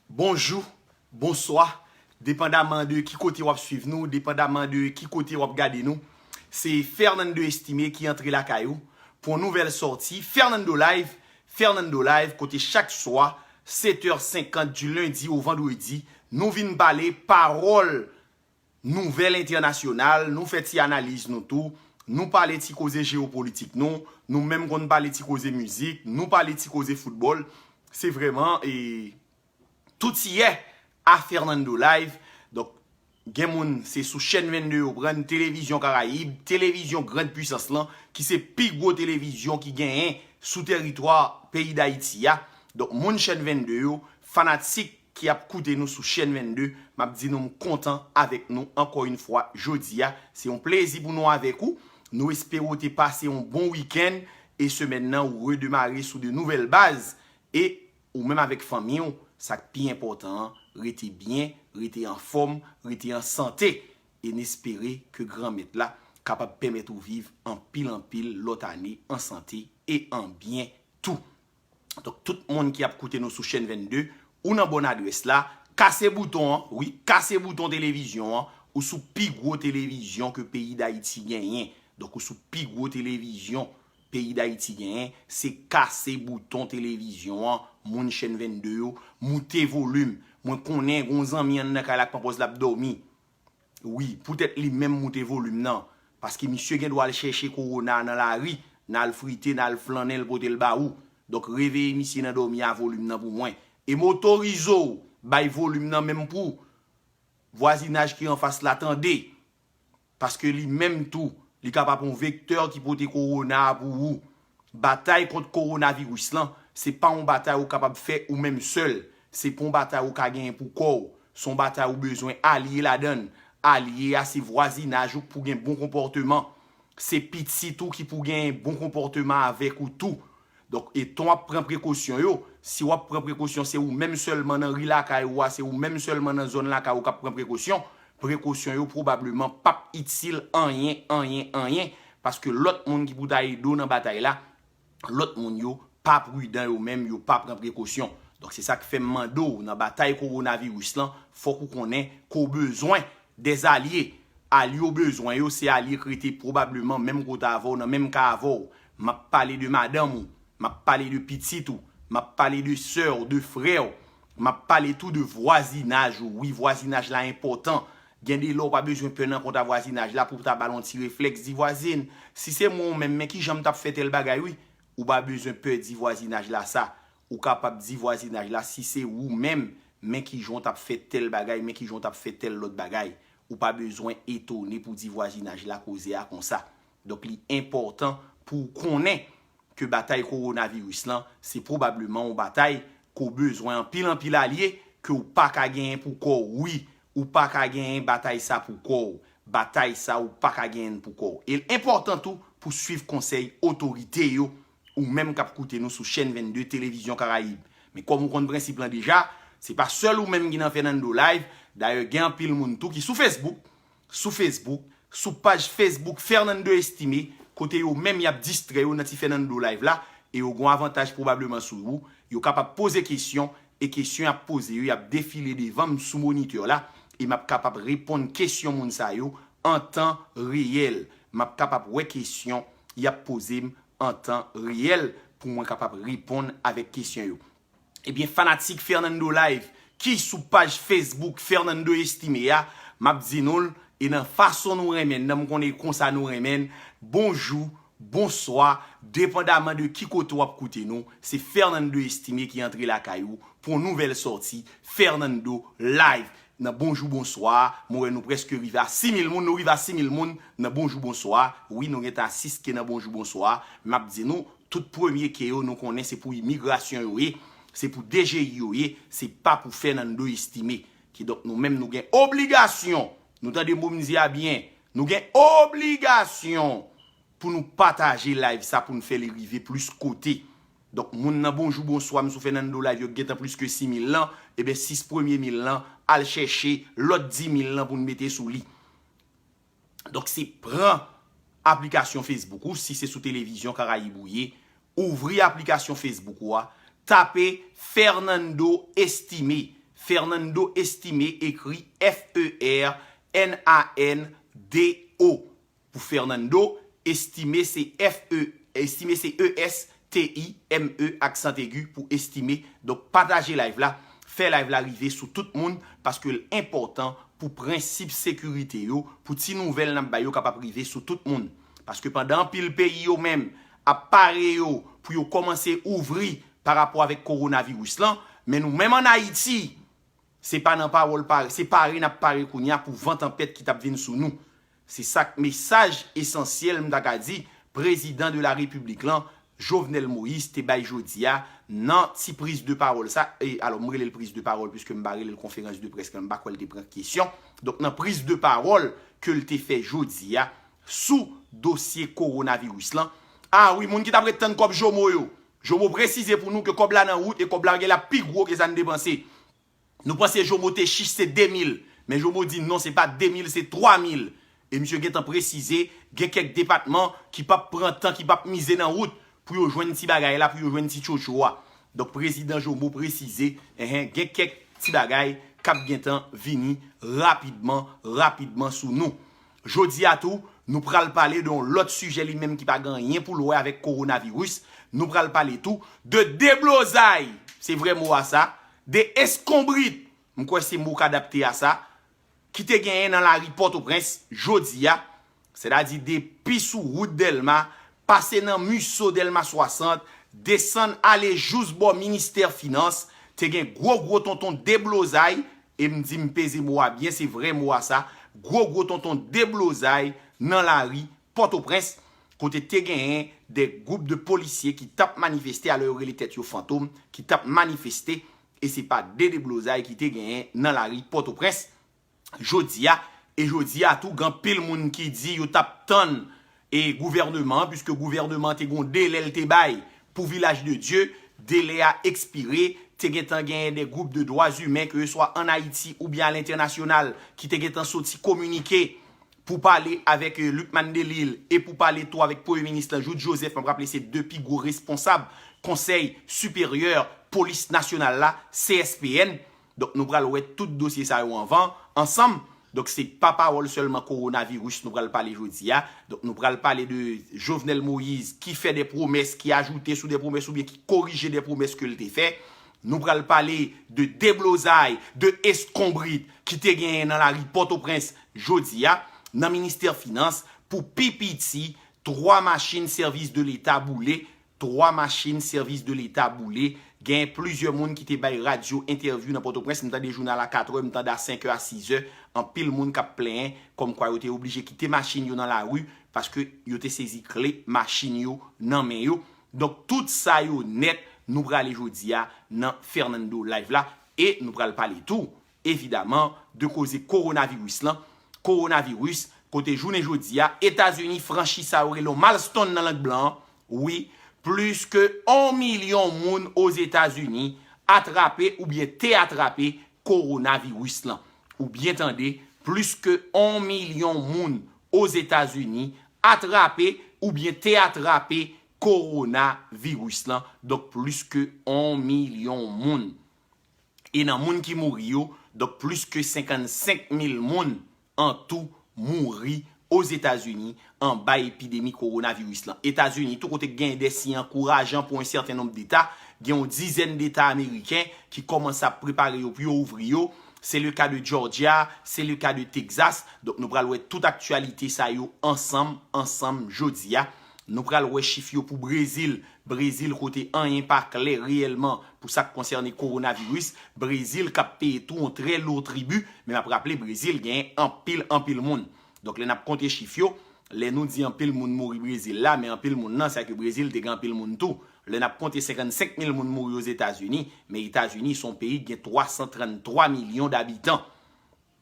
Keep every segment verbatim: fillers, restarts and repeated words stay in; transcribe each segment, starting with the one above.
Bonjou, bonswa, depandaman de ki kote w ap swiv nou, depandaman de ki kote w ap gade nou. Se Fernando Estimé ki antre lakay ou pou yon nouvèl sòti Fernando Live. Fernando Live, kote chak swa, sèt è senkant di lendi o vandredi, nou vin pale pawòl nouvèl entènasyonal, nou fè ti analiz nou tou, nou pale ti koze jewopolitik nou, nou menm konn pale ti koze mizik, nou pale ti koze foutbòl. Se vrèman e toutiyè a Fernando Live. Donk, gen moun se sou chèn vennde yo pran televizyon Karayib, televizyon Grand Puissance lan, ki se pi gwo televizyon ki genyen sou teritwa peyi Dayiti a. Donk, moun chèn vennde yo, fanatik ki ap koute nou sou chèn vennde, m ap di nou m kontan avèk nou ankò yon fwa jodi a. Se yon plezi pou nou avèk ou. Nou espere w te pase yon bon wikenn e semèn nan ou redemare sou de nouvèl baz. E ou menm avèk fanmi w, sa k pi enpòtan an, rete byen, rete anfòm, rete an sante. E n espere ke Granmèt la kapab pèmèt ou viv anpil anpil lòt ane an sante e an byen tou. Donk, tout moun ki ap koute nou sou chèn vennde, ou nan bòn adrès la, kase bouton an, wi, kase bouton televizyon an, ou sou pi gwo televizyon ke peyi Dayiti genyen. Donk, ou sou pi gwo televizyon peyi Dayiti genyen, se kase bouton televizyon an, moun chèn vennde yo, moute volim. Mwen konnen gen yon zanmi anndan kay la k pran pòz l ap dòmi. Wi, poutèt li menm moute volim nan. Paske misye gen dwa al chèche kowona nan lari, n al frite, n al flannen l pote l ba ou. Donk, reveye misye nan dòmi a volim nan pou mwen. E m otorize w bay volim nan menm pou vwazinaj ki anfas la tande. Paske li menm tou, li kapab yon vektè ki pote kowona a pou ou. Batay kont kowonaviris lan, se pa yon batay ou kapab fè ou menm sèl. Se pa yon batay ou ka genyen pou kò w. Se yon batay ou bezwen alye ladan l. Alye a se vwazinaj ou k pou gen bon konpòteman. Se pitit ou ki pou genyen bon konpòteman avèk ou tou. Donk, etan w ap pran prekosyon yo, si w ap pran prekosyon, se ou menm sèlman nan ri lakay ou a, se ou menm sèlman nan zòn lakay ou k ap pran prekosyon, prekosyon yo pwobableman p ap itil anyen, anyen, anyen, paske lòt moun ki pou ta ede w nan batay la, lòt moun yo pa pridan yo menm, yo pa pran prekosyon. Donk, se sa k fè m mande w, nan batay kowonaviris lan, fòk ou konnen ke w bezwen dèzalye. Alye w bezwen yo, se alye k rete pwobableman menm kote avè w, nan menm ka avè w. M ap pale de madanm ou, m ap pale de pitit ou, m ap pale de sè w, de frè w, m ap pale tou de vwazinaj ou. Wi, vwazinaj la enpòtan. Gen de lè w pa bezwen pè nan kont a vwazinaj la pou w ta ba l yon ti reflèks, di vwazin, si se mwen ou menm, men kijan m t ap fè tèl bagay, wi. Ou pa bezwen pè di vwazinaj la sa. Ou kapab di vwazinaj la si se ou menm, men kijan w t ap fè tèl bagay, men kijan w t ap fè tèl lòt bagay. Ou pa bezwen etone pou di vwazinaj la koze a konsa. Donk, li enpòtan pou w konnen ke batay kowonaviris lan, se pwobableman yon batay ke w bezwen anpil, anpil alye ke w pa ka genyen pou kò w. Wi, ou pa ka genyen batay sa pou kò w. Batay sa, ou pa ka genyen l pou kò w. E l enpòtan tou pou w swiv konsèy otorite yo, ou menm k ap koute nou sou chèn vennde Televizyon Karayib. Men kòm ou konn prensip lan deja, se pa sèl ou menm ki nan Fernando Live. Dayè, gen anpil moun tou ki sou Facebook, sou Facebook, sou paj Facebook Fernando Estimé, kote yo menm y ap distrè yo nan ti Fernando Live la, e yo gon avantaj pwobableman sou ou. Yo kapab poze kesyon, e kesyon y ap poze yo, y ap defile devan m sou monitè la, e m ap kapab reponn kesyon moun sa yo an tan reyèl. M ap kapab wè kesyon y ap poze m an tan reyèl pou mwen kapab reponn avèk kesyon yo. Ebyen, fanatik Fernando Live ki sou paj Facebook Fernando Estimé a, m ap di nou l, e nan fason nou renmen n nan, m konnen konsa nou renmen n, bonjou, bonswa, depandaman de ki kote w ap koute nou, se Fernando Estimé ki antre lakay ou pou yon nouvèl sòti Fernando Live. Nan bonjou, bonswa a, mwen wè nou prèske rive a sis mil moun, nou rive a sis mil moun nan bonjou, bonswa a. Wi, nou gentan a sis ke nan bonjou, bonswa a. M ap di nou, tout premye ke yo, nou konnen se pou imigrasyon yo ye, se pou D G I yo ye, se pa pou Fernando Estimé. Kidonk, nou menm, nou gen obligasyon, nou tande mo m di a byen, nou gen obligasyon pou nou pataje live sa, pou nou fè li rive plis kote. Donk, moun nan bonjou, bonswa, m sou Fernando Live yo gentan plis ke sis mil lan, ebyen, sis premye mil lan, al chèche lòt dis mil lan pou n mete sou li. Donk, se pran aplikasyon Facebook ou, si se sou Televizyon Karayib ou ye, ouvri aplikasyon Facebook ou a, tape Fernando Estimé, Fernando Estime, ekri F E R N A N D O. Pou Fernando, Estime se F E, Estime se E S T I M E aksan egi pou Estime. Donk pataje live la, fè live la rive sou tout moun paske l enpòtan pou prensip sekirite yo, pou ti nouvèl n ap bay yo kapab rive sou tout moun. Paske pandan anpil peyi yo menm ap pare yo pou yo kòmanse ouvri pa rapò avèk kowonaviris lan, men nou menm ann Ayiti, se pa nan pawòl pare, se pare n ap pare kounye a pou van tanpèt ki t ap vin sou nou. Se sa k mesaj esansyèl m ta ka di prezidan de la repiblik lan, Jovenel Moïse, te bay jodi a nan ti priz de pawòl sa. E alò, m rele l priz de pawòl piske m pa rele l konferans de près, m pa kwè l te pran kesyon. Donk nan priz de pawòl ke l te fè jodi a sou dosye kowonaviris lan. A wi, moun ki t ap ret tann kòb Jomo yo, Jomo presize pou nou ke kòb la nan wout e kòb la gen l ap pi gwo ke sa n depanse. Nou panse Jomo te chich se de mil, men Jomo di non, se pa de mil, se twa mil. E misye gentan presize, gen kèk depatman ki p ap pran tan, ki p ap mize nan wout pou yo jwenn ti bagay la, pou yo jwenn ti tchotcho a. Donk prezidan Jomo presize, enhen, gen kèk ti bagay k ap gentan vini rapidman, rapidman sou nou. Jodi a tou, nou pral pale de yon lòt sijè li menm ki pa gen anyen pou l wè avèk kowonaviris. Nou pral pale tou de deblozay, se vrè mo a sa, de eskonbrit, m kwè se mo k adapte a sa, ki te genyen nan lari Pòtoprens jodi a, sètadi depi sou wout Dèlma, pase nan Musso Dèlma swasant, desann ale jous bò ministè finans, te gen gwo gwo tonton deblozay, e m di m peze mo a byen, se vrè mo a sa, gwo gwo tonton deblozay nan lari Pòtoprens, kote te genyen de gwoup de polisye ki t ap manifeste, alò yo rele tèt yo fantom, ki t ap manifeste, e se pa de deblozay ki te genyen nan lari Pòtoprens jodi a. E jodi a tou, gen anpil moun ki di yo t ap tann e gouvènman an, piske gouvènman an te gen yon delè l te bay pou Vilaj de Dye, delè a ekspire, te gentan genyen de gwoup de dwa imen, ke se swa ann Ayiti oubyen alentènasyonal, ki te gentan soti kominike pou pale avèk, eh, Lucmane Delille e pou pale tou avèk Premye Minis lan, Jouthe Joseph, m ap raple se de pi gwo responsab Konsèy Siperyè Polis Nasyonal la, C S P N. Donk nou pral wè tout dosye sa yo anvan, ansanm. Donk se pa pawòl sèlman kowonaviris nou pral pale jodi a. Donk nou pral pale de Jovenel Moïse ki fè de pwomès, ki ajoute sou de pwomès oubyen ki korije de pwomès ke l te fè. Nou pral pale de deblozay, de eskonbrit ki te genyen nan lari Pòtoprens jodi a. Nan ministè finans, pou pi piti, twa machin sèvis de leta boule, twa machin sèvis de leta boule. Gen plizyè moun ki te bay radyo entèvyou nan Pòtoprens. M tande jounal a katrè, m tande a senkè, a sizè. Anpil moun k ap plenyen kòmkwa yo te oblije kite machin yo nan lari paske yo te sezi kle machin yo nan men yo. Donk tout sa yo nèt, nou prale jodi a nan Fernando Live la e nou pral pale tou evidaman, de koze kowonaviris lan. Kowonaviris, kote jounen jodi a, Etazini franchi sa yo rele yon milestone nan lang blan an. Wi, plis ke yon milyon moun Ozetazini atrape oubyen te atrape kowonaviris lan. Ou byen tande, plis ke yon milyon moun Ozetazini atrape oubyen te atrape kowonaviris lan. Donk, plis ke yon milyon moun. E nan moun ki mouri yo, donk plis ke senkannsenk mil moun an tou mouri Ozetazini anba epidemi kowonaviris lan. Etazini, tou kote k genyen de siy ankourajan pou yon sèten nonb deta, gen yon dizèn deta ameriken ki kòmanse ap prepare yo pou yo ouvri yo. Se le ka de Georgia, se le ka de Texas. Donk nou pral wè tout aktyalite sa yo ansanm, ansanm jodi a. Nou pral wè chif yo pou Brezil. Brezil kote anyen pa klè reyèlman pou sa k konsène kowonaviris. Brezil k ap peye tou yon trè lo tribi. Men m ap raple, Brezil genyen anpil, anpil moun. Donk, lè n ap konte chif yo, lè nou di anpil moun mouri Brezil la, men anpil moun nan, se ke Brezil te gen anpil moun tou. Lè n ap konte senkannsenk mil moun mouri Ozetazini, men Etazini se yon peyi ki gen twa san tranntwa milyon dabitan.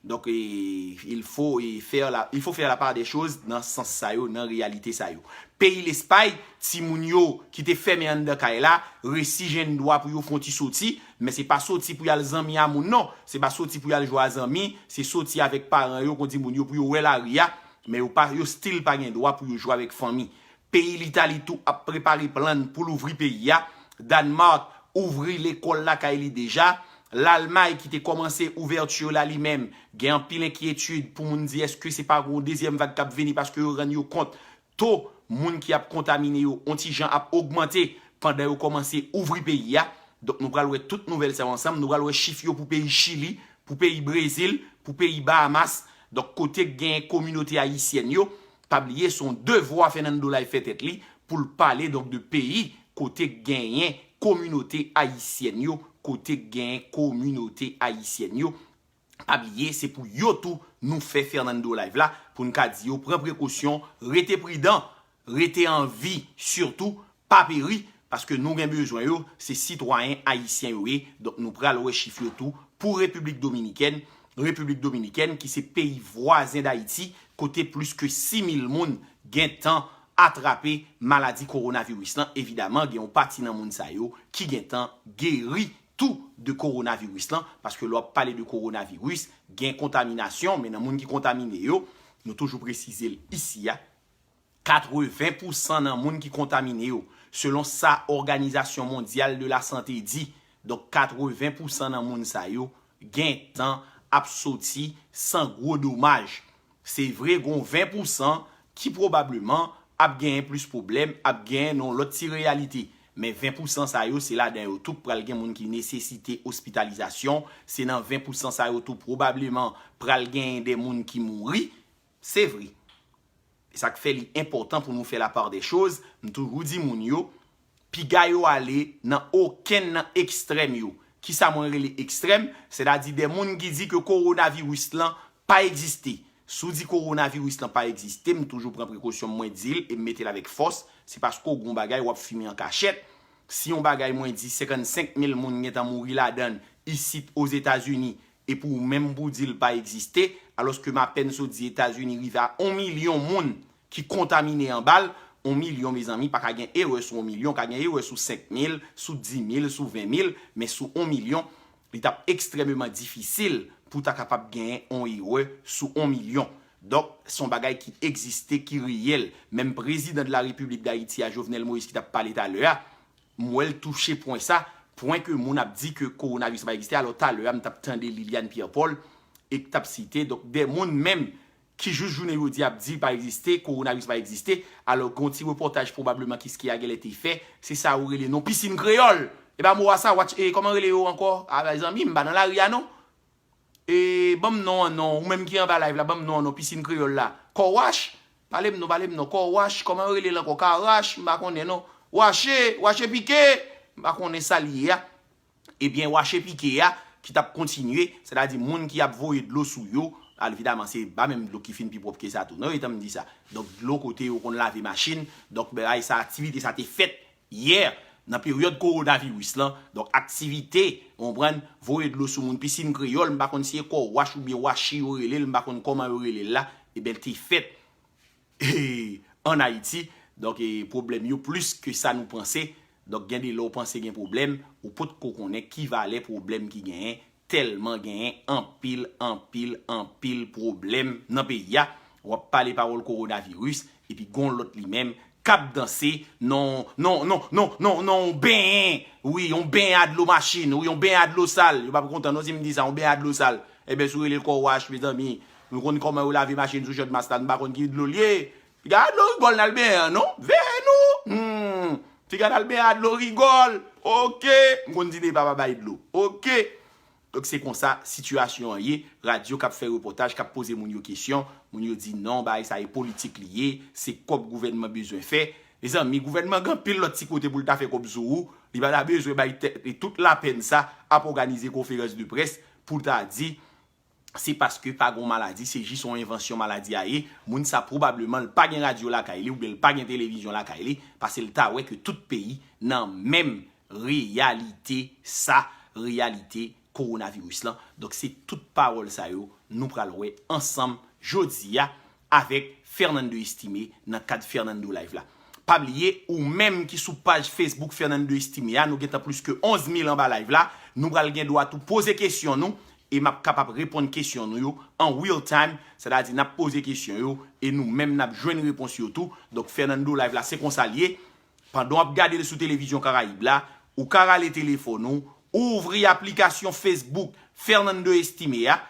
Donk, e, il faut, e, faire la, il faut faire la part des choses nan sans sa yo, nan reyalite sa yo. Peyi Lespay, timoun yo ki te fèmen anndan kay la, resi jwenn dwa pou yo fè yon ti soti, men se pa soti pou y al zanmi a moun non, se pa soti pou y al jwe a zanmi, se soti avèk paran yo, kon di moun yo pou yo wè lari a, men yo pa, yo still pa gen dwa pou yo jwe avèk fanmi. Peyi Litali tou ap prepare plan pou louvri peyi a. Dànmak ouvri lekòl lakay li deja. Lalmay ki te kòmanse ouvèti yo la li menm, gen anpil enkyetid pou moun di èske se pa gen yon dezyèm vag k ap vini paske yo rann yo kont to moun ki ap kontamine yo on ti jan ap ogmante pandan yo kòmanse ouvri peyi a. Donk nou pral wè tout nouvèl sa yo ansanm, nou pral wè chif yo pou peyi Chili, pou peyi Brezil, pou peyi Bahamas. Donk kote k gen kominote ayisyèn yo, pa bliye se yon devwa Fernando Live fè tèt li pou l pale donk de peyi kote k genyen kominote ayisyèn yo, kote k genyen kominote ayisyèn yo. Pa bliye, se pou yo tou nou fè Fernando Live la, pou n ka di yo pran prekosyon, rete pridan, rete an vi, sitou pa peri, paske nou gen bezwen yo, se sitwayen ayisyen yo ye. Donk nou pral wè chif yo tou pou Repiblik Dominikèn, Repiblik Dominikèn ki se peyi vwazen Dayiti, kote plis ke sis mil moun gentan atrape maladi kowonaviris lan. Evidaman, gen yon pati nan moun sa yo ki gentan geri tou de kowonaviris lan, paske lè w ap pale de kowonaviris, gen kontaminasyon, men nan moun ki kontamine yo, nou toujou presize l isi a, katreven pousan nan moun ki kontamine yo, selon sa Òganizasyon Mondyal de la Sante di. Donk, katreven pousan nan moun sa yo gentan ap soti san gwo domaj. Se vre, gen ven pousan ki pwobableman ap genyen plis pwoblèm, ap genyen nan yon lòt ti reyalite. Men ven pousan sa yo, se ladan yo tou k pral gen moun ki nesesite ospitalizasyon, se nan ven pousan sa yo tou pwobableman pral genyen de moun ki mouri. Se vre. E sa k fè li enpòtan pou nou fè la part des choses, m toujou di moun yo, piga yo ale nan okenn nan ekstrèm yo. Kisa mwen rele ekstrèm? Sètadi de moun ki di ke kowonaviris lan pa egziste. Si w di kowonaviris lan pa egziste, m toujou pran prekosyon, mwen di l e m mete l avèk fòs, se paske w gen yon bagay w ap fimen an kachèt. Si yon bagay mwen di senkannsenk mil moun gentan mouri ladan l isit Ozetazini, e pou ou menm pou w di l pa egziste, alòske m apèn sot di Etazini rive a yon milyon moun ki kontamine anba l, yon milyon, mezanmi, pa ka gen erè sou yon milyon, ka gen erè sou senk mil, sou dis mil, sou ven mil, men sou yon milyon, li t ap ekstrèmeman difisil pou ta kapab genyen yon erè sou yon milyon. Donk, se yon bagay ki egziste, ki reyèl. Menm prezidan de la Repiblik Dayiti a, Jovenel Moïse, ki t ap pale talè a, m wè l touche pwen sa, pwen ke moun ap di ke kowonaviris pa egziste, alò talè a m t ap tande Liliane Pierre Paul, e k t ap site, donk, de moun menm ki jis jounen jodi a ap di pa egziste, kowonaviris pa egziste, alò gen yon ti repòtaj pwobableman Kiskeya genlè te fè, se sa yo rele non pisin kreyòl. E pa mo a sa, watch, e kòman rele yo ankò? A, zanmi, m pa nan lari a non. E, ban m non an non, ou menm ki anba live la, ban m non an non, pisin kreyòl la. Kòwach? Pale m non, pale m non. Kòwach, kòman yo rele l ankò? Kawach, m pa konnen non. Wache, wache pike, m pa konnen sa l ye a. Ebyen, wache pike a, ki t ap kontinye, sètadi moun ki ap voye dlo sou yo, al, evidaman, se pa menm dlo ki fin pi pwòp ke sa tou. Non, e tan m di sa. Donk, dlo kote yo konn lave machin, donk, bagay sa, aktivite sa te fèt yè, nan peryòd kowonaviris lan. Donk, aktivite, w konprann, voye dlo sou moun, pisin kreyòl, m pa konn si e kòwach oubyen wache yo rele l, m pa konn kòman yo rele l la, ebyen, l te fèt e, ann Ayiti. Donk, e, pwoblèm yo plis ke sa nou panse. Donk, gen de lè w panse gen pwoblèm, ou potko konnen ki valè pwoblèm ki genyen, tèlman genyen anpil, anpil, anpil pwoblèm nan peyi a. W ap pale pawòl kowonaviris, epi gon lòt li menm k ap danse nan, nan, nan, nan, nan, nan yon benyen. Wi, yon benyen a dlo machin, wi, yon benyen a dlo sal. Yo p ap kontan non si m di sa, yon benyen a dlo sal. Ebyen, si w rele l kòwach, mezanmi, nou konn kòman yo lave machin sou Jòdmas la, nou pa konn ki dlo l ye. Piga a dlo rigòl n al benyen an, non? Veye nou! Hmm. Piga n al benyen a dlo rigòl. Oke. M konn di depa pa bay dlo. Oke. Donk, se konsa sitiyasyon an ye. Radyo k ap fè repòtaj, k ap poze moun yo kesyon. Moun yo di non, bagay sa e politik li ye. Se kòb gouvènman bezwen fè. Mezanmi, gouvènman gen anpil lòt ti kote pou l ta fè kòb sou ou. Li pa ta bezwen bay tèt li tout lapèn sa ap òganize konferans de près pou l ta di se paske pa gon maladi, se jis yon envansyon maladi a ye. Moun sa pwobableman l pa gen radyo lakay li oubyen l pa gen televizyon lakay li, paske l ta wè ke tout peyi nan menm reyalite sa, reyalite kowonaviris lan. Donk se tout pawòl sa yo nou pral wè ansanm jodi a avèk Fernando Estimé nan kad Fernando Live la. Pa bliye, ou menm ki sou paj Facebook Fernando Estimé a, nou gentan plis ke onz mil anba live la. Nou pral gen dwa tou poze kesyon nou e m ap kapab reponn kesyon nou yo an real time, sètadi n ap poze kesyon yo e nou menm n ap jwenn repons yo tou. Donk Fernando Live la se konsa l ye. Pandan w ap gade l sou televizyon Karayib la, ou ka rale telefòn ou, Ou ouvri aplikasyon Facebook Fernando Estimé a,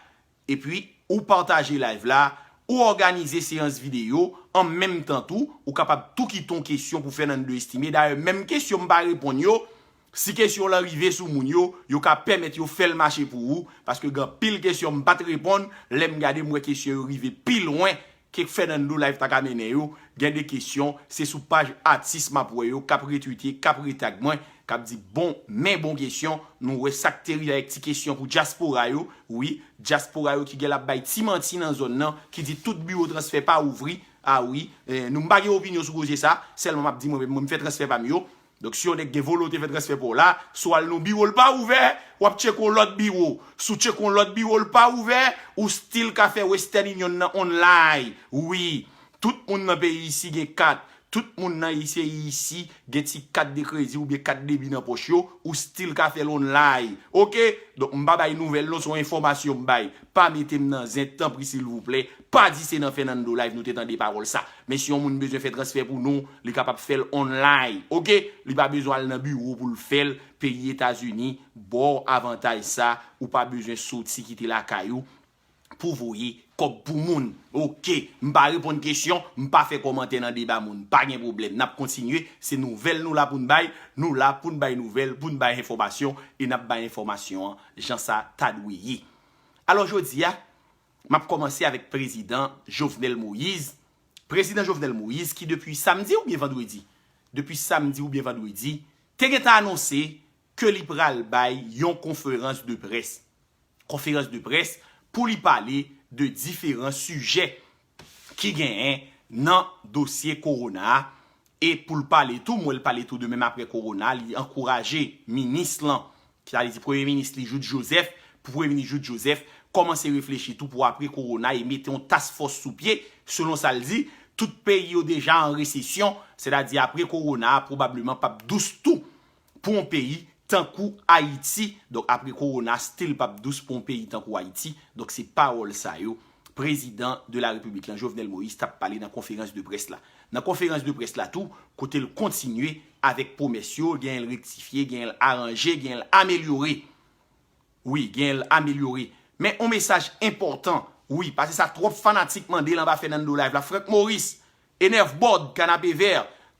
epi ou pataje live la, ou òganize seyans videyo, an menm tan tou, ou kapab tou kite yon kesyon pou Fernando Estimé. Dayè, menm kesyon m pa reponn yo, si kesyon lan rive sou moun yo, yo ka pèmèt yo fè l mache pou ou, paske gen anpil kesyon m pa t reponn, lè m gade m wè kesyon yo rive pi lwen ke Fernando Live ta ka mennen yo, gen de kesyon, se sou paj atis m ap wè yo, k ap retwite, k ap retag mwen, k ap di bon, men bon kesyon, nou wè sa k te rive avèk ti kesyon pou dyaspora yo, wi, dyaspora yo ki gen l ap bay ti manti nan zòn nan, ki di tout biwo transfè pa ouvri, a wi, eh, nou m pa gen opinyon sou koze sa, sèlman m ap di mwen menm, mwen m fè transfè pa m yo, Donk, si yon nèg gen volonte fè transfè pa w la, si w al nan biwo l pa ouvè, w ap tcheke yon lòt biwo. Si w tcheke yon lòt biwo l pa ouvè, ou still ka fè Western Union nan online. Wi, tout moun nan peyi isi gen kat. Tout moun nan isi, isi gen ti kat de kredi oubyen kat debi nan pòch yo, ou still ka fè l online. Oke? Donk, m pa bay nouvèl non, se yon enfòmasyon m bay. Pa mete m nan zen, tanpri silvouplè. Pa di se nan Fernando Live nou te tande pawòl sa. Men si yon moun bezwen fè transfè pou nou, li kapab fè l online. Oke? Li pa bezwen al nan biwo pou l fè l. Peyi Etazini ba w avantaj sa. Ou pa bezwen soti kite lakay ou pou voye kòb pou moun. Oke, m pa reponn kesyon, m pa fè kòmantè nan deba moun. Pa gen pwoblèm, n ap kontinye. Se nouvèl nou la pou n bay. Nou la pou n bay nouvèl, pou n bay enfòmasyon, e n ap bay enfòmasyon an jan sa ta dwe ye. Alò, jodi a, m ap kòmanse avèk prezidan Jovenel Moïse. Prezidan Jovenel Moïse ki depi samdi oubyen vandredi, depi samdi oubyen vandredi, te gentan anonse ke li pral bay yon konferans de près. Konferans de près pou li pale de diferan sijè ki genyen nan dosye kowona a. E pou l pale tou, m wè l pale tou de menm apre kowona, li ankouraje minis lan, ki ta vle di premye minis li, Jouthe Joseph, pou premye minis Jouthe Joseph kòmanse reflechi tou pou apre kowona e mete yon task force sou pye, selon sa l di, tout peyi yo deja an resesyon, sètadi apre kowona a pwobableman p ap dous tou pou yon peyi tankou Ayiti. Donk, apre kowona, still p ap dous pou yon peyi tankou Ayiti. Donk, se pawòl sa yo prezidan de la repiblik lan, Jovenel Moïse, t ap pale nan konferans de près la. Nan konferans de près la tou, kote l kontinye avèk pwomès yo, genyen l rektifye, genyen l aranje, genyen l amelyore. Wi, genyen l amelyore. Men yon mesaj enpòtan, wi, paske sa twòp fanatik mande l anba Fernando Live la. Franck Maurice, Enervbòd, Kanapevè,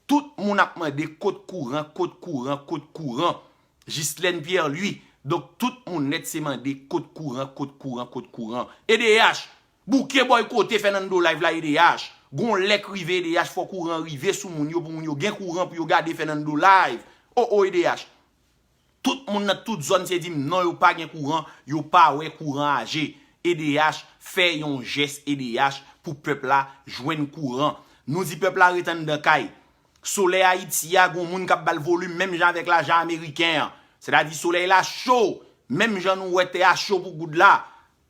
tout moun ap mande kot kouran, kot kouran, kot kouran. Ghislaine Pierre Louis. Donk, tout moun nèt se mande kot kouran, kot kouran, kot kouran. E D H, bouke bòykote Fernando Live la, E D H. Gon lè k rive, E D H, fò kouran rive sou moun yo, pou moun yo gen kouran, pou yo gade Fernando Live. O, o, E D H. Tout moun nan tout zòn se di m non, yo pa gen kouran, yo pa wè kouran aje. E D H, fè yon jès E D H pou pèp la jwenn kouran. Nou di pèp la ret anndan kay. Solèy Ayiti a, gon moun k ap ba l volim menm jan avèk lajan ameriken an. Sètadi solèy la cho, menm jan nou wè tè a cho pou goud la.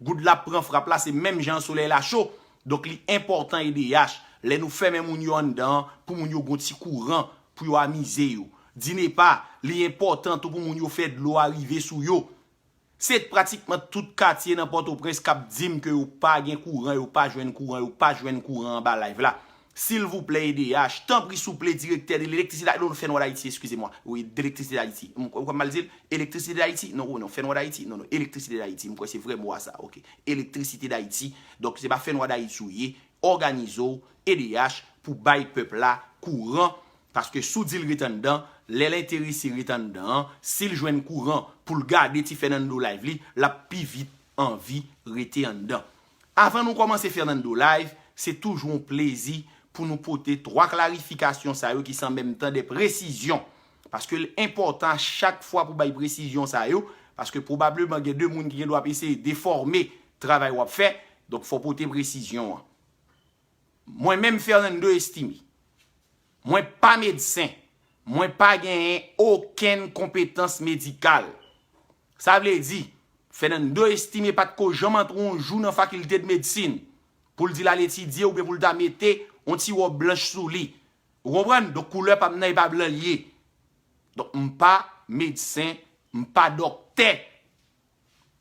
Goud la ap pran frap la, se menm jan solèy la cho. Donk, li enpòtan E D H, lè nou fèmen moun yo anndan an, pou moun yo gon ti kouran, pou yo amize yo. Dinepa, li enpòtan tou pou moun yo fè dlo a rive sou yo. Se pratikman tout katye nan Pòtoprens k ap di m ke yo pa gen kouran, yo pa jwenn kouran, yo pa jwenn kouran anba live la. Silvouplè, E D H, tanpri souple, direktè de lelektrisite, non, Fènwa Dayiti, eskize mwa. Wi, delektrisite Dayiti. M, kòman m al di l? Elektrisite Dayiti? Non, non, Fènwa Dayiti? Non, non, elektrisite Dayiti. M kwè se vrè mo a sa, oke. Elektrisite Dayiti. Donk, se pa Fènwa Dayiti ou ye. Òganize w, E D H, pou bay pèp la kouran. Paske si w di l ret anndan, lè l enterese ret anndan an, si l jwenn kouran pou l gade ti Fernando Live li, l ap pi vit anvi rete anndan. Avan nou kòmanse Fernando Live, se toujou yon plezi pou nou pote twa klarifikasyon sa yo ki se an menm tan de presizyon. Paske l enpòtan chak fwa pou bay presizyon sa yo, paske pwobableman gen de moun ki gen dwa ap eseye defòme travay w ap fè, donk fò pote presizyon an. Mwen menm Fernando Estimé, mwen pa medsen, mwen pa genyen okenn konpetans medikal. Sa vle di, Fernando Estimé pa t ko janm antre yon jou nan fakilte de medsin pou l di l al etidye oubyen pou l ta mete yon ti wòb blanch sou li. Ou konprann? Donk, koulè pa m nan e pa blan l ye. Donk, m pa medsen, m pa dòktè.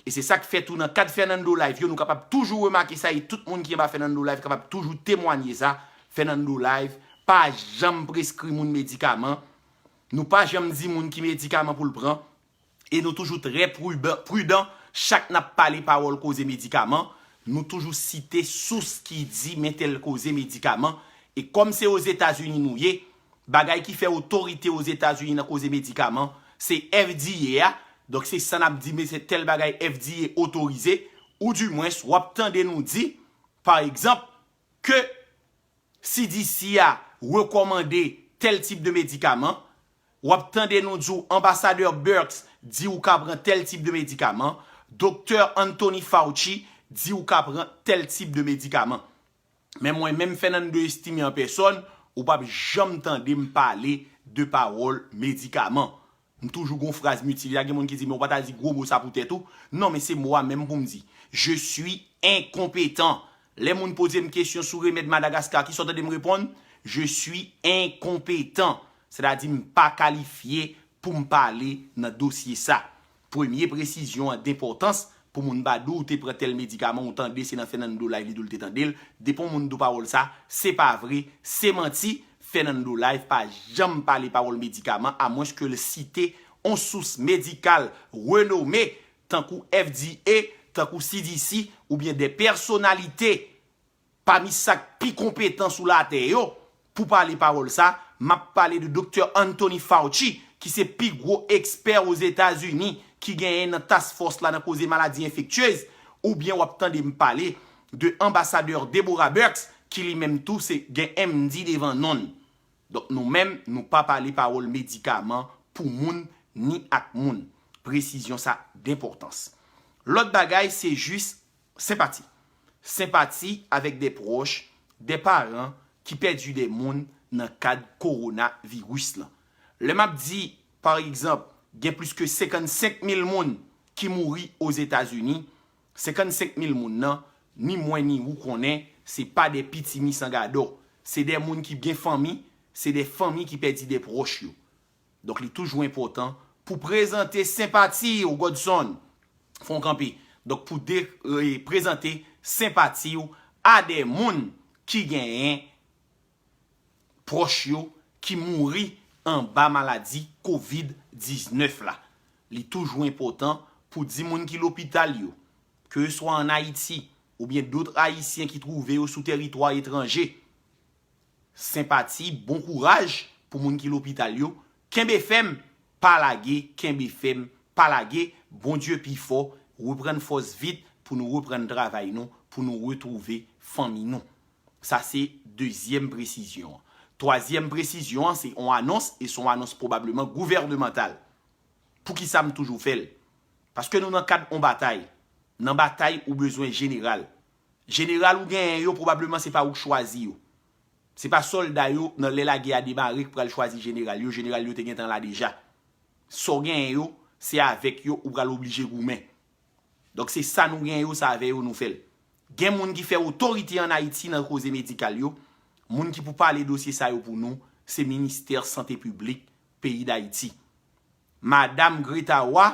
E se sa k fè tou nan kad Fernando Live yo, nou kapab toujou remake sa, e tout moun ki anba Fernando Live kapab toujou temwanye sa. Fernando Live pa janm preskri moun medikaman. Nou pa janm di moun ki medikaman pou l pran. E nou toujou trè pridan, pridan chak n ap pale pawòl koze medikaman. Nou toujou site sous ki di men tèl koze medikaman. E kòm se Ozetazini nou ye, bagay ki fè otorite Ozetazini nan koze medikaman, se F D A a. Donk se sa n ap di, men se tèl bagay F D A otorize. Oudimwens, w ap tande nou di, pa egzanp, ke C D C a rekòmande tèl tip de medikaman. W ap tande nou di w Anbasadè Birx di w ka pran tèl tip de medikaman. Doktè Anthony Fauci di w ka pran tèl tip de medikaman. Men mwen menm, Fernando Estime an pèsòn, ou p ap janm tande m pale de pawòl medikaman. M toujou gon fraz m itilize, gen moun ki di, men ou pa ta di gwo mo sa pou tèt ou. Non, men se mo a menm pou m di. Je suis incompétent. Lè moun poze m kesyon sou remèd Madagaskar, kisa w tande m reponn? Je suis incompétent. Sètadi m pa kalifye pou m pale nan dosye sa. Premye presizyon an d enpòtans pou moun pa di w te pran tèl medikaman, ou tande se nan Fernando Live li di w l te tande l. Depi yon moun di w pawòl sa, se pa vre, se manti. Fernando Live pa janm pale pawòl medikaman, amwenske l site yon sous medikal renome, tankou F D A, tankou C D C, oubyen de pèsonalite pami sa k pi konpetan sou latè yo, pou pale pawòl sa, m ap pale de Doktè Anthony Fauci, ki se pi gwo ekspè Ozetazini, ki genyen nan task force la nan koze maladi enfektyez, oubyen w ap tande m pale de Anbasadè Deborah Birx, ki li menm tou se gen M D devan non l. Donk nou menm, nou pa pale pawòl medikaman pou moun ni ak moun. Presizyon sa d enpòtans. Lòt bagay, se jis senpati. Senpati avèk de pwòch, de paran ki pèdi de moun nan kad kowonaviris lan. Lè m ap di, pa egzanp, gen plis ke senkannsenk mil moun ki mouri Ozetazini, senkannsenk mil moun nan, ni mwen ni ou konnen, se pa de pitimi san gadò. Se de moun ki gen fanmi, se de fanmi ki pèdi de pwòch yo. Donk, li toujou enpòtan pou prezante senpati w, Godson. Fè w kanpe. Donk, pou de, e, prezante senpati w a de moun ki genyen pwòch yo ki mouri anba maladi kovid diznèf la. Li toujou enpòtan pou di moun ki lopital yo, ke swa ann Ayiti oubyen dòt Ayisyen ki twouve yo sou tèritwa etranje, senpati, bon kouraj pou moun ki lopital yo. Kenbe fèm, pa lage, kenbe fèm, pa lage. Bondye pi fò, reprann fòs vit pou nou reprann travay nou, pou nou retwouve fanmi nou. Sa se dezyèm presizyon an. Twazyèm presizyon an, se yon anons, e se yon anons pwobableman gouvènemantal. Poukisa m toujou fè l? Paske nou nan kad yon batay. Nan batay, ou bezwen jeneral. Jeneral ou genyen yo, pwobableman se pa ou k chwazi yo. Se pa sòlda yo, nan lè lagè a demare, k pral chwazi jeneral yo. Jeneral yo te gentan la deja. Sa w genyen yo, se avèk yo ou pral oblije goumen. Donk, se sa nou genyen yo, se avè yo nou fè l. Gen moun ki fè otorite ann Ayiti nan koze medikal yo. Moun ki pou pale dosye sa yo pou nou, se Ministè Sante Piblik peyi Dayiti. Madam Greta Roy,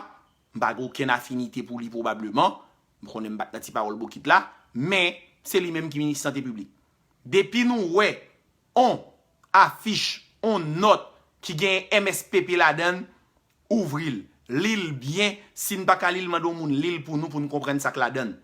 m pa gen okenn afinite pou li pwobableman. M konnen m pa t nan ti pawòl bokit la, men se li menm ki minis sante piblik. Depi nou wè on afich, on nòt ki gen M S P P ladan l, ouvri l, li l byen. Si n pa ka li l, mande yon moun li l pou nou, pou n konprann sa k ladan l.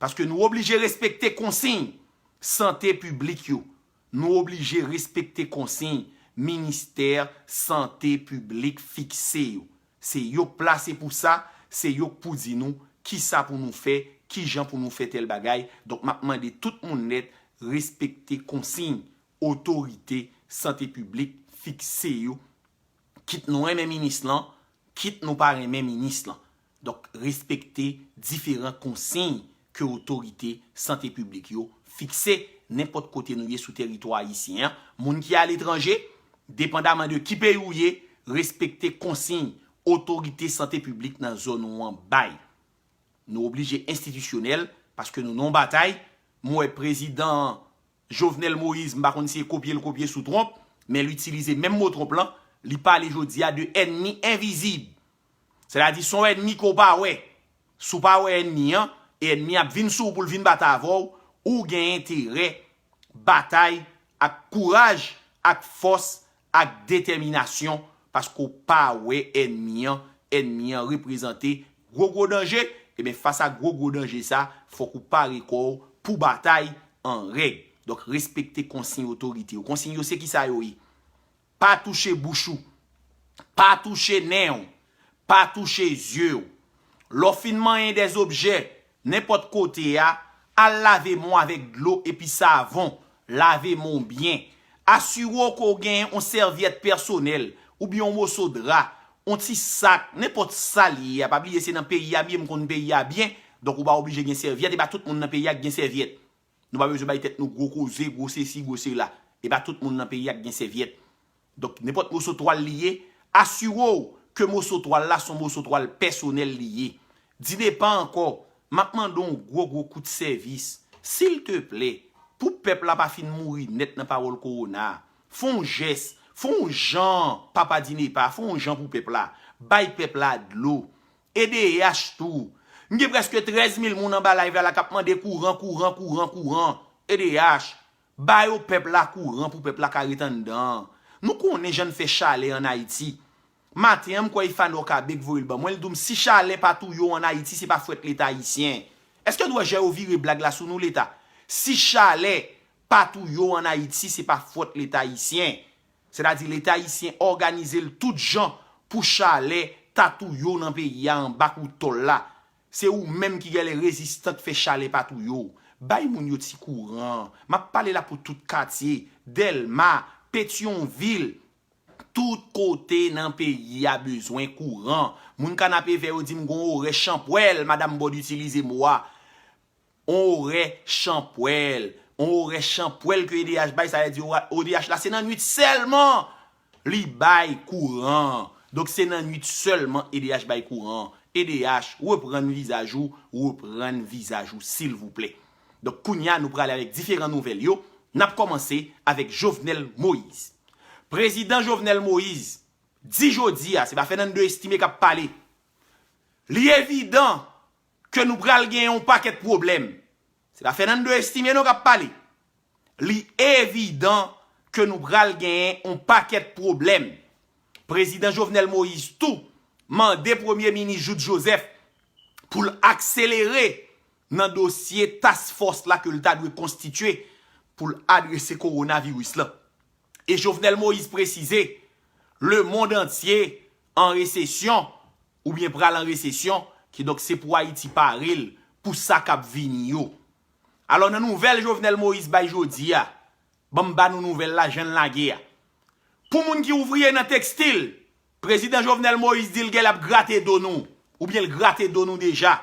Paske nou oblije respekte konsiy sante piblik yo. Nou oblije respekte konsiy Ministè Sante Piblik fikse yo. Se yo k plase pou sa, se yo k pou di nou kisa pou nou fè, kijan pou nou fè tèl bagay. Donk, m ap mande tout moun nèt respekte konsiy otorite sante piblik fikse yo, kit nou renmen minis lan, kit nou pa renmen minis lan. Donk, respekte diferan konsiy ke otorite sante piblik yo fikse nenpòt kote nou ye sou tèritwa ayisyen an. Moun ki aletranje, depandaman de ki peyi w ye, respekte konsiy otorite sante piblik nan zòn ou an bay. Nou oblije enstitisyonèl, paske nou nan yon batay. M wè prezidan Jovenel Moïse, m pa konn si e kopye l kopye sou twonp, men l itilize menm mo twonp lan, li pale jodi a de ènmi envizib. Sètadi, se yon ènmi ke w pa wè. Si w pa wè ènmi an, e ènmi an ap vin sou ou pou l vin bat avè w, ou gen enterè batay ak kouraj, ak fòs, ak detèminasyon, paske w pa wè ènmi an ènmi an reprezante gwo gwo danje, ebyen fas a gwo gwo danje sa, fòk ou pare kò w pou batay an règ. Donk respekte konsiy otorite yo. Konsiy yo se kisa yo ye? Pa touche bouch ou. Pa touche nen w. Pa touche zye w. Lè w fin manyen dèzobjè nenpòt kote a, al lave men w avèk dlo epi savon. Lave men w byen. Asire w ke w genyen yon sèvyèt pèsonèl oubyen yon moso dra, yon ti sak, nenpòt sa l ye a. Pa bliye se nan peyi a m ye, m konn peyi a byen. Donk ou pa oblije gen sèvyèt, e pa tout moun nan peyi a ki gen sèvyèt. Nou pa bezwen bay tèt nou gwo koze, gwo sesi, gwo sela. E pa tout moun nan peyi a ki gen sèvyèt. Donk, nenpòt moso twal li ye, asire w ke moso twal la se yon moso twal pèsonèl li ye. Dinepa ankò, m ap mande w yon gwo gwo kout sèvis. Silteplè, pou pèp la pa fin mouri nèt nan pawòl kowona a, fè yon jès, fè yon jan, papa Dinepa, fè yon jan pou pèp la. Bay pèp la dlo. E D H tou. M gen prèske trèz mil moun anba live la la k ap mande kouran, kouran, kouran, kouran. E D H, ba yo pèp la kouran pou pèp la ka ret anndan an. Nou konnen jan n fè chalè ann Ayiti. Maten an, m kwè e Fanò Kabe k voye l ban mwen, l di m si chalè pa touye w ann Ayiti, se pa fòt Leta ayisyen. Èske nou wè jan yo vire blag la sou nou, Leta? Si chalè pa touye w ann Ayiti, se pa fòt Leta ayisyen. Sètadi Leta ayisyen òganize l tout jan pou chalè ta touye w nan peyi a anba kout tòl la. Se ou menm ki gen lè rezistan k fè chalè pa touye w. Bay moun yo ti kouran. M ap pale la pou tout katye, Dèlma, Petyonvil, tout kote nan peyi a bezwen kouran. Moun Kanapevè yo di m gon orè chanpwèl, madanm Bòd itilize mo a. On orè chanpwèl. On orè chanpwèl ke E D H bay, sa vle di O D H la se nan nwit sèlman li bay kouran. Donk se nan nwit sèlman E D H bay kouran. E D H, reprann vizaj ou, reprann vizaj ou silvouplè. Donk kounye a nou prale avèk diferan nouvèl yo. N ap kòmanse avèk Jovenel Moïse. Prezidan Jovenel Moïse di jodi a, se pa Fernando Estimé k ap pale. Li evidan ke nou pral gen yon pakèt pwoblèm. Se pa Fernando Estimé non k ap pale. Li evidan ke nou pral genyen yon pakèt pwoblèm. Prezidan Jovenel Moïse tou mande Premye Minis Jouthe Joseph pou l akselere nan dosye task force la ke l ta dwe konstitye pou l adrese kowonaviris lan. E Jovenel Moïse presize, le monde entier en récession, oubyen pral an resesyon, kidonk se pou Ayiti pare l pou sa k ap vini yo. Alò nan nouvèl Jovenel Moïse bay jodi a, ban m ba nou nouvèl la jan l lage a. Pou moun ki ouvriye nan tekstil, Prezidan Jovenel Moïse di l genlè ap grate do nou, oubyen l grate do nou deja.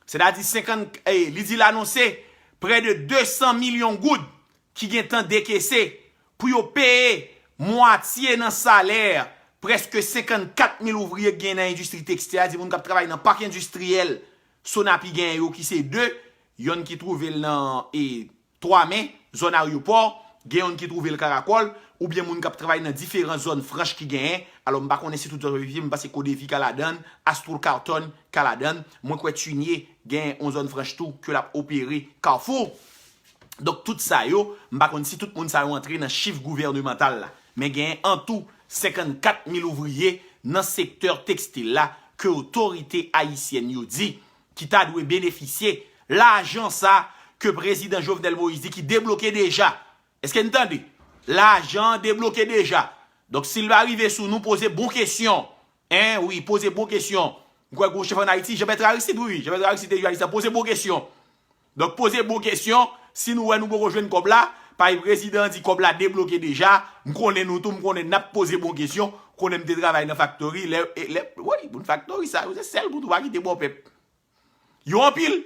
Sètadi senkant, eh, li di l anonse prè de de san milyon goud ki gentan dekese pou yo peye mwatye nan salè prèske senkannkat mil ouvriye k genyen nan endistri tekstil la, di moun k ap travay nan pak endistriyèl Sonapi genyen yo ki se de, yonn ki twouve l nan, e, Twamen, zòn Aryopò, gen yonn ki twouve l Karakòl, oubyen moun k ap travay nan diferan zòn franch ki genyen. Alò, m pa konnen si tout zòn franch, m panse Kodevi ka ladann, Astro Carton ka ladann. Mwen kwè Tunie gen yon zòn franch tou ke l ap opere Carrefour. Donk, tout sa yo, m pa konn si tout moun sa yo antre nan chif gouvènemantal la. Men genyen antou senkannkat mil ouvriye nan sektè tekstil la ke otorite ayisyèn yo di ki ta dwe benefisye lajan sa ke prezidan Jovenel Moïse di ki debloke deja. Èske n tande? Lajan an debloke deja. Donk, si l pa rive sou nou, poze bon kesyon. En, wi, poze bon kesyon. M kwè gon chèf ann Ayiti, Jean Bertrand Aristide, wi, wi, Jean Bertrand Aristide te di sa, poze bon kesyon. Donk, poze bon kesyon, si nou wè nou poko jwenn kòb la, paske prezidan an di kòb la debloke deja, m konnen nou tou, m konnen n ap poze bon kesyon, konnen m te travay nan faktori, lè, e, lè, wi, moun faktori sa yo, se sèl bout ou pa kite bò pèp. Yo anpil.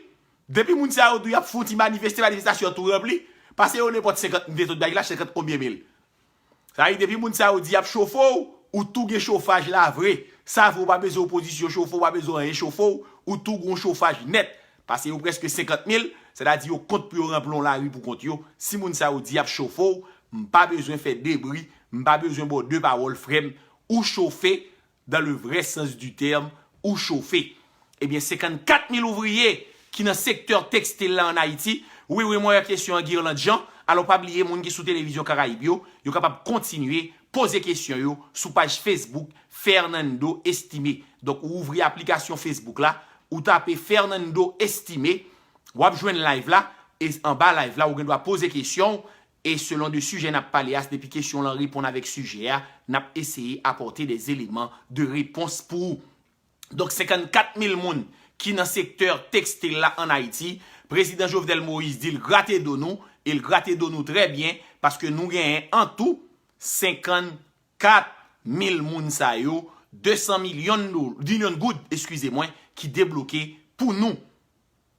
Depi moun sa yo di y ap fouti manifeste, manifestasyon an tou ranpli, pase yo nenpòt senkant, m te sot bay la senkant konbyen mil. Sa vle di depi moun sa yo di y ap chofe w, ou tou gen chofaj la vre. Sa vre ou pa bezwen opozisyon chofe w, ou pa bezwen anyen chofe w, ou tou gen yon chofaj nèt. Pase yo prèske senkant mil, sètadi yo kont pou yo ranpli yon lari pou kont yo. Si moun sa yo di y ap chofe w, m pa bezwen fè de bri, m pa bezwen ba w de pawòl, frè m. Ou chofe, dans le vrai sens du terme, ou chofe. Ebyen, senkannkat mil ouvriye ki nan sektè tekstil la ann Ayiti, wi, wi, mwen wè kesyon an Guirlande Jean, alò pa bliye moun ki sou televizyon Karayib yo, yo kapab kontinye poze kesyon yo sou paj Facebook Fernando Estimé. Donk, ou ouvri aplikasyon Facebook la, ou tape Fernando Estimé, w ap jwenn live la, e anba live la, ou gen dwa poze kesyon w, e selon de sijè n ap pale a, depi kesyon w lan reponn avèk sijè a, n ap eseye apòte de eleman de repons pou ou. Donk, senkannkat mil moun ki nan sektè tekstil la ann Ayiti, prezidan Jovenel Moïse di l grate do nou, e l grate do nou trè byen, paske nou genyen an tou senkannkat mil moun sa yo, de san milyon do-, milyon goud, eskize mwen, ki debloke pou nou.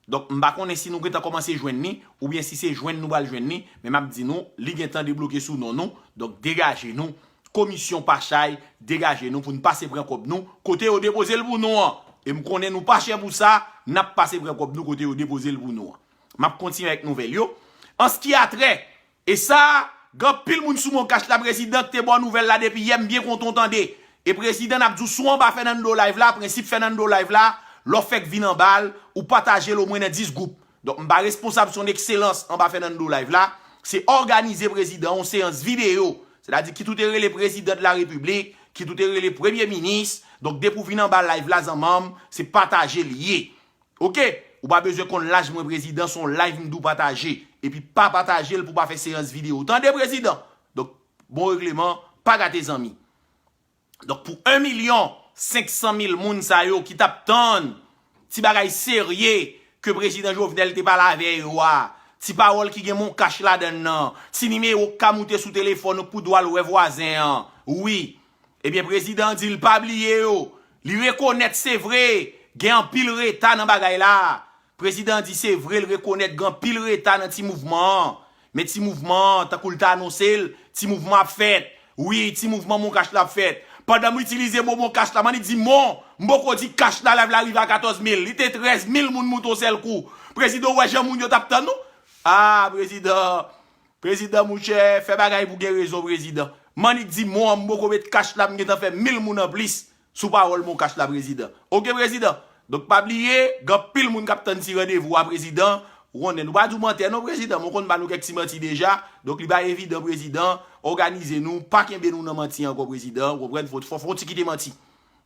Donk, m pa konnen si nou gentan kòmanse jwenn li, oubyen si se jwenn nou pral jwenn li, men m ap di nou, li gentan debloke sou non nou. Donk, degaje nou. Komisyon pa chay, degaje nou pou n pase pran kòb nou kote yo depoze l pou nou an. E m konnen nou pa chè pou sa, n ap pase pran kòb nou kote yo depoze l pou nou an. M ap kontinye avèk nouvèl yo. An s ki a trè E sa, gen anpil moun sou Mon Cash la, prezidan, ki te ba w nouvèl la depi yè, m byen kontan w tande. E prezidan, n ap di w, si w anba Fernando Live la, prensip Fernando Live la, lè w fèk vin anba l, ou pataje l omwen nan dis gwoup. Donk, m pa responsab son ekselans anba Fernando Live la, se òganize prezidan yon seyans videyo. Sètadi, kit ou te rele prezidan de la repiblik, kit ou te rele premye minis, donk, depi w vin anba live la, zanmanm, se pataje l ye. Oke, ou pa bezwen konn laj mwen, prezidan, se yon live m di w pataje. Epi pa pataje l pou pa fè seyans videyo. Tande, prezidan? Donk, bon regleman, pa gate zanmi. Donk, pou en milyon senk san mil moun sa yo ki t ap tann ti bagay serye ke prezidan Jovenel te pale avè yo a, ti pawòl ki gen Mon Cash ladan l nan, ti nimewo k ka moute sou telefòn ou pou dwa l wè vwazen an. Wi, Ebyen, prezidan an di l pa bliye yo. Li rekonèt, se vre, gen anpil reta nan bagay la. Prezidan an di se vre, l rekonèt gen anpil reta nan ti mouvman an. Men ti mouvman an, tankou l t anonse l, ti mouvman ap fèt. Wi, ti mouvman Mon Cash la ap fèt. Pandan m itilize mo Mon Cash la, m annik di mon, m poko di cash la, live la rive a katòz mil. Li te trèz mil moun moute yon sèl kou. Prezidan, ou wè jan moun yo t ap tann ou? A, prezidan, Prezidan, monchè, fè bagay pou gen rezon, prezidan. M annik di mon an, m poko met cash la, m gentan fè mil moun anplis sou pawòl Mon Cash la, prezidan. Oke, prezidan? Donk, pa bliye, gen anpil moun k ap tann ti randevou a, prezidan. Ou konnen, nou pa di w mantè, non, prezidan. Men w konn ba nou kèk ti manti deja. Donk, li pa evidan, prezidan. Òganize nou, pa kenbe nou nan manti ankò, prezidan. Ou konprann? Fò, fò, fò w ti kite manti.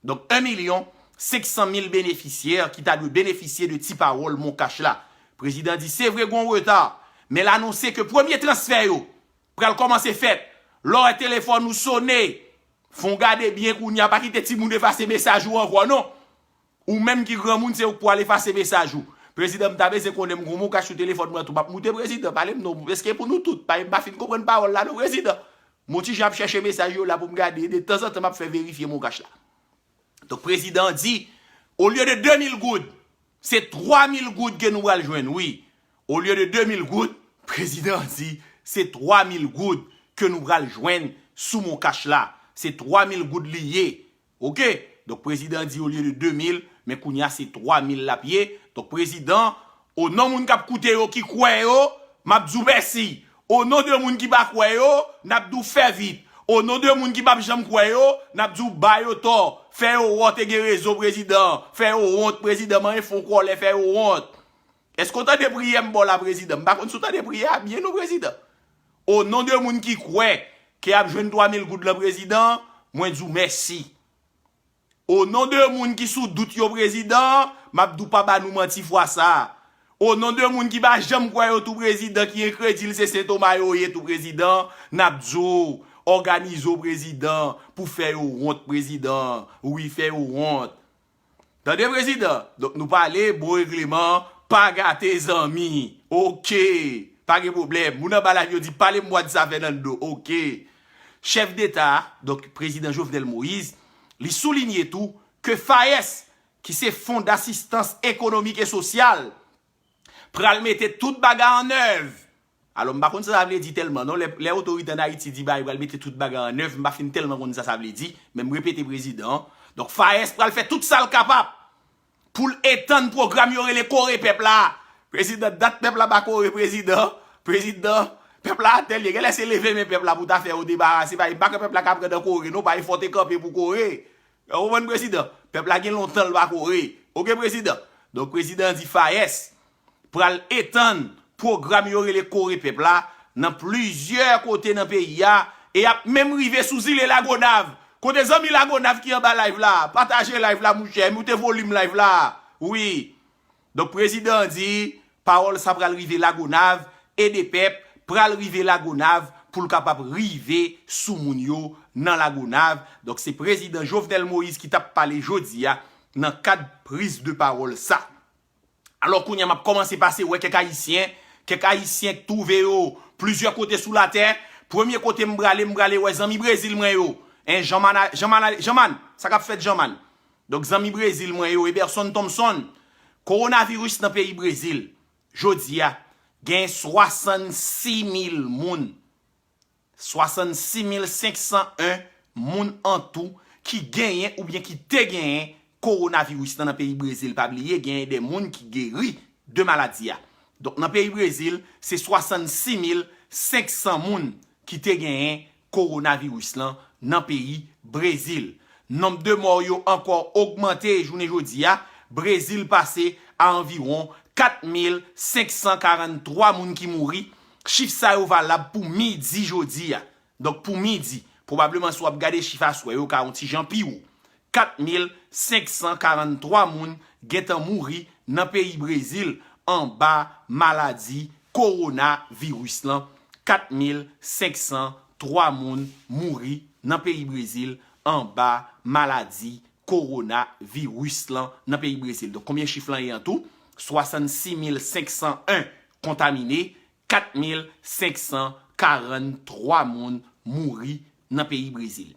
Donk, en milyon senk san mil benefisyè ki ta dwe benefisye de ti pawòl Mon Cash la. Prezidan di, se vre, gen yon reta, men l anonse ke premye transfè yo pral kòmanse fèt. Lè w wè telefòn ou sone, fè w gade byen kounye a, pa kite timoun efase mesaj ou ankò, non. Ou menm ki granmoun, se ou k pou al efase mesaj ou. Prezidan, m ta bezwen konnen m gen Mon Cash sou telefòn mwen tou, m ap moute, prezidan, pale m non, èske pou nou tout? Pa, m pa fin konprann pawòl la, non, prezidan. M yon ti jan ap chèche mesaj yo la pou m gade, e de tanzantan m ap fè verifye Mon Cash la. Donk, prezidan an di, olye de de mil goud, se twa mil goud ke nou pral jwenn, wi. Olye de de mil goud, prezidan an di, se twa mil goud ke nou pral jwenn sou Mon Cash la. Se twa mil goud li ye. Oke? Donk, prezidan an di, olye de de mil, men kounye a se twa mil l ap ye. Donk, prezidan, o non moun k ap koute yo, ki kwè yo, m ap di w mèsi. O non de moun ki pa kwè yo, n ap di w fè vit. O non de moun ki p ap janm kwè yo, n ap di w ba yo tò. Fè yo wont e gen rezon, prezidan. Fè yo wont, prezidan. Manyen fon kòlè, fè yo wont. Èske w tande priyè m ba w la, prezidan? M pa konn si w tande priyè a byen, non, prezidan. O non de moun ki kwè ke y ap jwenn twa mil goud lan, prezidan, mwen di w mèsi. O non de moun ki sou dout yo, prezidan, m ap di w pa ba nou manti fwa sa. O non de moun ki pa janm kwè yo tou, prezidan, ki enkredil, se Sen Toma yo ye tou, prezidan, n ap di w, òganize w, prezidan, pou fè yo wont, prezidan. Wi, fè yo wont. Tande, prezidan? Donk, nou pale, bon regleman, pa gate zanmi. Oke. Pa gen pwoblèm. Moun anba live yo di, pale m bwat sa, Fernando. Oke. Chèf deta a, donk prezidan Jovenel Moïse, li soulinye tou ke FAES, ki se Fonds d'Assistance Économique et Sociale, pral mete tout bagay an èv. Alò, m pa konn sa sa vle di tèlman, non. Lè, lè otorite ann Ayiti di bagay pral mete tout bagay an èv, m pa fin tèlman konn sa sa vle di, men m repete prezidan an. Donk, FAES pral fè tout sa l kapab pou l etann pwogram yo rele Kore Pèp la. Prezidan, dat pèp la pa kore, prezidan. Prezidan, pèp la atè l ye. Genlè se leve men pèp la pou ta fè yo debarase. Pa, pa ke pèp la ka pran nan kore, non, pa efò te kanpe pou kore. Ou konprann, prezidan? Pèp la gen lontan l pa kore. Oke, prezidan? Donk, prezidan an di FAES pral etann pwogram yo rele Kore Pèp la nan plizyè kote nan peyi a, e y ap menm rive sou zile Lagonav. Kote zanmi Lagonav ki anba live la? Pataje live la, monchè, moute volim live la. Wi. Donk, prezidan an di, pawòl sa pral rive Lagonav, Edepèp pral rive Lagonav pou l kapab rive sou moun yo nan Lagonav. Donk, se prezidan Jovenel Moïse ki t ap pale jodi a nan kad priz de pawòl sa. Alò, kounye a, m ap kòmanse pase wè kèk Ayisyen, kèk Ayisyen k twouve yo plizyè kote sou latè. Premye kote m prale, m prale wè zanmi Brezil mwen yo. En, Jeanman, Jeanman, Jeanman, sa k ap fèt, Jeanman? Donk, zanmi Brezil mwen yo, Eberson Thompson, kowonaviris nan peyi Brezil, jodi a, gen swasannsis mil moun, swasannsis mil senk san en moun an tou ki genyen oubyen ki te genyen kowonaviris lan nan peyi Brezil. Pa bliye, genyen de moun ki geri de maladi a. Donk, nan peyi Brezil, se swasannsis mil senk san moun ki te genyen kowonaviris lan nan peyi Brezil. Nonb de mò yo ankò ogmante jounen jodi a. Brezil pase a anviwon kat mil senk san karanntwa moun ki mouri. Chif sa yo valab pou midi jodi a. Donk, pou midi, pwobableman si w ap gade chif aswè yo ka yon ti jan pi wo. Kat mil senk san karanntwa moun gentan mouri nan peyi Brezil anba maladi kowonaviris lan. Kat mil senk san twa moun mouri nan peyi Brezil anba maladi kowonaviris lan nan peyi Brezil. Donk, konbyen chif lan ye an tou? Swasannsis mil senk san en kontamine, kat mil senk san karanntwa moun mouri nan peyi Brezil.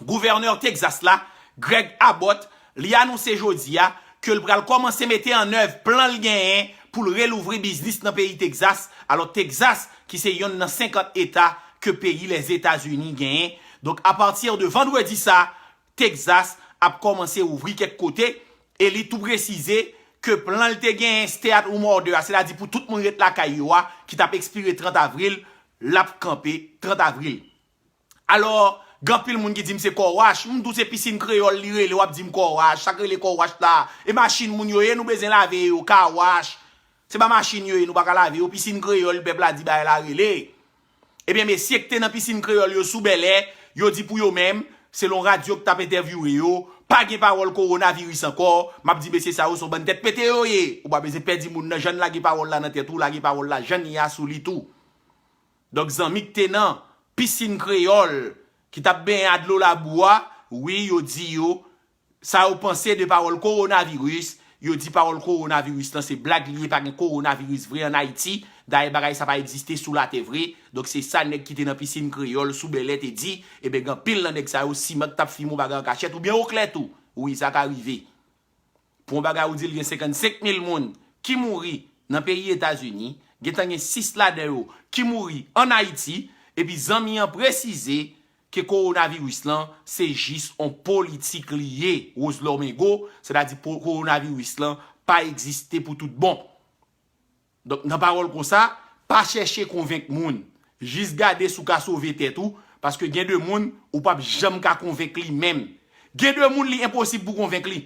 Gouvènè Texas la, Greg Abbott, li anonse jodi a ke l pral kòmanse mete an èv plan l genyen pou l relouvri biznis nan peyi Texas. Alò, Texas, ki se yonn nan senkant eta ke peyi Lèzetazini genyen. Donk, apati de vandredi sa, Texas ap kòmanse ouvri kèk kote, e li tou presize ke plan l te genyen stay at home order a, sètadi pou tout moun ret lakay yo a, ki t ap ekspire trant avril, l ap kanpe trant avril. Alò, gen anpil moun ki di m se kòwach, m tou se pisin kreyòl li rele, w ap di m kòwach, sa k rele kòwach la? E machin moun yo ye, nou bezwen lave yo, kawach. Se pa machin yo ye, nou pa ka lave yo, pisin kreyòl pèp la di bagay la rele. Ebyen, mesye k te nan pisin kreyòl yo sou Bèlè, yo di pou yo menm, selon radyo k t ap entèvyouwe yo, pa gen pawòl kowonaviris ankò. M ap di mesye sa yo se yon bann tèt pete yo ye. Ou pa bezwen pè di moun nan jan n lage pawòl la nan tèt ou, lage pawòl la jan n ye a sou li tou. Donk, zanmi k te nan pisin kreyòl ki t ap benyen a dlo labou a, wi, yo di yo sa yo panse de pawòl kowonaviris. Yo di pawòl kowonaviris lan se blag li ye, pa gen kowonaviris vre ann Ayiti. Dayè, bagay sa pa egziste sou latè vre. Donk, se sa nèg ki te nan pisin kreyòl sou Bèlè te di. Ebyen, gen anpil nan nèg sa yo siman k t ap filme yon bagay an kachèt oubyen oklè tou. Wi, sa ka rive. Pou yon bagay ou di l gen senkannsenk mil moun ki mouri nan peyi Etazini, gentan gen sis ladan yo ki mouri ann Ayiti, epi zanmi an presize ke kowonaviris lan se jis yon politik li ye, Roselor Mengo, sètadi po-, kowonaviris lan pa egziste pou tout bon. Donk, nan pawòl konsa, pa chèche konvenk moun. Jis gade si w ka sove tèt ou, paske gen de moun ou p ap janm ka konvenk li menm. Gen de moun li enposib pou konvenk li.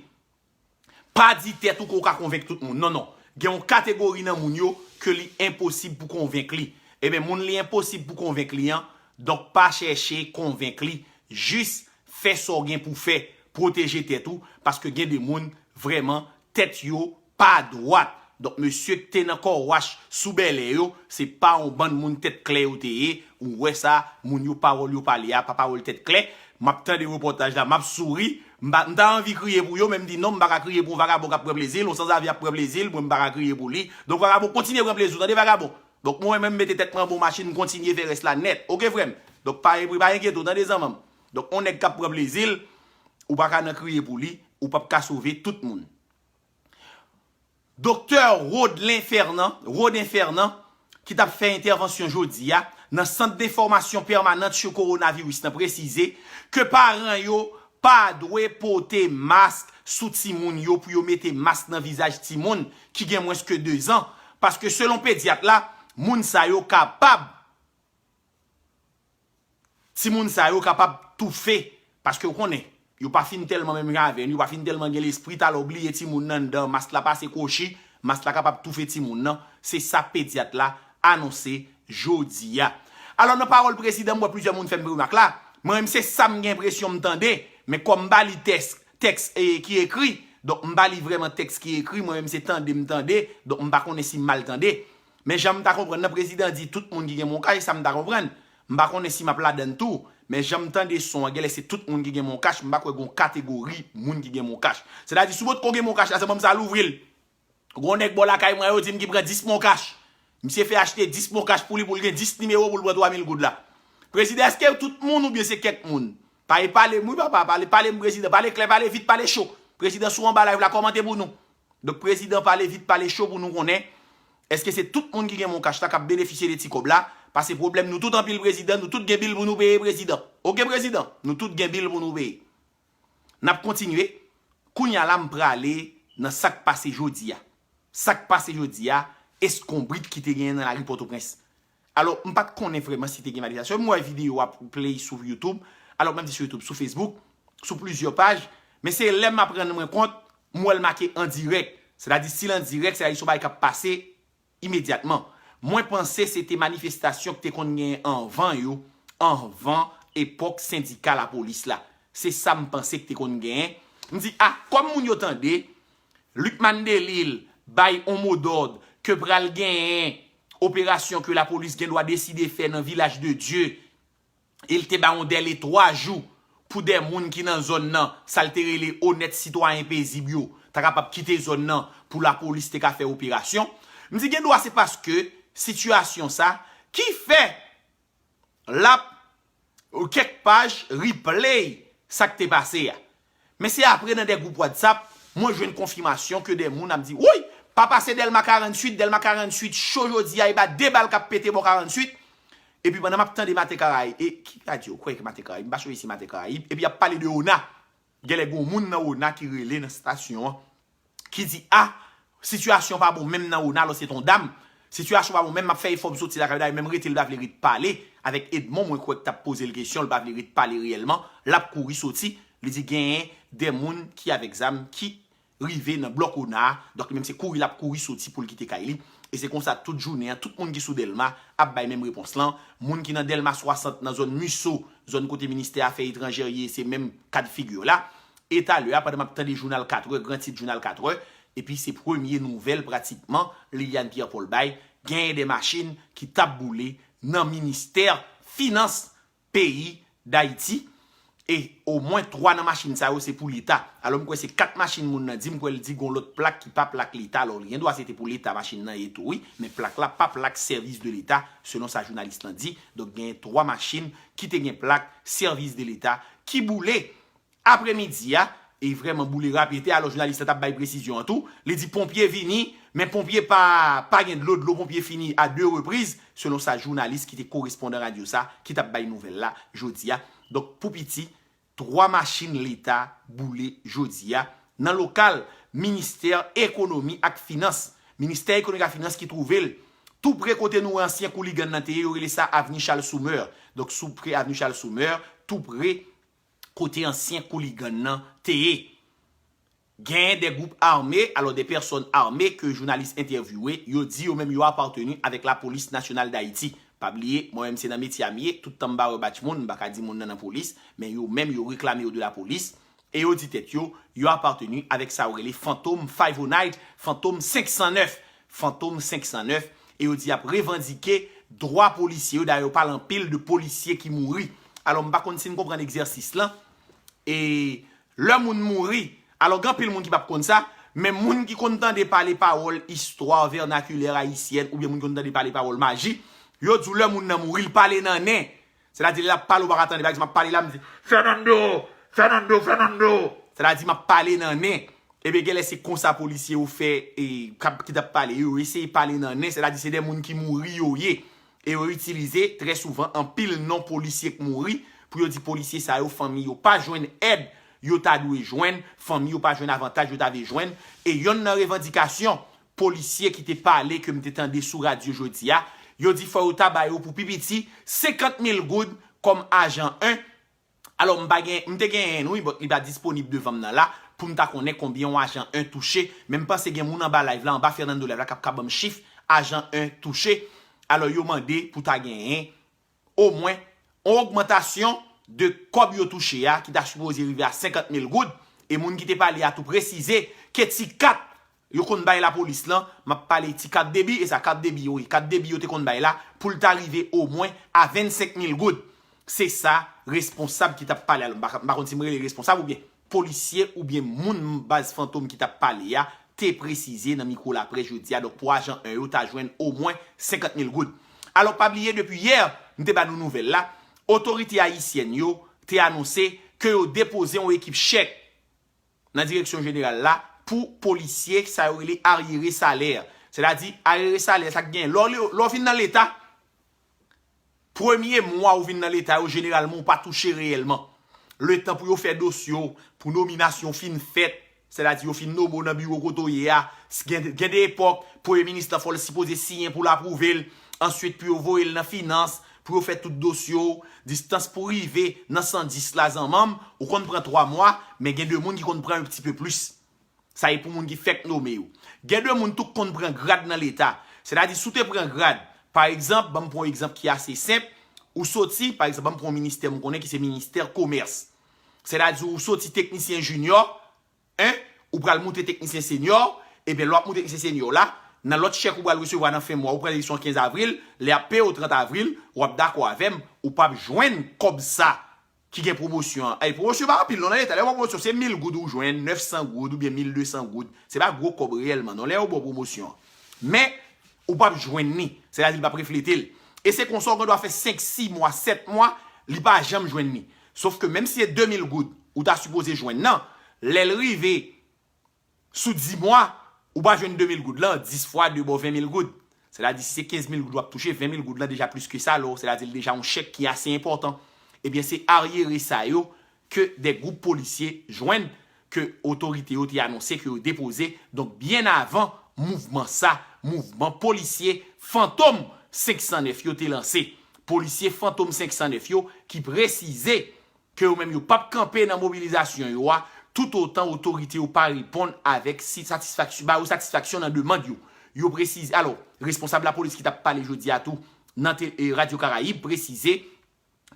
Pa di tèt ou ke w ka konvenk tout moun. Non, non. Gen yon kategori nan moun yo ke li enposib pou konvenk li. Ebyen, moun li enposib pou konvenk li an, donk pa chèche konvenk li. Jis fè sa w gen pou fè. Pwoteje tèt ou, paske gen de moun, vrèman, tèt yo pa dwat. Donk, mesye k te nan kòwach sou Bèlè yo, se pa yon bann moun tèt klè yo te ye. Ou wè sa, moun yo pawòl yo pale a, pa pawòl tèt klè. M ap tande repòtaj la, m ap souri. M pa, m ta anvi kriye pou yo, men m di non, m pa ka kriye pou yon vagabon k ap pran plezi l, yon sanzave ap pran plezi l, mwen m pa ka kriye pou li. Donk, vagabon, kontinye pran plezi w, tande, vagabon. Donk, mwen menm, m mete tèt mwen anba yon machin, m kontinye fè rès la nèt. Oke, frè m? Donk, pa, pa enkyete w, tande, zanmi m. Donk, yon nèg k ap pran plezi l, ou pa ka nan kriye pou li, ou p ap ka sove tout moun. Doktè Rodlin Fernand, Rodin Fernand, ki t ap fè entèvansyon jodi a nan Sant d'Infòmasyon Pèmanant sou Kowonaviris lan, presize ke paran yo pa dwe pote mask sou timoun yo, pou yo mete mask nan vizaj timoun ki gen mwens ke dezan, paske selon pedyat la, moun sa yo kapab Timoun sa yo kapab toufe, paske w konnen, yo pa fin tèlman menm jan avè n, yo pa fin tèlman gen lespri, talè w bliye timoun nan anndan, mas la pase kwochi, mas la kapab toufe timoun nan, se sa pedyat la anonse jodi a. Alò, nan pawòl prezidan, m wè plizyè moun fè m remak la, Mwen menm se sa m gen enpresyon m tande, men kòm m pa li tèks, tèks e, ki ekri, donk m pa li vrèman tèks ki ekri, mwen menm se tande m tande, donk m pa konnen si m mal tande. Men jan m ta konprann nan, prezidan di tout moun ki gen Moncash, e sa m ta konprann. M pa konnen si m ap ladann tou, men jan m tande son an, genlè se tout moun ki gen Moncash, m pa kwè gon kategori moun ki gen Moncash. Sètadi, si w potko gen Moncash la, se ban m sa louvri l. Gon nèg bò lakay mwen yo di m ki pran dis Moncash. Misye fè achte dis Moncash pou li, pou l gen dis nimewo pou l pran twa mil goud la. Prezidan, èske tout moun oubyen se kèk moun? Pa e pale m wi papa, pale, pale m prezidan, pale klè, pale vit, pale cho. Prezidan, si w anba live la, kòmante pou nou. Donk prezidan, pale vit, pale cho pou nou konnen èske se tout moun ki gen Moncash la k ap benefisye de ti kòb la. Paske pwoblèm nou tout anpil prezidan, nou tout gen bil pou nou peye prezidan. Oke prezidan, nou tout gen bil pou nou peye. N ap kontinye. Kounye a la, m prale nan sa k pase jodi a. Sa k pase jodi a, eskonbrit ki te genyen nan lari Pòtoprens. Alò, m pa t konnen vrèman si te gen manifestasyon. M wè videyo a play sou YouTube. Alò, m ap di sou YouTube, sou Facebook, sou plizyè paj. Men se lè m ap rann mwen kont, m wè l make an dirèk. Sètadi, si l an dirèk, sètadi se yon bagay k ap pase imedyatman. Mwen panse se te manifestasyon ki te konn genyen anvan yo, anvan epòk sendika lapolis la. Se sa m panse ki te konn genyen. M di, a, kòm moun yo tande, Lucmane Delille bay on modòd ke pral genyen operasyon ke lapolis gen dwa deside fè nan Vilaj de Dye, e l te ba yon dèle twa jou pou de moun ki nan zòn nan, sa l te rele onèt sitwayen pezib yo, ta kapab kite zòn nan pou lapolis te ka fè operasyon. M di gen dwa se paske sitiyasyon sa ki fè l ap kèk paj replay sa k te pase a. Men se apre nan de gwoup WhatsApp, mwen jwenn konfimasyon ke de moun ap di, woy, pa pase Dèlma karanntuit, Dèlma karanntuit cho jodi a, e pa de bal k ap pete bò karanntuit. Epi pandan m ap tande Maten Karayib, e ki radyo, kwè ke Maten Karayib, m pa sonje si Maten Karayib, epi y ap pale de Ona. Genlè gen yon moun nan Ona ki rele nan estasyon an, ki di, a, sitiyasyon pa bon menm nan Ona, alò se t on dam. Sitiyasyon pa bon menm, m ap fè efò m soti lakay, dayè menm rete l pa vle ret pale avèk Edmond, mwen kwè k t ap poze l kesyon, l pa vle ret pale reyèlman, l ap kouri soti, li di genyen de moun ki avèk zam ki rive nan blòk Ona a, donk li menm se kouri l ap kouri soti pou l kite kay li. E se konsa tout jounen an, tout moun ki sou Dèlma ap bay menm repons lan. Moun ki nan Dèlma swasant, nan zòn Musso, zòn kote ministè afè etranjè ye, se menm kad figi la. E talè a, pandan m ap tande jounal katrè, gran tit jounal katrè, epi se premye nouvèl pratikman Liliane Pierre Paul bay, genyen de machin ki t ap boule nan ministè finans peyi Dayiti. E omwen twa nan machin sa yo se pou Leta. Alò m kwè se kat machin moun nan di, m kwè l di gon lòt plak ki pa plak Leta. Alò li gen dwa se te pou Leta machin nan ye tou wi, men plak la pa plak Service de l'État, selon sa jounalis lan di. Donk genyen twa machin ki te gen plak Service de l'État ki boule apremidi a, e vrèman boule rapete. Alò jounalis la t ap bay presizyon an tou, li di ponpye vini, men ponpye pa, pa gen dlo, dlo ponpye fini a de repriz, selon sa jounalis ki te korespondan radyo sa, ki t ap bay nouvèl la jodi a. Donk pou piti, twa machin Leta boule jodi a nan lokal Ministè Ekonomi ak Finans. Ministè Ekonomi ak Finans ki twouve l tou pre kote nou wè ansyen kouligann nan te ye, yo rele sa Avni Charles Soumeur. Donk sou pre Avni Charles Soumeur, tou pre kote ansyen kouligann nan te ye. Genyen de gwoup ame, alò de pèsòn ame ke jounalis entèvyouwe, yo di yo menm yo apateni avèk Lapolis Nasyonal Dayiti. Pa bliye, mwen menm se nan metye a m ye, tout tan m pa wè batch moun, m pa ka di moun nan nan polis, men yo menm yo reklame yo de lapolis, e yo di tèt yo, yo apateni avèk sa yo rele Fantom Five oh nine, Fantom senk san nèf, Fantom senk san nèf, e yo di y ap revandike dwa polisye yo, dayè yo pale anpil de polisye ki mouri. Alò m pa konn si n konprann egzèsis lan, e lè moun mouri, alò gen anpil moun ki p ap konn sa, men moun ki konn tande pale pawòl istwa vènakilè ayisyèn, oubyen moun ki konn tande pale pawòl maji, yo di w lè moun nan mouri, l pale nan nen. Sètadi lè l ap pale, ou pa ka tande. Pa egzanp, m ap pale la, m di, Fernando, Fernando, Fernando. Sètadi m ap pale nan nen. Ebyen genlè se konsa polisye yo fè, e, k ap, ki t ap pale, yo eseye pale nan nen, sètadi se de moun ki mouri yo ye. E yo itilize trè souvan anpil non polisye k mouri pou yo di polisye sa yo, fanmi yo pa jwenn èd yo ta dwe jwenn, fanmi yo pa jwenn avantaj yo ta dwe jwenn. E yonn nan revandikasyon polisye ki te pale ke m te tande sou radyo jodi a, yo di fò yo ta ba yo pou pi piti senkant mil goud kòm ajan en. Alò m pa gen, m te genyen l wi, but li pa disponib devan m nan la pou m ta konnen konbyen yon ajan en touche, men m panse gen moun anba live la, anba Fernando live la k ap ka ban m chif ajan en touche. Alò yo mande pou ta genyen omwen yon ogmantasyon de kòb yo touche a, ki ta sipoze rive a senkant mil goud, e moun ki te pale a tou presize ke ti kat yo konn bay lapolis lan, m ap pale ti kat debi, e sa kat debi yo ye, kat debi yo te konn bay la, pou l ta rive omwen a vennsenk mil goud. Se sa responsab ki t ap pale a, m pa, m pa konn si m rele responsab oubyen polisye oubyen moun baz Fantom ki t ap pale a, te presize nan mikwo laprès jodi a. Donk, pou ajan en yo ta jwenn omwen senkant mil goud. Alò, pa bliye, depi yè, m te ba nou nouvèl la, otorite ayisyèn yo te anonse ke yo depoze yon ekip chèk nan direksyon jeneral la pou polisye, sa yo rele aryere salè. Sètadi, aryere salè, sa k gen, lè w, lè w vin nan Leta, premye mwa ou vin nan Leta yo, jeneralman, ou pa touche reyèlman. Letan pou yo fè dosye w, pou nominasyon fin fèt, sètadi yo fin nome w nan biwo kote w ye a, s- gen, gen de epòk, premye minis lan fò l sipoze siyen pou l apwouve l, answit pou yo voye l nan finans, pou yo fè tout dosye w, distans pou rive nan san dis la zanmanm, ou konn pran twa mwa, men gen de moun ki konn pran yon ti pe plis. Sa e pou moun ki fèk nome yo. Gen de moun tou k konn pran grad nan Leta. Sètadi, si w te pran grad, pa egzanp, ban m pran yon egzanp ki ase senp, ou soti, pa egzanp, ban m pran yon ministè m konnen ki se ministè komès. Sètadi, ou soti teknisyen jinyò, en, ou pral moute teknisyen senyò, ebyen, lè w ap moute teknisyen senyò la, nan lòt chèk ou pral resevwa nan fen mwa, ou pran eleksyon kenz avril, lè y ap peye w trant avril, w ap dakò avè m, ou p ap jwenn kòb sa ki gen pwomosyon an. Ay, pwomosyon pa anpil non nan Leta. Lè yo ba w pwomosyon, se mil goud ou jwenn, nèf san goud oubyen mil de san goud. Se pa gwo kòb reyèlman non, lè yo ba w pwomosyon an. Men, ou p ap jwenn li. Sètadi, li p ap reflete l. E se konsa, ou gen dwa fè senk, sis mwa, sèt mwa, li pa janm jwenn li. Sòf ke menm si se de mil goud ou ta sipoze jwenn nan, lè l rive sou dis mwa, ou pa jwenn de mil goud lan, dis fwa de ba w ven mil goud. Sètadi, si se kenz mil goud w ap touche, ven mil goud lan deja plis ke sa, lò, sètadi, l deja yon chèk ki ase enpòtan. Ebyen, se aryere sa yo ke de gwoup polisye jwenn, ke otorite yo te anonse ke yo depoze, donk, byen avan mouvman sa, mouvman polisye Fantom senk san nèf yo te lanse. Polisye Fantom senk san nèf yo ki presize ke yo menm yo p ap kanpe nan mobilizasyon yo a, toutotan otorite yo pa reponn avèk si- satisfaksyon, ba yo satisfaksyon nan demann yo. Yo presize, alò, responsab lapolis ki t ap pale jodi a tou nan te- e, Radyo Karayib presize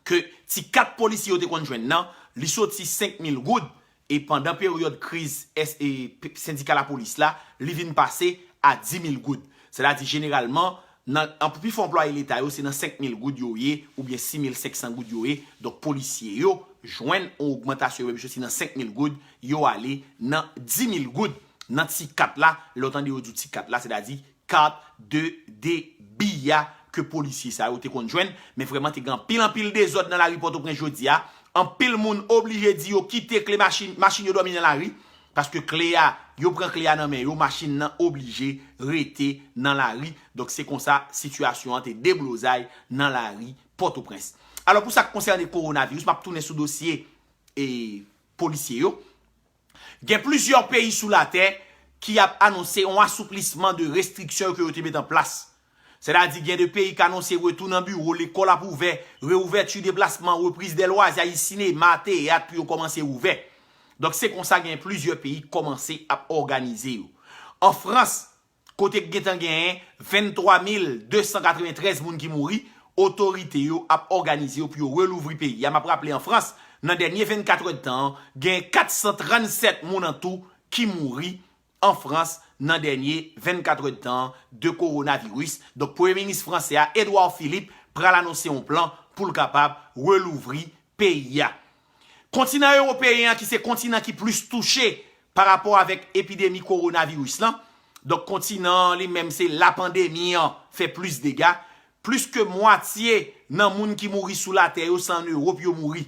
ke ti kat polisye yo te konn jwenn nan, li soti senk mil goud, e pandan peryòd kriz S- e, p- sendika lapolis la, li vin pase a di mil goud. Sètadi, jeneralman, nan, an, pou pifò anplwaye Leta yo, se nan senk mil goud yo ye, oubyen sis mil senk san goud yo ye. Donk, polisye yo jwenn yon ogmantasyon, yo menm soti nan senk mil goud, yo ale nan di mil goud nan ti kat la. Lè w tande yo di w ti kat la, sètadi kat de debi a ke polisye sa yo te konn jwenn. Men vrèman, te gen anpil, anpil dezòd nan lari Pòtoprens jodi a. Anpil moun oblije di yo kite kle machin, machin yo dòmi nan lari. Paske kle a, yo pran kle a nan men yo, machin nan oblije rete nan lari. Donk, se konsa sitiyasyon an te deblozay nan lari Pòtoprens. Alò, pou sa k konsène kowonaviris, m ap tounen sou dosye e polisye yo. Gen plizyè peyi sou latè ki ap anonse yon asouplisman de restriksyon yo ke yo te met an plas. Sètadi, gen de peyi k anonse retou nan biwo, lekòl ap ouvè, reouvèti deplasman, repriz de lwazyay, sinema, teyat pou yo kòmanse ouvè. Donk, se konsa gen plizyè peyi k kòmanse ap òganize yo. An Frans, kote k gentan genyen venntwa mil de san katreventrèz moun ki mouri, otorite yo ap òganize yo pou yo relouvri peyi a. M ap raple, an Frans, nan dènye vennkatrè tan an, gen kat san trannsèt moun an tou ki mouri an Frans nan dènye vennkatrè tan de kowonaviris. Donk, premye minis fransè a, Edouard Philippe, pral anonse yon plan pou l kapab relouvri peyi a. Kontinan ewopeyen an, ki se kontinan ki plis touche pa rapò avèk epidemi kowonaviris lan, donk, kontinan an li menm, se la pandemi an fè plis dega. Plis ke mwatye nan moun ki mouri sou latè yo, se ann Ewòp yo mouri.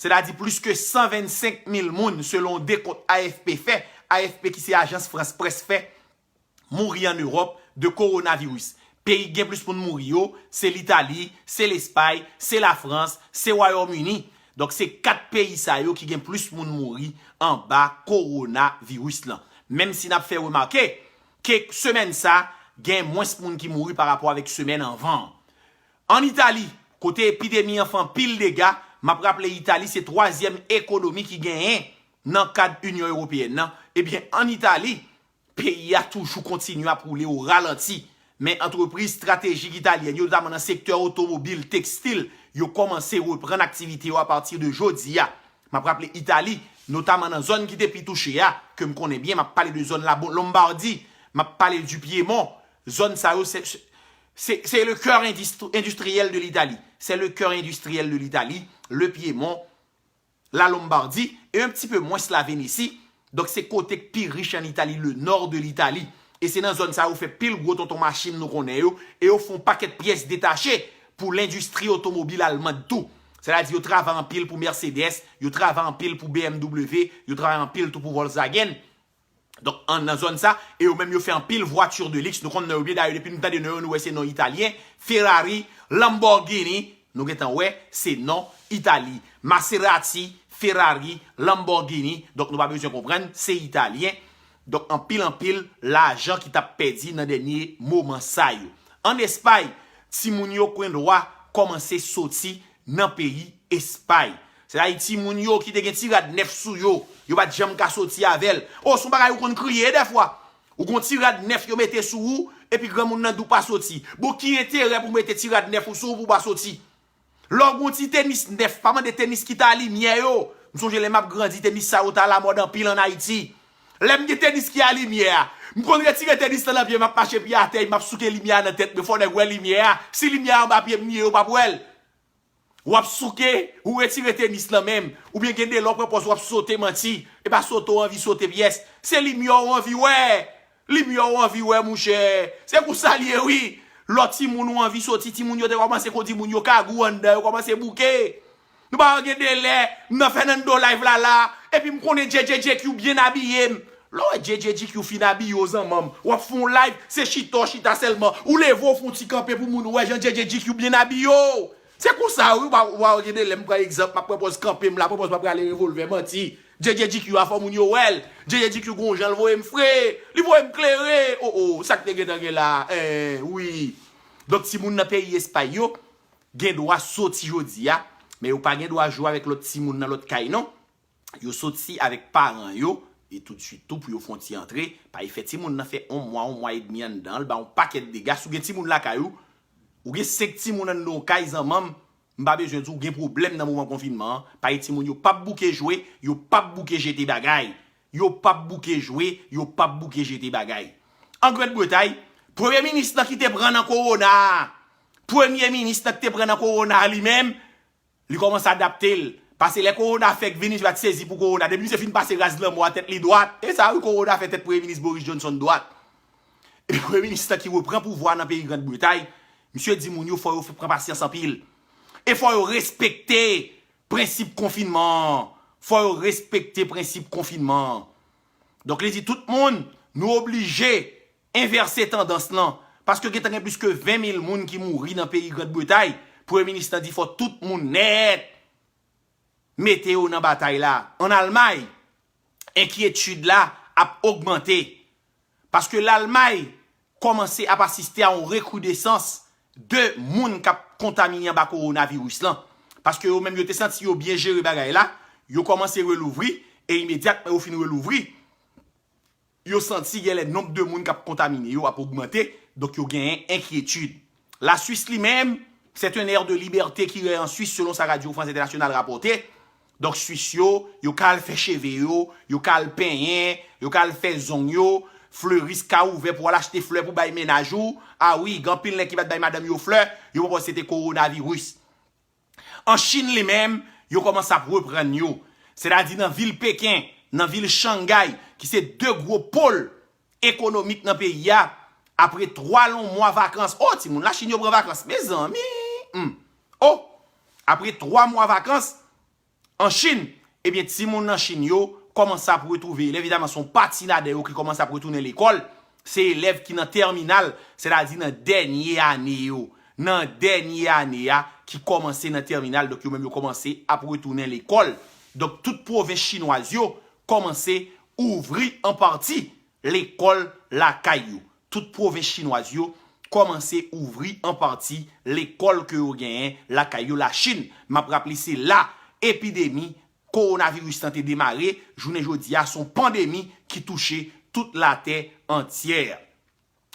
Sètadi plis ke san vennsenk mil moun, selon dekont A F P fè, A F P ki se ajans Frans Près fè, mouri ann Ewòp de kowonaviris. Peyi ki gen plis moun mouri yo, se Litali, se Lespay, se Lafrans, se Wayòm Ini. Donk, se kat peyi sa yo ki gen plis moun mouri anba kowonaviris lan. Menm si n ap fè remake ke semèn sa, gen mwens moun ki mouri pa rapò avèk semèn anvan an. Ann Itali, kote epidemi an fè anpil dega, m ap raple Itali se twazyèm ekonomi ki genyen nan kad Inyon Ewopeyèn nan, ebyen, ann Itali, peyi a toujou kontinye ap woule o ralanti. Men antrepriz estratejik italyèn yo, notaman nan sektè otomobil, tekstil, yo kòmanse reprann aktivite yo apati de jodi a. M ap raple Itali, notaman nan zòn ki te pi touche a, ke m konnen byen, m ap pale de zòn la Lombardi, m ap pale du Piémont, zòn sa yo, se, se, se le cœur industri- industriel de l'Italie. C'est le cœur industriel de l'Italie, le Piémont, la Lombardie, et un petit peu moins la Vénétie. Donk se kote k pi rich an Itali, le nord de l'Italie. E se nan zòn sa yo fè pil gwo tonton machin nou konnen yo, e yo fè yon pakèt pyès detache pou lendistri otomobil almann tou. Sètadi yo travay anpil pou Mercedes, yo travay anpil pou B M W, yo travay anpil tou pou Volkswagen. Donk, an, nan zòn sa, e yo menm yo fè anpil vwati de liks. Nou konn non yo byen, dayè depi nou tande non yo, nou wè se non italyen. Ferrari, Lamborghini, nou gentan wè, se non Itali. Maserati, Ferrari, Lamborghini, donk nou pa bezwen konprann, se italyen. Donk, anpil, anpil lajan ki t ap pèdi nan dènye moman sa yo. An Espay, timoun yo gendwa kòmanse soti nan peyi Espay. Sètadi timoun yo ki te gen ti rad nèf sou yo, yo pa t janm ka soti avè l. O, se yon bagay ou konn kriye dèfwa. Ou gon ti rad nèf yo mete sou ou, epi granmoun nan di w pa soti. Bon, ki enterè pou mete ti rad nèf ou sou ou pou w pa soti? Lè w gon ti tenis nèf, pa mande tenis ki ta limyè yo. M sonje lè m ap grandi, tenis sa yo ta lamòd anpil ann Ayiti. Lè m gen tenis ki a limyè a, m konn retire tenis lan nan pye m, m ap mache pye atè, m ap souke limyè a nan tèt mwen, fò nèg wè limyè a. Si limyè a anba pye m li ye, yo p ap wè l. W ap souke, ou retire tenis lan menm, oubyen gen de lè w pran pòz w ap sote manti. E pa sote w anvi sote pyès. Se limyè w anvi wè. Limyè w anvi wè, monchè. Se konsa l ye, wi. Lòt timoun ou anvi soti, timoun yo te kòmanse kondi moun yo kagou anndan, yo kòmanse bouke. Nou pa wè gen de lè, m nan Fernando Live la la, epi m konnen J J J Q byen abiye m. Lè w wè J J J Q fin abiye w zanmanm, w ap fè yon live, se chita w chita sèlman. Ou leve w fè yon ti kanpe pou moun wè jan J J J Q byen abiye w. Se konsa wi, w pa, w pa wè gen de lè m pran egzanp, m ap pran pòz kanpe m la, pran pòz m ap rale revòlvè manti. J J J Q a fò moun yo wè l. J J J Q gon jan l voye m fre, li voye m klere. O o, sa k te gentan gen la, eh, wi. Donk timoun nan peyi Espay yo, gen dwa soti jodi a, men yo pa gen dwa jwe avèk lòt timoun nan lòt kay non. Yo soti avèk paran yo, e toutswit tou pou yo fè yon ti antre, pa fè timoun nan fè yon mwa, yon mwa edmi anndan an, l ba yon pakèt dega. Si w gen timoun lakay ou, ou gen senk timoun anndan yon kay zanmanm, m pa bezwen di w gen pwoblèm nan moman konfinman an, paske timoun yo p ap bouke jwe, yo p ap bouke jete bagay. Yo p ap bouke jwe, yo p ap bouke jete bagay. An Grann Bretay, premye minis lan ki te pran nan kowona a, premye minis lan ki te pran nan kowona a li menm, li kòmanse adapte l. Paske lè kowona fèk vini, li pa t sezi pou kowona. Depi misye fin pase raz lanmò a, tèt li dwat. E sa wi, kowona fè tèt premye minis Boris Johnson dwat. Epi premye minis lan ki reprann pouvwa nan peyi Grann Bretay, misye di moun yo fò yo pran pasyans anpil. E fò yo respekte prensip konfinman an. Fò yo respekte prensip konfinman an. Donk li di tout moun, nou oblije envèse tandans lan. Paske gentan gen plis ke ven mil moun ki mouri nan peyi Grann Bretay. Premye minis lan di fò tout moun nèt mete yo nan batay la. An Almay, enkyetid la ap ogmante. Paske Lalmay kòmanse ap asiste a yon rekridesans de moun k ap kontamine anba kowonaviris lan. Paske yo menm yo te santi yo byen jere bagay la, yo kòmanse relouvri, e imedyatman yo fin relouvri, yo santi genlè nonb de moun k ap kontamine yo ap ogmante, donk yo genyen enkyetid. Laswis li menm, c'est un air de liberté qui règne en Suisse, selon sa Radio France Internationale rapòte. Donk, Swis yo, yo ka al fè cheve yo, yo ka al penyen, yo ka al fè zong yo, fleris ka ouvè pou w al achte flè pou bay mennaj ou. A wi, gen anpil nèg ki pa t bay madanm yo flè, yo pa panse se te kowonaviris. An Chin li menm, yo kòmanse ap reprann yo. Sètadi nan vil Peken, nan vil Shanghai, ki se de gwo pòl ekonomik nan peyi a, apre twa long mwa vakans, o, timoun Lachin yo pran vakans, mezanmi! Hmm. O! Apre twa mwa vakans, an Chin, ebyen, timoun nan Chin yo kòmanse ap retwouve elèv. Evidaman, se yon pati ladan yo ki kòmanse ap retounen lekòl. Se elèv ki nan tèminal, sètadi nan dènye ane yo. Nan dènye ane a, ki kòmanse nan tèminal, donk yo menm yo kòmanse ap retounen lekòl. Donk, tout pwovens chinwaz yo kòmanse ouvri an pati lekòl lakay yo. Tout pwovens chinwaz yo kòmanse ouvri an pati lekòl ke yo genyen lakay yo. Lachin, m ap raple, se la epidemi kowonaviris lan te demare. Jounen jodi a, se yon pandemi ki touche tout latè antyè.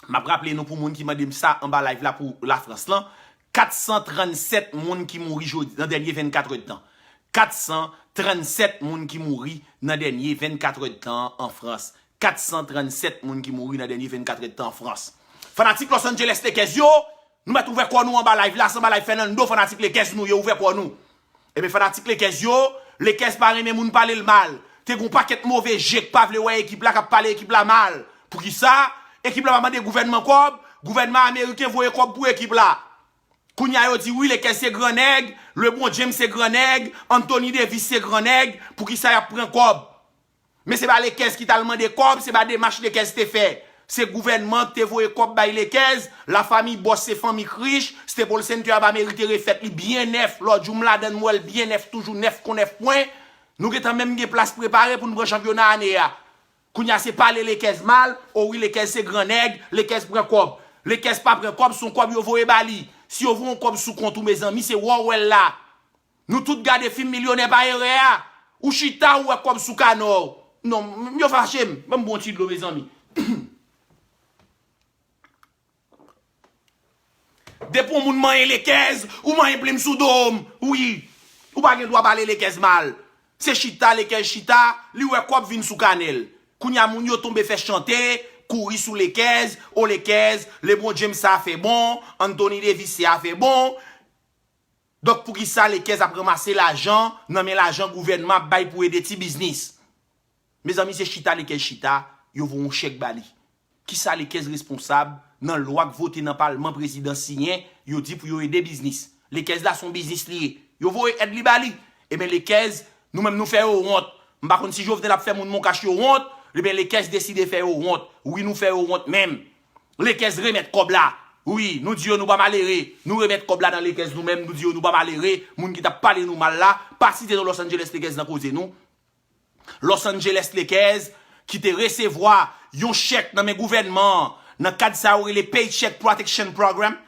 M ap raple nou, pou moun ki mande m sa anba live la pou Lafrans lan, Kat san trannsèt moun ki mouri jodi nan dènye vennkat èdtan. Kat san trannsèt moun ki mouri nan dènye vennkat èdtan an Frans. Kat san trannsèt moun ki mouri nan dènye vennkat èdtan an Frans. Fanatik Los Angeles Lakers yo, nou mèt ouvè kò nou anba live la, se anba live Fernando, fanatik Lakers nou ye, ouvè kò nou. Ebyen, fanatik Lakers yo, Lakers pa renmen moun pale l mal. Te gen yon pakèt move je k pa vle wè ekip la, k ap pale ekip la mal. Poukisa? Ekip la pa mande gouvènman kòb, gouvènman ameriken voye kòb pou ekip la. Kounye a yo di wi, Lakers se gran nèg, LeBron James se gran nèg, Anthony Davis se gran nèg, poukisa y ap pran kòb? Men se pa Lakers ki t al mande kòb, se pa demach Lakers te fè. Se gouvènman ki te voye kòb bay Lakers, lafanmi bòs se fanmi k rich, Staples Center a pa merite refèt, li byen nèf, lòt jou m ladan l m wè l byen nèf, toujou nèf kon nèf pwen. Nou gentan menm gen plas prepare pou n pran chanpyona ane a. Kounye a se pale Lakers mal, o wi Lakers se gran nèg, Lakers pran kòb. Lakers pa pran kòb, se yon kòb yo voye ba li. Si yo voye yon kòb sou kont ou, mezanmi, se wè w wè l la. Nou tout gade fim Milyonè pa erè a. Ou chita, ou wè kòb sou kanò w. Non, m- yo fache m. Ban m bon ti dlo, mezanmi. Depi yon moun manyen Lakers, ou manyen plim sou do m. Wi. Ou pa gen dwa pale Lakers mal. Se chita Lakers chita, li wè kòb vin sou kanè l. Kounye a moun yo tonbe fè chante, kouri sou Lakers, o Lakers, LeBron James sa fè bon, Anthony Davis se a fè bon. Donk poukisa Lakers ap ranmase lajan nan men lajan gouvènman ap bay pou ede ti biznis? Mezanmi, se chita Lakers chita, yo voye yon chèk ba li. Kisa Lakers responsab nan lwa k vote nan palman prezidan siyen, yo di pou yo ede biznis? Lakers la se yon biznis li ye. Yo voye èd li ba li. Ebyen Lakers, nou menm nou fè yo wont. M pa konn si Jovenel ap fè moun Moncash yo wont, ebyen Lakers deside fè yo wont. Wi, nou fè yo wont menm. Lakers remèt kòb la. Wi, nou di yo nou pa malere. Nou remèt kòb la nan Lakers nou menm, nou di yo nou pa malere. Moun ki t ap pale nou mal la, pa site non Los Angeles Lakers nan koze nou. Los Angeles Lakers ki te resevwa yon chèk nan men gouvènman an nan kad sa yo rele Paycheck Protection Program.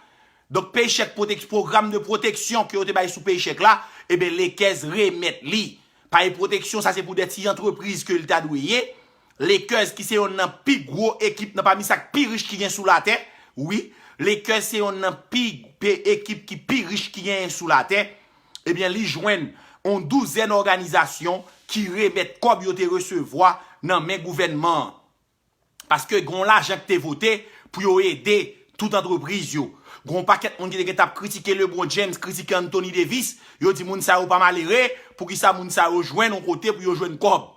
Donk, Paycheck Protection, pwogram de pwoteksyon ke yo te bay sou Paycheck la, ebyen, Lakers remèt li. Pa e pwoteksyon, sa se pou de ti antrepriz ke l ta dwe ye. Lakers ki se yonn nan pi gwo ekip nan pami sa k pi rich ki gen sou latè. Wi, Lakers se yonn nan pi, pi ekip ki pi rich ki genyen sou latè. Ebyen, li jwenn yon douzèn òganizasyon ki remèt kòb yo te resevwa nan men gouvènman an. Paske gen yon lajan ki te vote pou yo ede tout antrepriz yo. Gen yon pakèt moun ki te gentan ap kritike LeBron James, kritike Anthony Davis, yo di moun sa yo pa malere, poukisa moun sa yo jwenn yon kote pou yo jwenn kòb.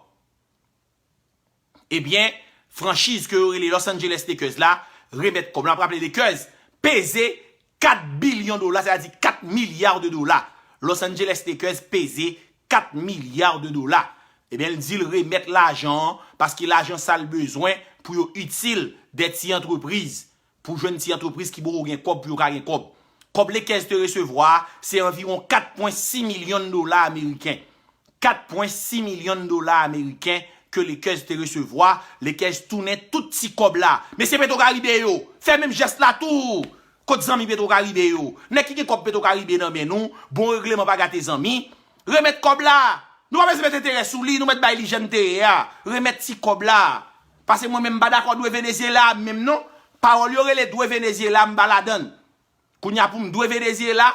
Ebyen, franchiz ke yo rele Los Angeles Lakers la remèt kòb la. N ap raple Lakers peze kat bilyon dola, sètadi kat milya de dola. Los Angeles Lakers peze kat milya de dola. Ebyen, l di l remèt lajan an, paske lajan sa l bezwen pou yo itil de ti antrepriz, pou jwenn ti antrepriz ki poko gen kòb pou yo ka gen kòb. Kòb Lakers te resevwa a, se anviwon kat pwen sis milyon dola ameriken. Kat pwen sis milyon dola ameriken ke Lakers te resevwa, Lakers tounen tout ti kòb la. Mesye Petro Karibe yo, fè menm jès la tou! Kot zanmi Petro Karibe yo? Nèg ki gen kòb Petro Karibe nan men nou, bon regleman pa gate zanmi. Remèt kòb la! Nou pa bezwen met enterè sou li, nou mèt bay li jan l te ye a. Remèt ti kòb la. Paske mwen menm m pa dakò dwe Venezyela a menm non. Pawòl yo rele dwe Venezyela, m pa ladan l. Kounye a pou m dwe Venezyela,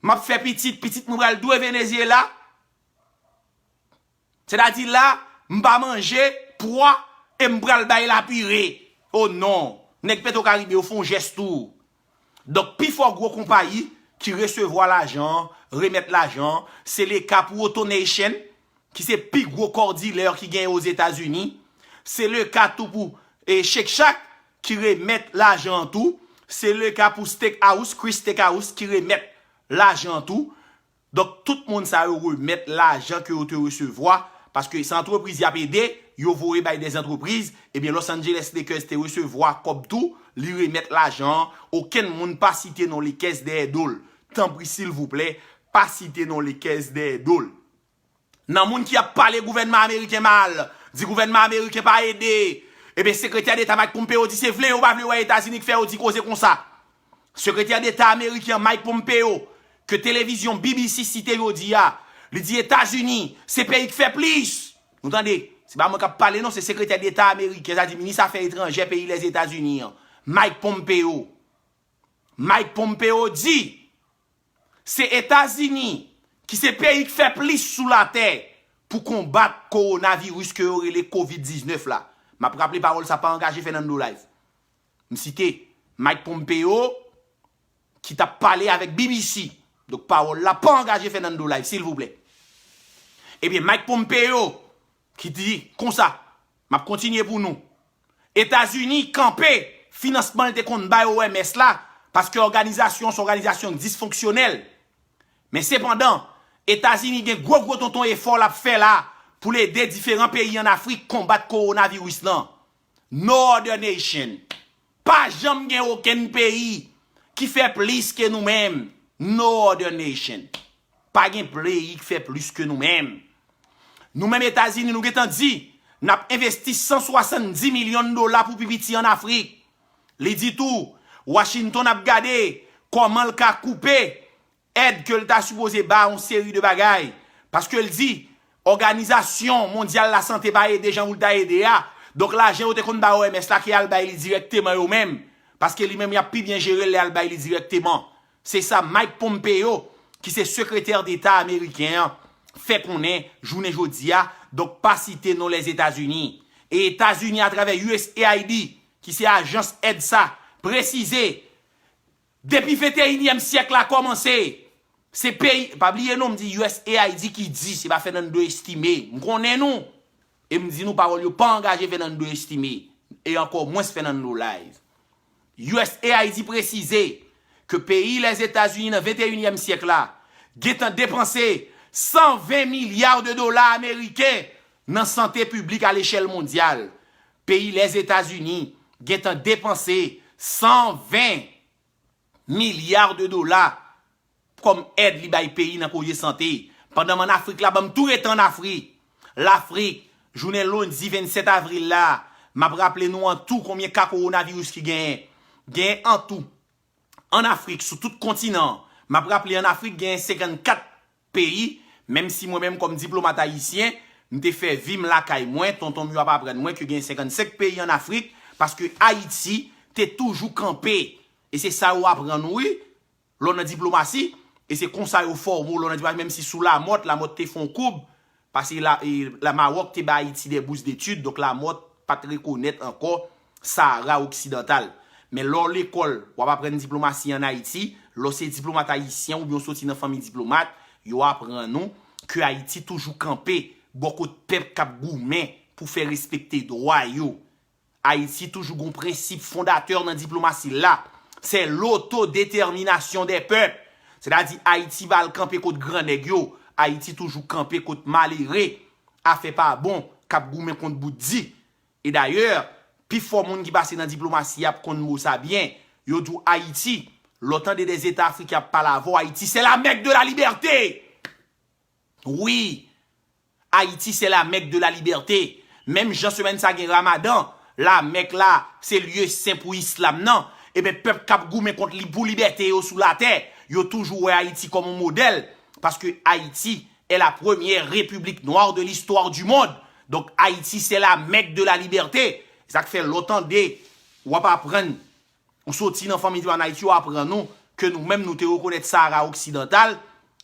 m ap fè pitit, pitit mwen pral dwe Venezyela. Sètadi la, m pa manje pwa e m pral bay la pire. O non, nèg Petro Karibe yo fè yon jès tou. Donk, pifò gwo konpayi ki resevwa lajan an, remèt lajan an, se le ka pou AutoNation, ki se pi gwo kòdilè ki genyen Ozetazini. Se le ka tou pou e, Shake Shack ki remèt lajan an tou. Se le ka pou Steakhouse, Chris Steakhouse ki remèt lajan an tou. Donk, tout moun sa yo remèt lajan ke yo te resevwa, paske se antrepriz y ap ede, yo voye bay de antrepriz. Ebyen, Los Angeles Lakers te resevwa kòb tou, li remèt lajan an. Okenn moun pa site non Lakers dèyè do l. Tanpri, silvouplè, pa site non Lakers dèyè do l. Nan moun ki ap pale gouvènman ameriken mal, di gouvènman ameriken pa ede. Ebyen, Sekretè Deta Mike Pompeo di se vle yo pa vle wè Etazini k fè yo di koze konsa. Sekretè Deta ameriken Mike Pompeo, ke televizyon B B C site jodi a, li di Etazini se peyi k fè plis. Nou tande, se pa mwen k ap pale non, se Sekretè Deta ameriken, sa di minis afè etranjè peyi Lèzetazini an, Mike Pompeo. Mike Pompeo di se Etazini ki se peyi k fè plis sou latè pou konbat kowonaviris ke yo rele kovid diznèf la. M ap raple pawòl sa pa angaje Fernando Live. M site Mike Pompeo ki t ap pale avèk B B C. Donk pawòl la pa angaje Fernando Live, silvouplè. Ebyen, Mike Pompeo ki di konsa, m ap kontinye pou nou. Etazini kanpe finansman l te konn bay O M S la, paske òganizasyon se òganizasyon disfonksyonèl. Men sepandan, Etazini gen gwo gwo tonton efò l ap fè la pou l ede diferan peyi ann Afrik konbat kowonaviris lan. No other nation. Pa janm gen okenn peyi ki fè plis ke nou menm. No other nation. Pa gen peyi k fè plis ke nou menm. Nou menm Etazini, nou gentan di n ap envesti san swasanndis milyon dola pou pi piti ann Afrik. Li di tou, Washington ap gade kòman l ka koupe èd ke l ta sipoze ba yon seri de bagay. Paske l di, Òganizasyon Mondyal Lasante pa ede jan pou l ta ede a. Donk lajan yo te konn bay O M S la ki al bay li dirèkteman yo menm. Paske li menm y ap pi byen jere l lè y al bay li dirèkteman. Se sa Mike Pompeo, ki se sekretè deta ameriken an, fè konnen jounen jodi a, donk pa site non Lèzetazini. E Etazini atravè U S A I D, ki se ajans èd sa, presize, depi venteyinyèm syèk la kòmanse, se peyi, pa bliye non, m di U S A I D ki di, se pa Fernando Estimé. M konnen nou. E m di nou pawòl yo pa angaje Fernando Estimé. E ankò mwens Fernando Live. U S A I D presize ke peyi Lèzetazini nan venteyinyèm syèk la gentan depanse san ven milya de dola ameriken nan sante piblik alechèl mondyal. Peyi Lèzetazini gentan depanse san ven milya de dola kòm èd li bay peyi nan koze sante. Pandan m ann Afrik la, ban m tou rete ann Afrik. Lafrik, jounen lendi vennsèt avril la, m ap raple nou an tou konbyen ka kowonaviris ki genyen. Genyen an tou, ann Afrik, sou tout kontinan an, m ap raple ann Afrik genyen senkannkat peyi, menm si mwen menm kòm diplomat ayisyen, m te fè vi m lakay mwen, tonton m yo ap aprann mwen ke genyen senkannsenk peyi ann Afrik, paske Ayiti te toujou kanpe. E se sa yo aprann ou, wi. Lè w nan diplomasi, e se konsa yo fòme w, lè w nan diplomasi, menm si sou Lamòt, Lamòt te fè yon koub, paske la, e, la Mawòk te bay Ayiti de bous detid, donk Lamòt pa t rekonèt ankò Sahara oksidantal. Men lè w lekòl, w ap aprann diplomasi ann Ayiti, lè w se diplomat ayisyen oubyen w soti nan fanmi diplomat, yo aprann ou ke Ayiti toujou kanpe bò kot pèp k ap goumen pou fè respekte dwa yo. Ayiti toujou gon prensip fondatè nan diplomasi l la, se lotodetèminasyon dè pèp. Sètadi Ayiti pa al kanpe kot gran nèg yo, Ayiti toujou kanpe kot malere, afè pa bon, k ap goumen kont bout di. E dayè, pifò moun ki pase nan diplomasi ap konn mo sa byen, yo di w Ayiti, lè w tande dè Zeta Afriken ap pale avè w, Ayiti c'est la Mecque de la liberté. Wi, Ayiti se la Mecque de la liberté. Menm jan semèn sa gen Ramadan, la Mecque la se lye sen pou Islam nan. Ebyen pèp k ap goumen kont li pou libète yo sou latè, yo toujou wè Ayiti kòm yon modèl, paske Ayiti est la première république noire de l'histoire du monde. Donk Ayiti se la Mecque de la liberté. Sa k fè lè w tande w ap aprann ou soti nan fanmi diplomat ann Ayiti, yo aprann nou ke nou menm nou te rekonèt Sahara oksidantal,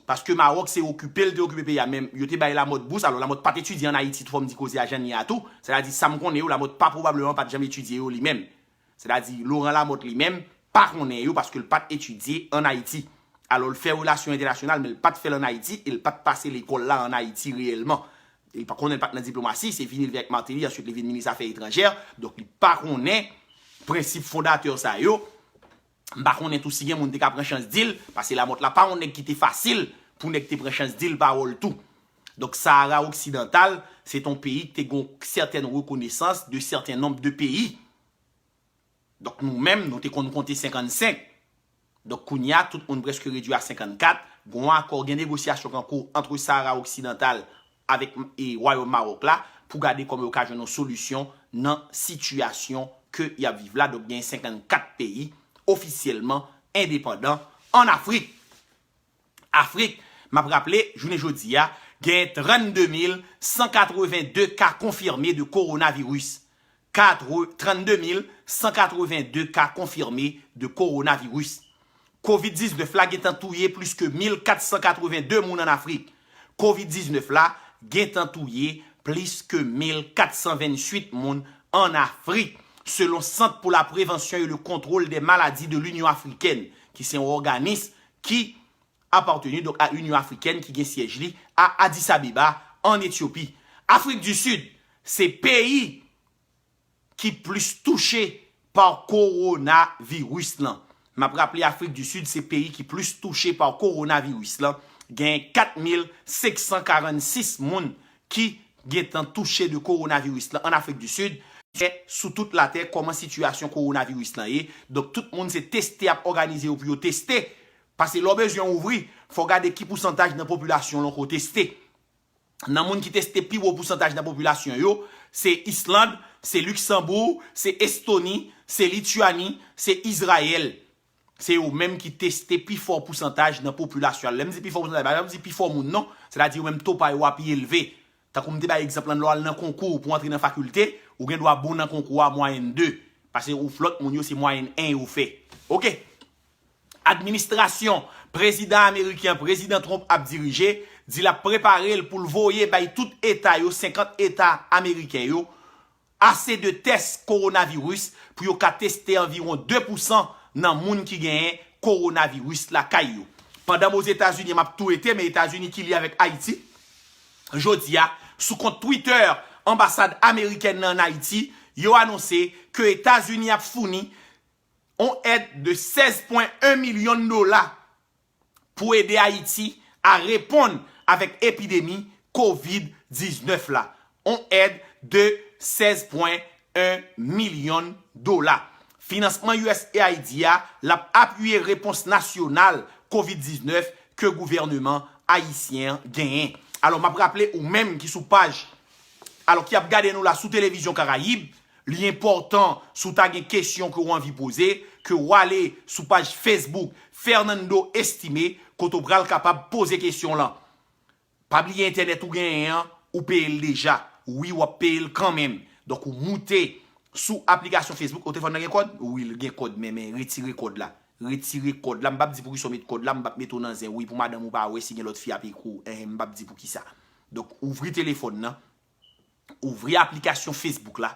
paske Mawòk se okipe l te okipe peyi a, men yo te bay Lamòt bous, alò Lamòt pa t etidye ann Ayiti tou, fò m di koze a jan l ye a tou, sètadi sa m konnen yo, Lamòt pa pwobableman pa t janm etidye yo li menm. Sètadi Laurent Lamothe li menm pa konnen yo paske l pa t etidye ann Ayiti. Alò l fè relasyon entènasyonal, men l pa t fè l ann Ayiti e l pa t pase lekòl la ann Ayiti reyèlman. Li pa konnen l pa t nan diplomasi, se vini l vin avèk Martelly, answit li vin minis afè etranjè, donk li pa konnen prensip fondatè sa yo. M pa konnen tou si gen moun te ka pran chans di l, paske Lamòt la pa yon nèg ki te fasil pou nèg te pran chans di l pawòl tou. Donk Sahara oksidantal, se t on peyi ki te gen yon sètèn rekonesans de sèten nonb de peyi. Donk nou menm, nou te konn konte senkannsenk. Donk kounye a, tout moun prèske redui a senkannkat. Gen yon akò, gen negosyasyon k an kou ant Sahara oksidantal avèk e, Wayòm Mawòk la pou gade kòman yo ka jwenn yon solisyon nan sitiyasyon ke y ap viv la. Donk gen senkannkat peyi ofisyèlman endepandan ann Afrik. Afrik, m ap raple, jounen jodi a, gen trannde mil san katreven de ka konfime de kowonaviris. Katr-, trannde mil san katreven de ka konfime de kowonaviris. Kovid diznèf la gentan touye plis ke mil kat san katreven de moun ann Afrik. Kovid diznèf la gentan touye plis ke mil kat san venntuit moun ann Afrik, selon Sant pou la Prevansyon e le Kontwòl dè Maladi de Linyon Afrikèn, ki se yon òganis ki apateni donk a Inyon Afrikèn ki gen syèj li a Addis Abeba, ann Etyopi. Afrik di Sid se peyi ki plis touche pa kowonaviris lan. M ap raple, Afrik di Sid se peyi ki plis touche pa kowonaviris lan. Gen kat mil senk san karannsis moun ki gentan touche de kowonaviris lan ann Afrik di Sid. Sou tout latè, kòman sitiyasyon kowonaviris lan ye. Donk, tout moun se teste y ap òganize yo pou yo teste. Paske lè w bezwen ouvri, fò w gade ki pousantaj nan popilasyon lan ke w teste. Nan moun ki teste pi wo pousantaj nan popilasyon yo, se Island, se Liksanboug, se Estoni, se Lityani, se Izrayèl. Se yo menm ki teste pi fò pousantaj nan popilasyon. Lè m di pi fò pousantaj, pa di pi fò moun non, sètadi yo menm to pa yo a pi elve. Tankou m te bay egzanp lan, lè w al nan konkou pou w antre nan fakilte, ou gen dwa bon nan konkou a mwayèn de. Paske ou lòt moun yo se mwayèn en yo fè. Oke. Administrasyon prezidan ameriken an, Prezidan Trump ap dirije, di l ap prepare l pou l voye bay tout eta yo, senkant eta ameriken yo, ase de tès kowonaviris pou yo ka teste anviwon de pousan nan moun ki genyen kowonaviris lakay yo. Pandan m Ozetazini, m ap tou rete, men Etazini ki lye avèk Ayiti, jodi a, sou kont Twitter anbasad amerikèn nan ann Ayiti, yo anonse ke Etazini ap founi yon èd de sèz pwen en milyon dola pou ede Ayiti a reponn avèk epidemi kovid diznèf la. Yon èd de sèz pwen en milyon dola. Finansman U S A I D a, l ap apiye repons nasyonal kovid diznèf ke gouvènman ayisyen an genyen. Alò, m ap raple ou menm ki sou paj, alò, ki ap gade nou la sou Televizyon Karayib, li enpòtan, si w ta gen kesyon ke w anvi poze, ke w ale sou paj Facebook Fernando Estimé, kote w pral kapab poze kesyon lan. Pa bliye entènèt ou genyen an, ou peye l deja. Wi, w ap peye l kanmenm. Donk, ou moute sou aplikasyon Facebook. Ou telefòn nan gen kòd? Wi, l gen kòd, men, men retire kòd la. Retire kòd la. M p ap di poukisa w met kòd la, m p ap mete w nan zen. Wi, pou madanm ou pa wè si gen lòt fi ap ekri w. Enhen, m p ap di poukisa. Donk, ouvri telefòn nan. Ouvri aplikasyon Facebook la.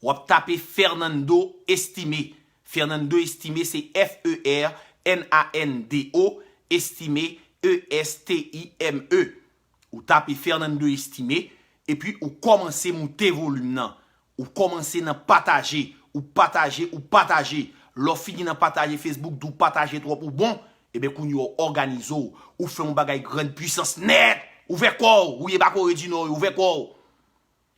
W ap tape Fernando Estimé. Fernando Estimé se F E R N A N D O, Estimé, E S T I M E. Ou tape Fernando Estimé, epi ou kòmanse moute volim nan. Ou kòmanse nan pataje, ou pataje, ou pataje. Lè w fini nan pataje Facebook, di w pataje twòp ou bon, ebyen kounye a w òganize w. Ou fè yon bagay grann pwisans nèt. Ouvè kò w, ou ye pa Kore di Nò, ouvè kò w.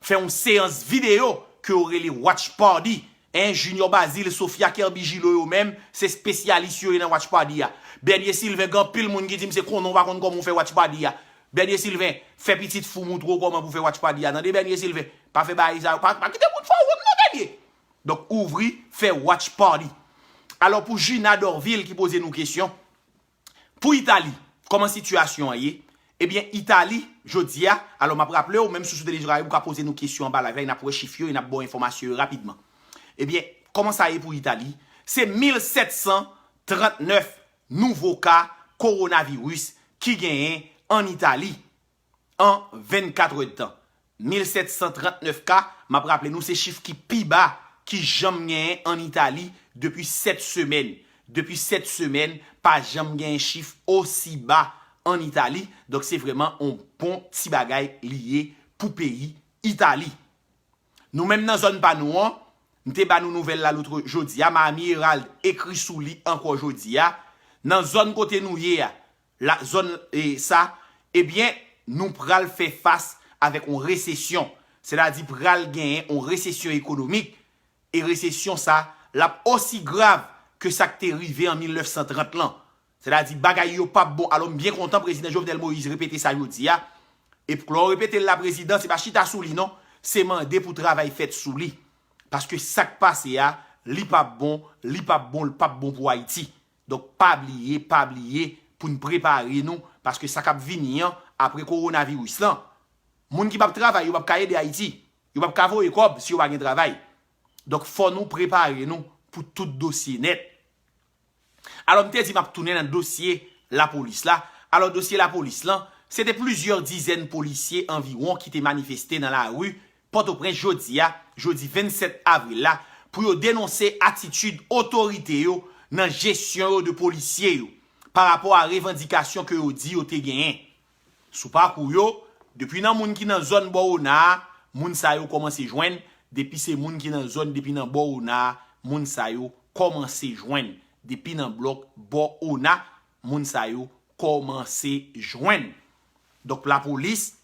Fè yon seyans videyo ke yo rele Watch Party. En, Junior Bazile, Sofia Kerby Gillot yo menm, se espesyalis yo ye nan Watch Party a. Bernier Sylvain, gen anpil moun ki di m se konnen w pa konn kòman w fè Watch Party a. Bernier Sylvain, fè pitit fi w moutre w kòman pou fè Watch Party a. Tande Bernier Sylvain, pa fè bagay sa yo, pa, pa kite moun fè w wont non Bernier. Donk, ouvri, fè Watch Party. Alò, pou Gina Dorvil ki poze nou kesyon, pou Itali, kòman sitiyasyon an ye? Ebyen, Itali, jodi a, alò m ap raple w, menm si w sou Televizyon Karayib, ou ka poze nou kesyon anba live la, e n ap wè chif yo, e n ap ba w enfòmasyon yo rapidman. Ebyen, kòman sa ye pou Itali? Se mil sèt san trannèf nouvo ka kowonaviris ki genyen ann Itali an vennkat èdtan. Mil sèt san trannèf ka, m ap raple nou, se chif ki pi ba ki janm genyen ann Itali depi sèt semèn. Depi sèt semèn, pa janm genyen chif osi ba ann Itali. Donk, se vrèman yon bon ti bagay li ye pou peyi Itali. Nou menm nan zòn pa nou an, m te ba nou nouvèl la lòt jodi a, Miami Herald ekri sou li ankò jodi a, nan zòn kote nou ye a, la, zòn, e, sa, ebyen, nou pral fè fas avèk yon resesyon. Sètadi pral genyen yon resesyon ekonomik. E resesyon sa, l ap osi grav ke sa k te rive an mil nèf san trant lan. Sètadi bagay yo p ap bon. Alò, m byen kontan Prezidan Jovenel Moïse repete sa jodi a. E pou lè w repete l la, Prezidan, se pa chita sou li non, se mande pou travay fèt sou li. Paske sa k pase a, li p ap bon, li p ap bon, li p ap bon pou Ayiti. Donk, pa bliye, pa bliye pou n prepare nou, paske sa k ap vini an, apre kowonaviris lan, moun ki p ap travay, yo p ap ka ede Ayiti. Yo p ap ka voye kòb si yo pa gen travay. Donk, fò nou prepare nou pou tout dosye nèt. Alò, m te di m ap tounen nan dosye lapolis la. Alò, dosye lapolis lan, se te plizyè dizèn polisye anviwon ki te manifeste nan lari Pòtoprens jodi a, jodi vennsèt avril la, pou yo denonse atitid otorite yo nan jesyon yo de polisye yo, pa rapò a revandikasyon ke yo di yo te genyen. Sou pakou yo, depi nan moun ki nan zòn bò Ona a, moun sa yo kòmanse jwenn, depi se moun ki nan zòn, depi nan bò Ona a, moun sa yo kòmanse jwenn, depi nan blòk bò Ona, moun sa yo kòmanse jwenn. Donk, lapolis,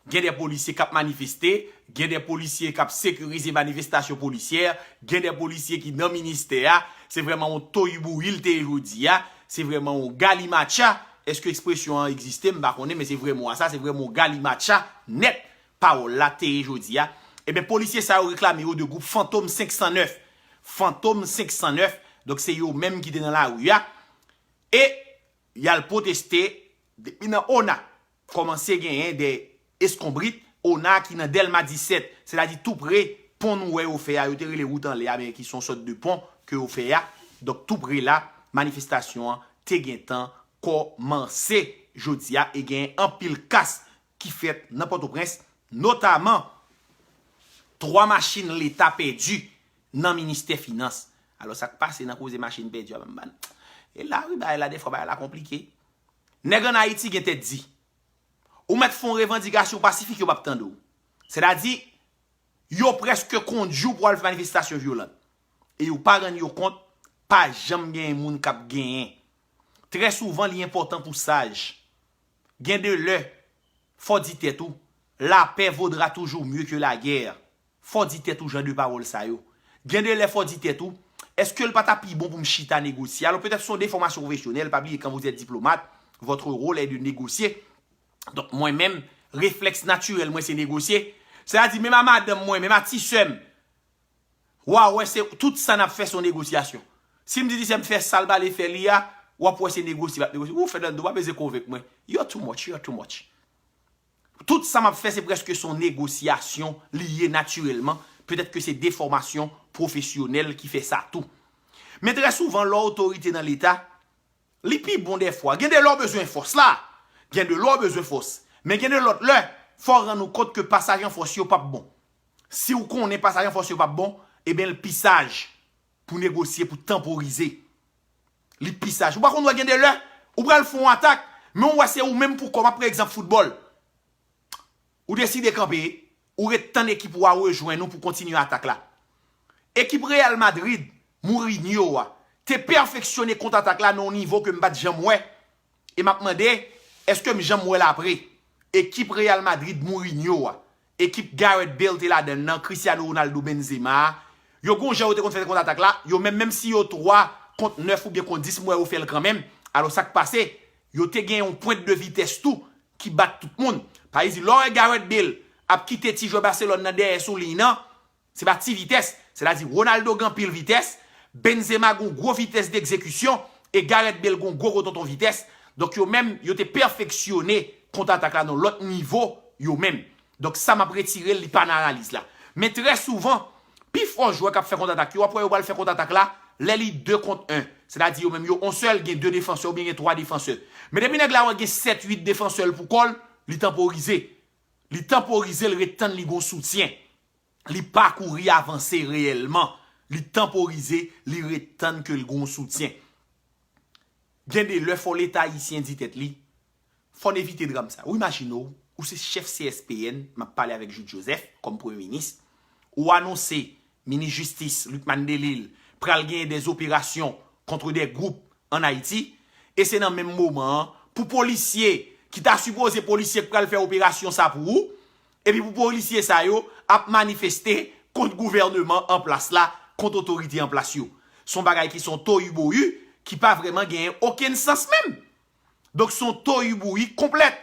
gen de polisye k ap manifeste, gen de polisye k ap sekirize manifestasyon polisyè, gen de polisye ki nan ministè a. Se vrèman yon toyibouyi l te ye jodi a, se vrèman yon galimatcha. Èske ekspresyon an egziste? M pa konnen, men se vrè mo a sa, se vrèman yon galimatcha nèt pawòl la te ye jodi a. Ebyen, polisye sa yo reklame yo de gwoup Fantom senk san nèf. Fantom senk san nèf, donk se yo menm ki te nan lari a. E y al pwoteste depi nan Ona. Kòmanse genyen de eskonbrit Ona ki nan Dèlma disèt, sètadi tou pre pon nou wè yo fè a, yo te rele wout anlè a, men ki se yon sòt de pon ke yo fè a. Donk, tou pre la, manifestasyon an te gentan kòmanse jodi a e genyen anpil kas ki fèt nan Pòtoprens, notaman twa machin Leta pèdi nan ministè finans. Alò, sa k pase nan koze machin pèdi a, ban m ban. E la, wi, bagay la, defwa, bagay la konplike. Nèg ann Ayiti gen tèt di. Ou mèt fè yon revandikasyon pasifik, yo p ap tande w. Sètadi, yo prèske kondui w pou al fè manifestasyon vyolan. E yo pa rann yo kont, pa janm genyen moun k ap genyen. Trè souvan, li enpòtan pou saj. Gen de lè, fò di tèt ou, la paix vaudra toujours mieux que la guerre. Fò di tèt ou jan de pawòl sa yo. Gen de lè fò di tèt ou, èske l pa ta pi bon pou m chita negosye? Alò, petèt se yon defòmasyon pwofesyonèl, pa bliye, quand vous êtes diplomate, votre rôle est de négocier. Donk, mwen menm, reflèks natirèl mwen se negosye. Sètadi, menm a madanm mwen, menm a ti sè m, w a wè se tout sa n ap fè se yon negosyasyon. Si m di ti sè m fè sa l pale fè li a, w ap wè se negosye, l ap negosye. Ou, Fernando, pa bezwen konvenk mwen. You're too much, you're too much. Tout sa m ap fè, se prèske se yon negosyasyon li ye natirèlman. Petèt ke se defòmasyon pwofesyonèl ki fè sa tou. Men trè souvan, lè w otorite nan Leta, li pi bon dèfwa. Gen de lè w bezwen fòs la. Gen de lè w bezwen fòs. Men gen de lòt lè, fò w rann ou kont ke pasaj an fòs yo p ap bon. Si w konnen pasaj an fòs yo p ap bon, ebyen l pi saj pou negosye, pou tanporize. Li pi saj. Ou pa konn wè gen de lè, ou pral fè yon atak, men w wè se ou menm pou kò w. M ap pran egzanp foutbòl. Ou deside kanpe, ou ret tann ekip ou a rejwenn ou pou kontinye atak la. Ekip Real Madrid, Mourinho a, te pèfeksyone kontratak la nan yon nivo ke m pa t janm wè. E m ap mande, èske m janm wè l apre? Ekip Real Madrid, Mourinho a, ekip Gareth Bale te ladan l nan, Cristiano Ronaldo, Benzema a, yo gon jan yo te konn fè kontratak la, yo menm, menm si yo twa kont nèf oubyen kont dis, m wè yo fè l kanmenm. Alò, sa k pase? Yo te gen yon pwent de vitès tou ki bat tout moun. Pa izi, lè w wè Gareth Bale ap kite ti jwè Barcelone nan dèyè sou liy nan, se pa ti vitès. Sètadi, Ronaldo gen anpil vitès, Benzema gen yon gwo vitès degzekisyon, e Gareth Bale gen yon gwo gwo tonton vitès. Donk, yo menm, yo te pèfeksyone kontratak la nan lòt nivo, yo menm. Donk, sa m ap retire l, li pa nan analiz la. Men trè souvan, pifò jwè k ap fè kontratak yo, w ap wè yo pral fè kontratak la, lè li de kont en. Sètadi, yo menm, yo on sèl, gen de defansè oubyen gen twa defansè. Men depi nèg la wè gen sèt, uit defansè l pou kò l, li tanporize. Li tanporize, l ret tann li gon soutyen. Li pa kouri avanse reyèlman. Li tanporize, li ret tann ke l gon soutyen. Gen de lè fò Leta ayisyen di tèt li, fò n evite dram sa. Ou imajine w, ou se chèf C S P N, m ap pale avèk Jude Joseph kòm premye minis, ou anonse minis jistis Lucmane Delille pral genyen dè operasyon kont dè gwoup ann Ayiti, e se nan menm moman an, pou polisye ki ta sipoze polisye k pral fè operasyon sa pou ou, epi pou polisye sa yo ap manifeste kont gouvèneman an plas la, kont otorite an plas yo. Se yon bagay ki se yon toyibouyi ki pa vrèman genyen okenn sans menm. Donk, se yon toyibouyi konplèt.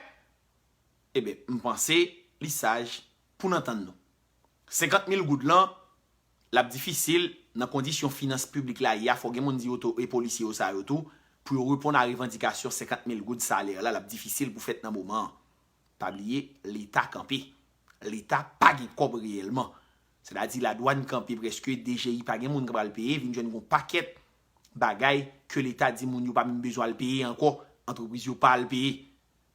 Ebyen, m panse li saj pou n antann nou. Senkant mil goud lan, l ap difisil nan kondisyon finans piblik la ye a, fò gen moun di oto-, e polisye yo sa yo tou, pou yo reponn a revandikasyon senkant mil goud salè la, l ap difisil pou fèt nan moman an. Pa bliye, Leta kanpe. Leta pa gen kòb reyèlman. Sètadi ladwàn kanpe prèske, D G I pa gen moun k pral peye, vin jwenn gon pakèt bagay ke Leta di moun yo pa menm bezwen al peye ankò, antrepriz yo pa al peye.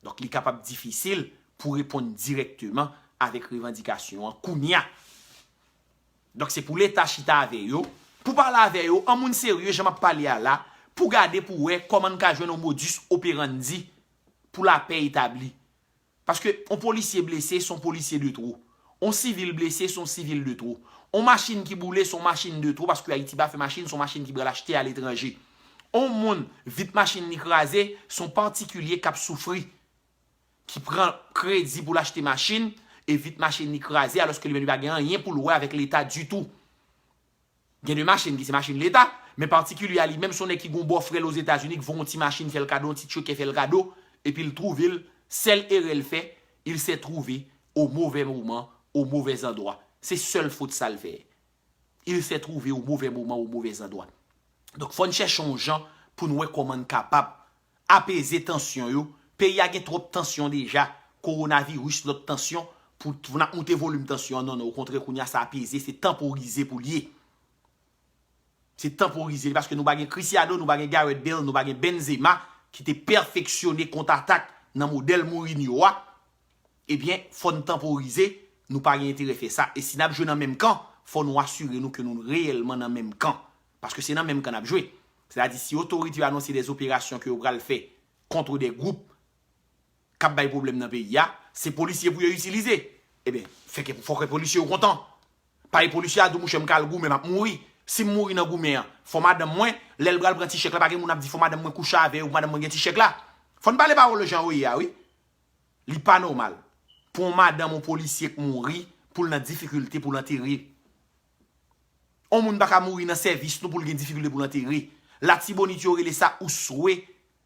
Donk, li kapab difisil pou reponn dirèkteman avèk revandikasyon an kounye a. Donk, se pou Leta chita avè yo, pou pale avè yo, an moun serye, jan m ap pale a la, pou gade pou wè kòman n ka jwenn yon modus operandi pou lapè etabli. Paske yon polisye blese, se yon polisye de twò. Yon sivil blese, se yon sivil de twò. Yon machin ki boule, se yon machin de twò, paske Ayiti pa fè machin, se yon machin ki pral achte aletranje. Yon moun, vit machin li kraze, se yon patikilye k ap soufri, ki pran kredi pou l achte machin, e vit machin li kraze, alòske li menm li pa gen anyen pou l wè avèk Leta ditou. Gen de machin ki se machin Leta, men patikilye a li menm, se yon nèg ki gen yon bòfrè l Ozetazini ki voye yon ti machin fè l kado, yon ti tcheke fè l kado, epi l twouve l, sèl erè l fè, il s'est trouvé au mauvais moment, au mauvais endroit. Se sèl fot sa l fè. Il s'est trouvé au mauvais moment, au mauvais endroit. Donk, fò n chèche yon jan pou n wè kòman n kapab apeze tansyon yo. Peyi a gen twòp tansyon deja, kowonaviris, lòt tansyon, pou, pou n ap moute volim tansyon an. Non, non, okontrè, kounye a sa apeze, se tanporize pou l ye. Se tanporize li, paske nou pa gen Cristiano, nou pa gen Gareth Bale, nou pa gen Benzema, ki te pèfeksyone kontratak nan modèl Mourinho a. Ebyen, fò n tanporize, nou pa gen enterè fè sa. E si n ap jwe nan menm kan, fò nou asire nou ke nou reyèlman nan menm kan. Paske se nan menm kan n ap jwe. Sètadi, si otorite yo anonse de operasyon ke yo pral fè kont de gwoup k ap bay pwoblèm nan peyi a, se polisye pou yo itilize. Ebyen, fè ke, fò ke polisye yo kontan. Paske polisye a di w, monchè, m ka al goumen, m ap mouri. Si m mouri nan goumen an, fò madanm mwen, lè l pral pran ti chèk la, pa gen moun ap di fò madanm mwen kouche avè yo, pou madanm mwen gen ti chèk la. Fò n pale pawòl yo jan yo ye a, wi. Li pa nòmal pou yon madanm yon polisye k mouri, pou l nan difikilte pou l antere. Yon moun pa ka mouri nan sèvis nou pou l gen difikilte pou l antere. Latibonit yo rele sa ou swe,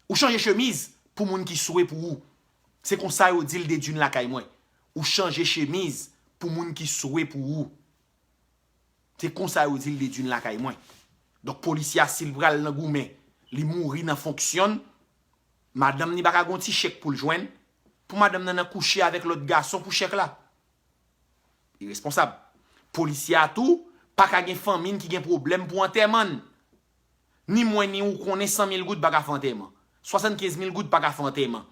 ou chanje chemiz pou moun ki swe pou ou. Se konsa yo di l dedwi n lakay mwen. Ou chanje chemiz pou moun ki swe pou ou. Se konsa yo di l dedwi n lakay mwen. Donk, polisye a, si l pral nan goumen, li mouri nan fonksyon l, madanm ni pa ka gen yon ti chèk pou l jwenn, pou madanm nan nan kouche avèk lòt gason pou chèk la. Iresponsab. Polisye a tou, pa ka gen fanmi n ki gen pwoblèm pou antèman n. Ni mwen, ni ou konnen san mil goud pa ka fè antèman. Swasannkenz mil goud pa ka fè antèman.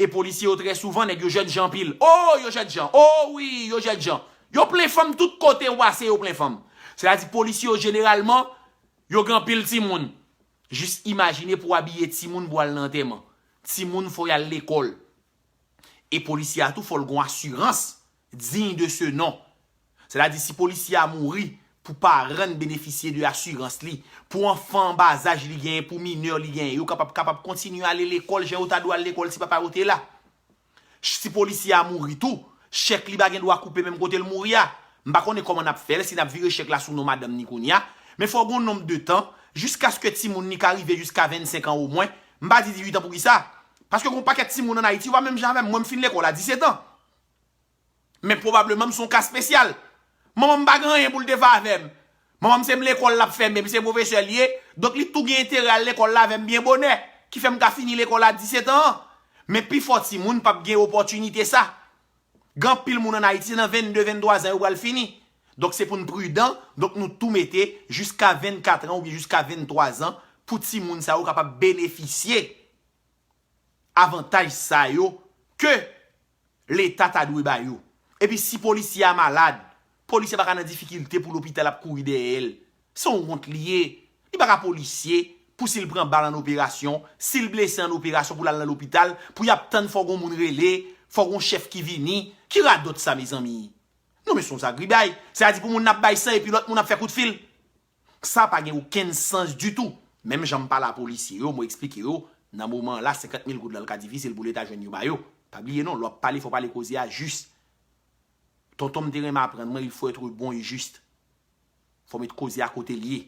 E polisye yo trè souvan, nèg yo jènjan anpil. O, yo jènjan. O wi, yo jènjan. Yo plen fanm tout kote ou pase, yo plen fanm. Sètadi polisye yo jeneralman, yo gen anpil timoun. Jis imajine pou w abiye timoun pou al nan antèman. Timoun fò y al lekòl. E polisye a tou fò l gon asirans digne de ce nom. Sètadi si polisye a mouri, pou paran n benefisye de asirans li, pou anfan anbazaj li genyen, pou minè li genyen, yo kapab, kapab kontinye ale lekòl jan yo ta dwe al lekòl si papa yo te la. Si polisye a mouri tou, chèk li pa gen dwa koupe menm kote l mouri a. M pa konnen kòman n ap fè l, si n ap vire chèk la sou non madanm ni kounye a, men fò gon nonb de tan, jiskaske timoun ni ka rive jiska vennsenk an omwen, m pa di dizuit an poukisa? Paske gon pakèt timoun ann Ayiti, yo pa menm jan avè m, mwen m fin lekòl a disèt an. Men pwobableman m se yon ka espesyal. Manman m pa gen anyen pou l te fè avè m. Manman m se m lekòl l ap fè, men se pwofesè l ye. Donk li tou gen enterè al lekòl la avè m byen bonè, ki fè m ka fini lekòl a disèt an an. Men pifò timoun p ap gen opòtinite sa. Gen anpil moun ann Ayiti, se nan vennde, venntwa zan yo pral fini. Donk se pou n pridan, donk nou tou mete jiska vennkat an oubyen jiska venntwa zan pou timoun sa yo kapab benefisye avantaj sa yo ke Leta ta dwe ba yo. Epi si polisye a malad, polisye a pa ka nan difikilte pou lopital ap kouri dèyè l. Se yon wont li ye. Li pa ka polisye pou si l pran bal an operasyon, si l blese an operasyon pou l al nan lopital, pou y ap tann fò gon moun rele, fò gon chèf ki vini. Ki radòt sa, mezanmi? Non, men se yon zagribay. Sètadi pou moun nan ap bay san epi lòt moun ap fè kout fil. Sa pa gen okenn sans ditou. Menm jan m pale a polisye yo, mwen eksplike yo, nan moman an la, senkant mil goud la, l ka difisil pou Leta jwenn yo ba yo. Pa bliye non, lè w ap pale, fò w pale koze a jis. Tonton m te renmen aprann mwen, il faut être bon et juste. Fò w met koze a kote l ye.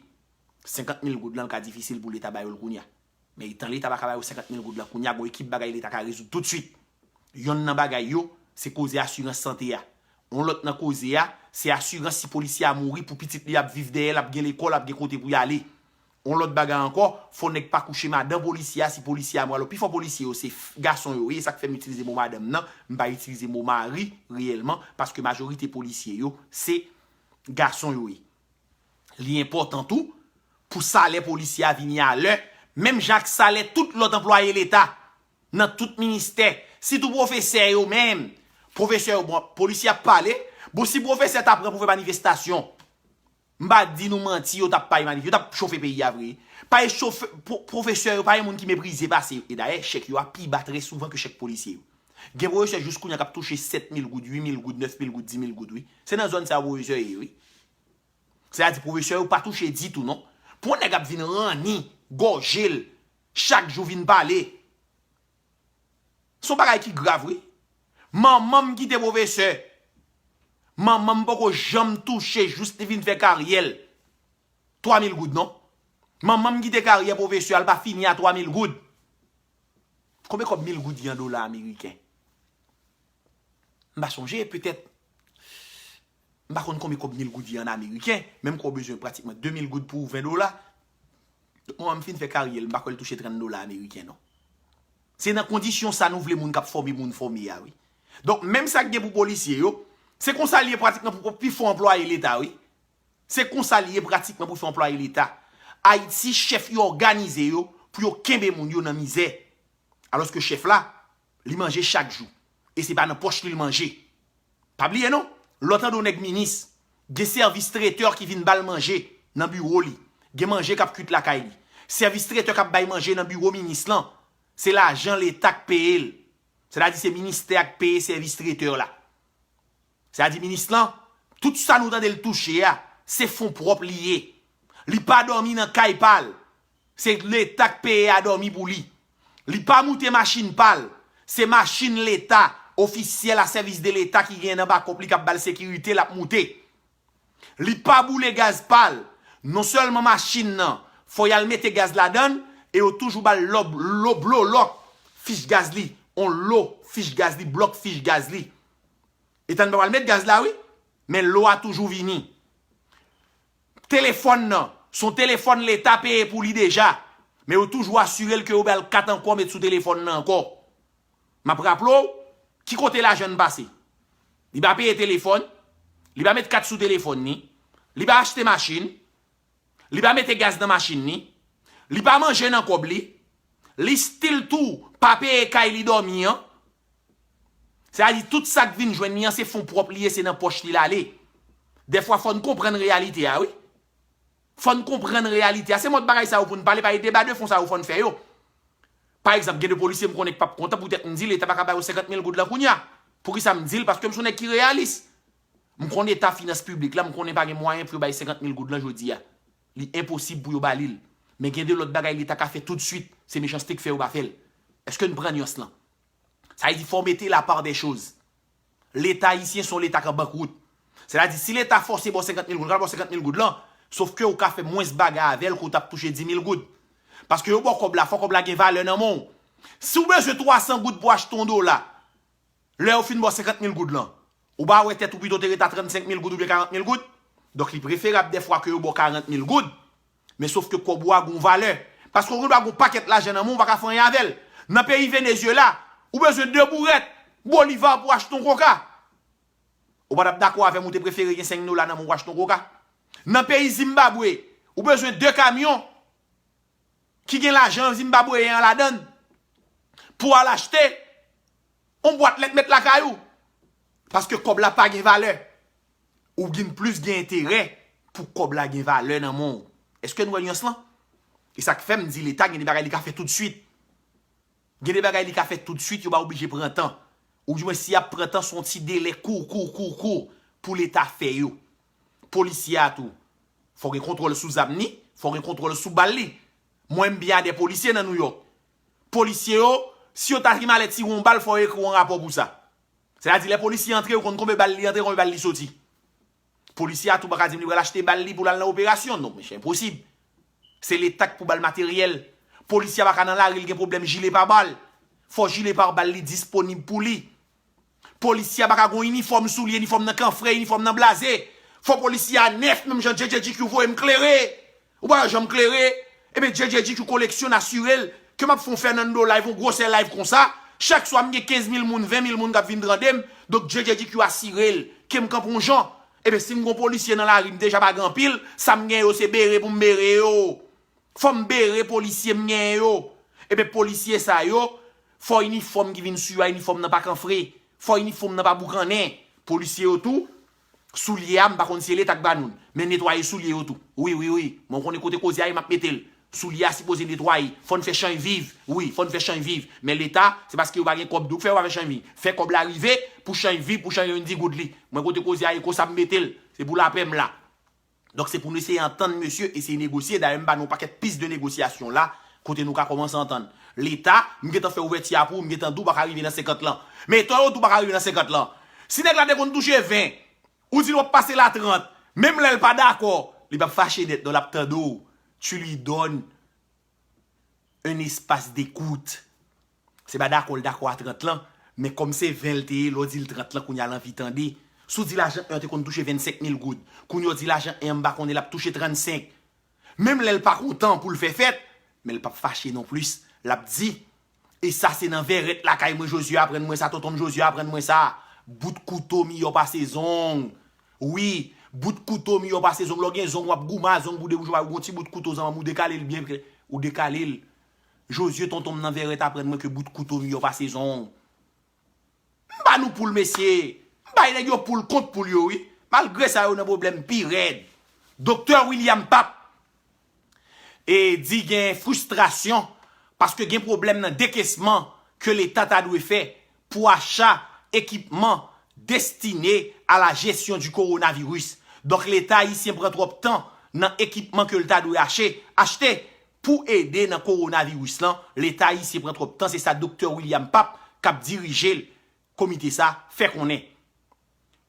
Senkant mil goud la, l ka difisil pou Leta ba yo l kounye a. Men etan Leta pa ka ba yo senkant mil goud la kounye a, gon ekip bagay Leta ka rezoud toutswit. Yonn nan bagay yo, se koze asirans sante a. Yon lòt nan koze a, se asirans si polisye a mouri pou pitit li ap viv dèyè l, ap gen lekòl, ap gen kote pou y ale. Yon lòt bagay ankò, fò nèg pa kouche madan polisye a si polisye a mouri. Alò, pifò polisye yo se f-, gason yo ye, sa k fè m itilize mo madanm nan, m pa itilize mo mari reyèlman, paske majorite polisye yo se gason yo ye. Li enpòtan tou pou salè polisye a vini alè, menm jan ak salè tout lòt anplwaye leta, nan tout ministè, sitou pwofesè yo menm. Pwofesè yo, bon, polisye ap pale, bon, si pwofesè ta pran pou fè manifestasyon, m pa di nou manti, yo t ap pale manif, yo t ap chofe peyi a vre. Pale chofe, pwo-, pwofesè yo, pale moun ki meprize pase yo. E dayè, chèk yo a pi ba trè souvan ke chèk polisye yo. Gen pwofesè jis kounye a k ap touche sèt mil goud, uit mil goud, nèf mil goud, dis mil goud, wi. Se nan zòn sa yo pwofesè ye, wi. Sètadi pwofesè yo pa touche ditou, non. Pou yon nèg ap vin ranni, gòje l, chak jou vin pale. Se yon bagay ki grav, wi. Manman m ki te pwofesè, manman m poko janm touche jis li vin fè karyè l twa mil goud, non. Manman m ki te karyè pwofesè a, l pa fini a twa mil goud. Konbyen kòb mil goud ye an dola ameriken? M pa sonje, petèt, m pa konn konbyen kòb mil goud ye an ameriken, menm kò w bezwen pratikman de mil goud pou ven dola. Donk, manman m fin fè karyè l, m pa kwè l touche trant dola ameriken, non. Se nan kondisyon sa nou vle moun k ap fòme moun fòme a, wi. Donk, menm sa k gen pou polisye yo, se konsa l ye pratikman pou pifò anplwaye leta, wi. Se konsa l ye pratikman pou fè anplwaye leta. Ayiti, chèf yo òganize yo pou yo kenbe moun yo nan mizè. Alòske chèf la, li manje chak jou. E se pa nan pòch li l manje. Pa bliye non, lè w tande yon nèg minis, gen sèvis tretè ki vin ba l manje nan biwo li. Gen manje k ap kwit lakay li. Sèvis tretè k ap bay manje nan biwo minis lan, se lajan leta k peye l. Sètadi se ministè a k peye sèvis tretè la. Sètadi minis lan, tout sa nou tande l touche a, se fon pwòp li ye. Li pa dòmi nan kay pa l. Se leta k peye a dòmi pou li. Li pa moute machin pa l. Se machin leta, ofisyèl a sèvis de leta ki genyen nan bakòp li k ap ba l sekirite, l ap moute. Li pa boule gaz pa l. Non sèlman machin nan, fò y al mete gaz ladan l, e yo toujou ba l lòb, lo, blo, lòk fich gaz li, on lo fich gaz li, blòk fich gaz li. Etan pa pral met gaz la, wi, men lo a toujou vini. Telefòn nan, se yon telefòn leta peye pou li deja, men yo toujou asire l ke yo ba l kat ankò met sou telefòn nan ankò. M ap raple w, ki kote lajan n pase? Li pa peye telefòn, li pa met kat sou telefòn ni, li pa achte machin, li pa mete gaz nan machin ni, li pa manje nan kòb li, li still tou pa peye kay li dòmi an. Sètadi tout sa k vin jwenn li an, se fon pwòp li ye, se nan pòch li l ale. Dèfwa fò n konprann reyalite a, wi. Fò n konprann reyalite a. Se mòd bagay sa yo pou n pale, paske deba de fon sa yo fò n fè yo. Pa egzanp, gen de polisye m konnen k p ap kontan poutèt m di leta pa ka ba yo senkant mil goud lan kounye a. Poukisa m di l? Paske m se yon nèg ki reyalis. M konn eta finans piblik la, m konnen pa gen mwayen pou yo bay senkant mil goud lan jodi a. Li enposib pou yo ba li l. Men gen de lòt bagay leta ka fè toutswit, se mechanste k fè yo pa fè l. Èske n pran nyans lan? Sa vle di fò w mete la part des choses. Leta ayisyen se yon leta k an bankwout. Sètadi si leta fòse ba w senkant mil goud, l pral ba w senkant mil goud lan, sofke ou ka fè mwens bagay avè l ke w t ap touche dis mil goud. Paske yo ba w kòb la, fò kòb la gen valè nan men w. Si w bezwen twa san goud pou achte yon dola, lè yo fin ba w senkant mil goud lan, ou pa wè tèt ou pito te ret a trannsenk mil goud oubyen karant mil goud? Donk li preferab dèfwa ke yo ba w karant mil goud, men sofke kòb ou a gen yon valè. Paske ou gen dwa gen yon pakèt lajan nan men w, ou pa ka fè anyen avè l. Nan peyi Venezyela, ou bezwen de bourèt boliva pou achte yon koka. Ou pa t ap dakò avè m, ou te prefere gen senk dola nan men w pou achte yon koka? Nan peyi Zimbabwe, ou bezwen de kamyon ki gen lajan zimbabweyen an ladan l pou al achte yon bwat lèt met lakay ou. Paske kòb la pa gen valè. Ou gen plis gen enterè pou kòb la gen valè nan men w. Èske n wè nyans lan? E sa k fè m di leta gen de bagay li ka fè toutswit. Gen de bagay li ka fè toutswit, yo pa oblije pran tan. Oudimwen si y ap pran tan, se yon ti delè kou, kou, kou, kou pou leta fè yo. Polisye a tou, fò gen kontwòl sou zam ni, fò gen kontwòl sou bal li. Mwen, m byen adè polisye nan Nouyòk. Polisye yo, si yo ta gen malè tire yon bal, fò yo ekri yon rapò pou sa. Sètadi lè polisye antre, yo konn konbyen bal li antre, konbyen bal li soti. Polisye a tou pa ka di m li pral achte bal li pou l al nan operasyon. Non, mesye, enposib. Se leta k pou ba l materyèl. Polisye a pa ka nan lari, l gen pwoblèm jile pabal. Fò jile pabal li disponib pou li. Polisye a pa ka gen yon inifòm sou li, inifòm nan kanfre, inifòm nan blaze. Fò polisye a nèf, menm jan J J G Q voye m klere. Ou pa wè jan m klere? Ebyen, J J G Q koleksyonn asire l ke m ap fè yon Fernando live, yon gwosè live konsa. Chak swa, m gen kenz mil moun, ven mil moun k ap vin tande m. Donk, J J G Q asire l ke m kanpe yon jan. Ebyen, si m gon polisye nan lari, m deja pa gen anpil, sa m gen yo se bere pou m bere yo. Fò m bere polisye m gen yo. Ebyen, polisye sa yo, fò inifòm ki vin sou yo a, inifòm nan pa kanfre. Fò inifòm nan pa boukannen. Polisye yo tou, soulye a, m pa konn si e Leta k ba nou l. Men netwaye soulye yo tou. Wi, wi, wi. Mwen konnen kote koze a ye, m ap mete l. Soulye a sipoze netwaye. Fò n fè chanj viv. Wi, fò n fè chanj viv. Men Leta, se paske yo pa gen kòb tou k fè yo pa fè chanj viv. Fè kòb la rive pou chanj viv, pou chanj yo vin di goud li. Mwen kote koze a ye, konsa m mete l. Se pou lapè m la. Donk, se pou nou eseye antann mesye, eseye negosye. Dayè, m ba nou yon pakèt pis de negosyasyon la, kote nou ka kòmanse antann. Leta, m gentan fè ouvèti a pou ou, m gentan di w pa ka rive nan senkant lan. Men etan yo di w pa ka rive nan senkant lan. Si nèg la te konn touche ven, ou di l w ap pase l a trant, menm lè l pa dakò, li p ap fache nèt, non, l ap tande w. Tu lui donnes un espace d'écoute. Se pa dakò l dakò a trant lan, men kòm se ven l te ye, lè w di l trant lan, kounye a l anvi tande. Si w di l ajan en an te konn touche vennsenk mil goud, kounye a w di l ajan en an m pa konnen l ap touche trannsenk. Menm lè l pa kontan pou l fè fèt, men l p ap fache non plis. L ap di, e sa se nan vèrèt lakay mwen Jozye aprann mwen sa, tonton m Jozye aprann mwen sa. Bout kouto miyò pase zong. Wi, bout kouto miyò pase zong. Lè w gen zong, w ap goumen a zong pou de bouch, w ap gon ti bout kouto zanmanm ou dekale l byen, ou dekale l. Jozye, tonton m nan vèrèt aprann mwen ke bout kouto miyò pase zong. M ba nou poul, mesye. M bay nèg yo poul kont poul yo, wi. Malgre sa, yo nan pwoblèm pi rèd. Doktè William Pap e di gen fristrasyon paske gen pwoblèm nan dekesman ke Leta ta dwe fè pou acha ekipman destine a la jesyon di kowonaviris. Donk, Leta ayisyen pran twòp tan nan ekipman ke l ta dwe ache, achte pou ede nan kowonaviris lan. Leta ayisyen pran twòp tan, se sa Doktè William Pap, k ap dirije l, komite sa, fè konnen.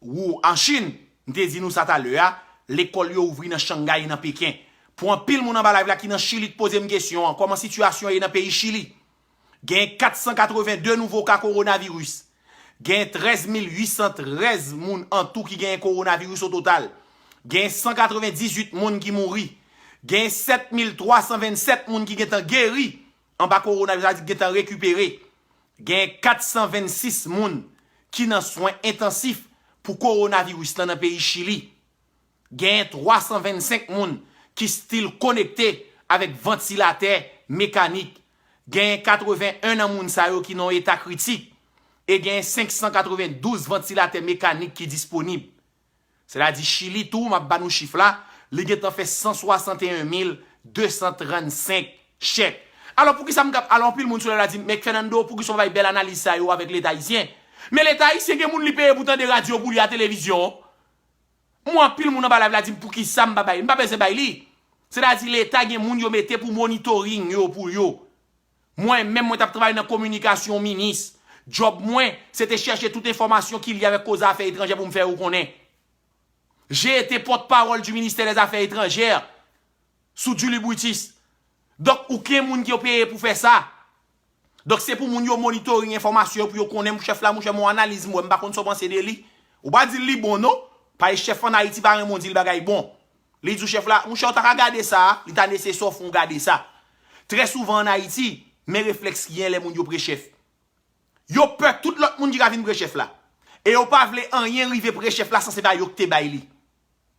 Wu, an Chin, m te di nou sa talè a, lekòl yo ouvri nan Shanghai e nan Peken. Pou anpil moun anba live la ki nan Chili k poze m kesyon an, kòman sitiyasyon ye nan peyi Chili? Gen kat san katreven de nouvo ka kowonaviris. Gen trèz mil uit san trèz moun an tou ki genyen kowonaviris o total. Gen san katreven dizuit moun ki mouri. Gen sèt mil twa san vennsèt moun ki gentan geri anba kowonaviris, sa vle di ki gentan rekipere. Gen kat san vennsis moun ki nan swen entansif pou kowonaviris lan nan peyi Chili. Gen twa san vennsenk moun ki still konekte avèk vantilatè mekanik. Gen katreven en nan moun sa yo ki nan yon eta kritik. E gen senk san katreven douz vantilatè mekanik ki disponib. Sètadi Chili tou, m ap ba nou chif la, li gentan fè san swasanteyen mil de san trannsenk chèk. Alò, poukisa m ka, alò, anpil moun sou live la di, men Fernando, poukisa w pa bay bèl analiz sa yo avèk Leta ayisyen? Men Leta ayisyen gen moun li peye pou tande radyo pou li a televizyon. Mwen, anpil moun anba live la di m poukisa m pa bay, m pa bezwen bay li. Sètadi Leta gen moun yo mete pou monitoring yo pou yo. Mwen menm, mwen t ap travay nan kominikasyon minis. Djòb mwen, se te chèche tout enfòmasyon ki lye avèk koze afè etranjè pou m fè yo konnen. J'ai été porte-parole du ministère des Affaires étrangères sou Duly Brutus. Donk, ou gen moun ki yo peye pou fè sa. Donk, se pou moun yo monitoring enfòmasyon yo, pou yo konnen, chèf la, monchè, m wè analiz m wè, m pa konn sa w panse de li. Ou pa di l li bon, non. Paske chèf an Ayiti pa renmen w di l bagay bon. Li di w chèf la, monchè, w ta ka gade sa, li ta nesesè w fè w gade sa. Trè souvan an Ayiti, men reflèks ki gen lè moun yo pre chèf. Yo pè tout lòt moun ki ka vin pre chèf la. E yo pa vle anyen rive pre chèf la san se pa yo ki te bay li.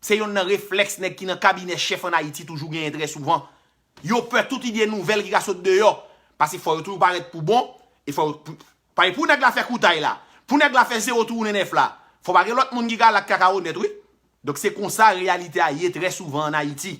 Se yonn nan reflèks nèg ki nan kabinè chèf an Ayiti toujou genyen trè souvan. Yo pè tout ide nouvèl ki ka sot deyò. Paske fò yo toujou parèt pou bon, e fò yo pou, pa pou nèg la fè koutay la. Pou nèg la fè zewo tounen nèf la. Fò pa gen lòt moun ki ka la k ka ka onèt, wi. Donk se konsa reyalite a ye trè souvan an Ayiti.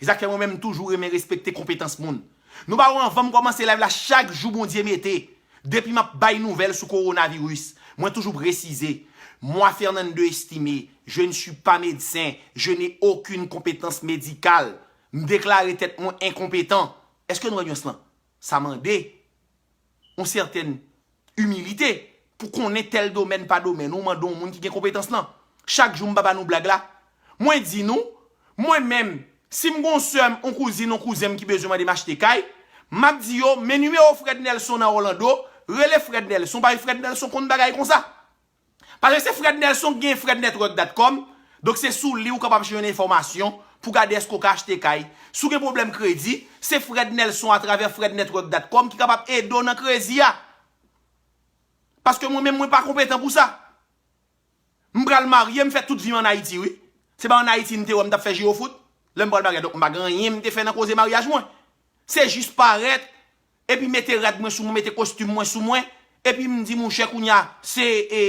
Se sa k fè mwen menm m toujou renmen respekte konpetans moun. Nou pa wè anvan m kòmanse live la chak jou Bondye mete, depi m ap bay nouvèl sou kowonaviris, mwen toujou presize, moi Fernando Estimé, je ne suis pas médecin, je n'ai aucune compétence médicale. M deklare tèt mwen enkonpetan. Èske nou wè nyans lan? Sa mande yon sètèn imilite pou konnen tèl domèn pa domèn ou mande yon moun ki gen konpetans lan. Chak jou m pa ba nou blag la. Mwen di nou, mwen menm, si m gon sè m, yon kouzin, yon kouzen m ki bezwen mande m achte kay, m ap di yo, men nimewo Fred Nelson nan Orlando, rele Fred Nelson, paske Fred Nelson konn bagay konsa. Paske se Fred Nelson ki gen fred network dot com, donk se sou li ou kapab jwenn enfòmasyon pou gade èske w ka achte kay. Si w gen pwoblèm kredi, se Fred Nelson atravè fred network dot com ki kapab ede w nan kredi a. Paske mwen menm, mwen pa konpetan pou sa. M pral marye, m fè tout vi m ann Ayiti, wi. Se pa ann Ayiti m te wè m t ap fè je yo fout. Lè m pral marye, donk m pa gen anyen m te fè nan koze maryaj mwen. Se jis parèt, epi mete rad mwen sou mwen, mete kostim mwen sou mwen, epi m di, monchè, kounye a, se, e,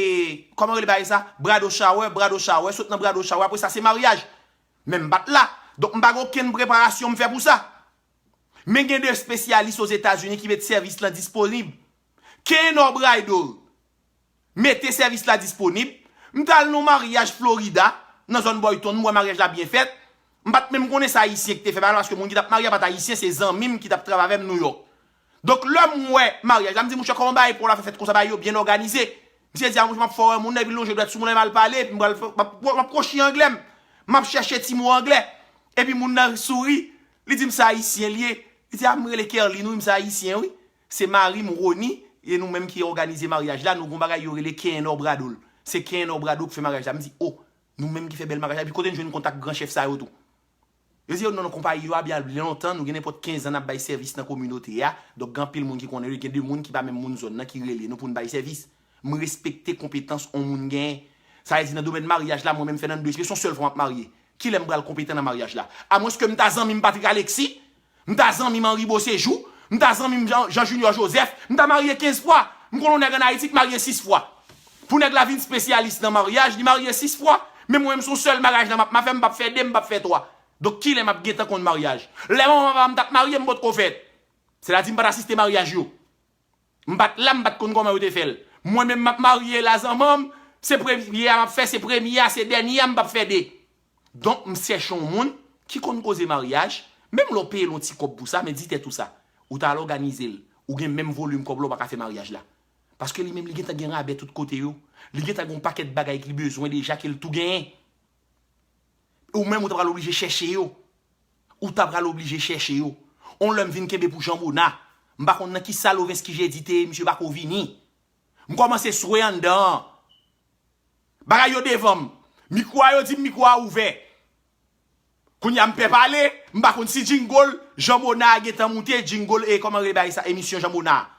kòman rele bagay sa? Bridal shower, bridal shower, sot nan bridal shower, apre sa, se maryaj. Men m pa t la. Donk, m pa gen okenn preparasyon m fè pou sa. Men gen de espesyalis Ozetazini ki met sèvis lan disponib. Kenor Bridal mete sèvis la disponib. M t al nan maryaj Florida, nan zòn Boyton, m wè maryaj la byen fèt. M pa t menm konnen se Ayisyen ki te fè bagay la, paske moun ki t ap marye a pa t Ayisyen, se zanmi m ki t ap travay avè m Nouyòk. Donk, lè m wè maryaj la, m di, monchè, kòman bagay pa w la fè fèt konsa, bagay yo byen òganize? Misye di, a, monchè, m ap fè w wè moun nan, epi l lonje dwèt sou moun nan, epi l pale, epi m pral fè, m ap, m ap kwochi anglè m. M ap chèche ti mo anglè. Epi moun nan souri, li di m se Ayisyen li ye. Li di, a, m rele Kerline, wi, m se Ayisyen, wi. Se mari m, Rony, e nou menm ki òganize maryaj la, nou gon bagay yo rele Kenor Bridal. Se Kenor Bridal ki fè maryaj la. M di, o, nou menm ki fè bèl maryaj la. Epi kote n jwenn kontak gran chèf sa yo tou? Yo di, yo, non, non, konpayi yo a byen lontan, nou gen nenpòt kenz an n ap bay sèvis nan kominote a. Donk, gen anpil moun ki konnen yo, gen de moun ki pa menm moun zòn nan ki rele nou pou n bay sèvis. M respekte konpetans on moun genyen. Sa vle di, nan domèn maryaj la, mwen menm, Fernando Espéré, se yon sèl fwa m ap marye. Kilè m pral konpetan nan maryaj la? Amwenske m ta zanmi m Patrick Alexis, m ta zanmi m Henri Beauséjour, m ta zanmi m Jean, Jean Junior Joseph, m ta marye kenz fwa. M konn yon nèg ann Ayiti ki marye sis fwa. Pou nèg la vin espesyalis nan maryaj, li marye sis fwa. Men mwen menm, se yon sèl maryaj la m ap fè, m p ap fè de, m p ap fè twa. Donk, kilè m ap gentan konn maryaj? Lè manman papa m t ap marye, m potko fèt. Sètadi, m pa t asiste maryaj yo. M pa t la, m pa t konn kòman yo te fè l. Mwen menm, m ap marye la, zanmanm, se premye a m ap fè, se premye a, se dènye a, m p ap fè de. Donk, m chèche yon moun ki konn koze maryaj, menm lè w peye l yon ti kòb pou sa, men di tèt ou sa. Ou t al òganize l, ou gen menm volim kòb la, ou pa ka fè maryaj la. Paske li menm, li gentan gen rabè tout kote yo. Li gentan gen yon pakèt bagay ke li bezwen deja, ke l tou genyen. Ou menm, ou ta pral oblije chèche yo. Ou ta pral oblije chèche yo. On lè m vin kenbe pou Jean Bonnat. M pa konn nan kisa Lovensky Jeudi te ye, misye pa ko vini. M kòmanse swe anndan an. Bagay yo devan m. Mikwo a, yo di m mikwo a ouvè. Kounye a, m pè pale, m pa konn si jingle Jean Bonnat gentan moute, jingle, e kòman rele bagay sa, emisyon Jean Bonnat.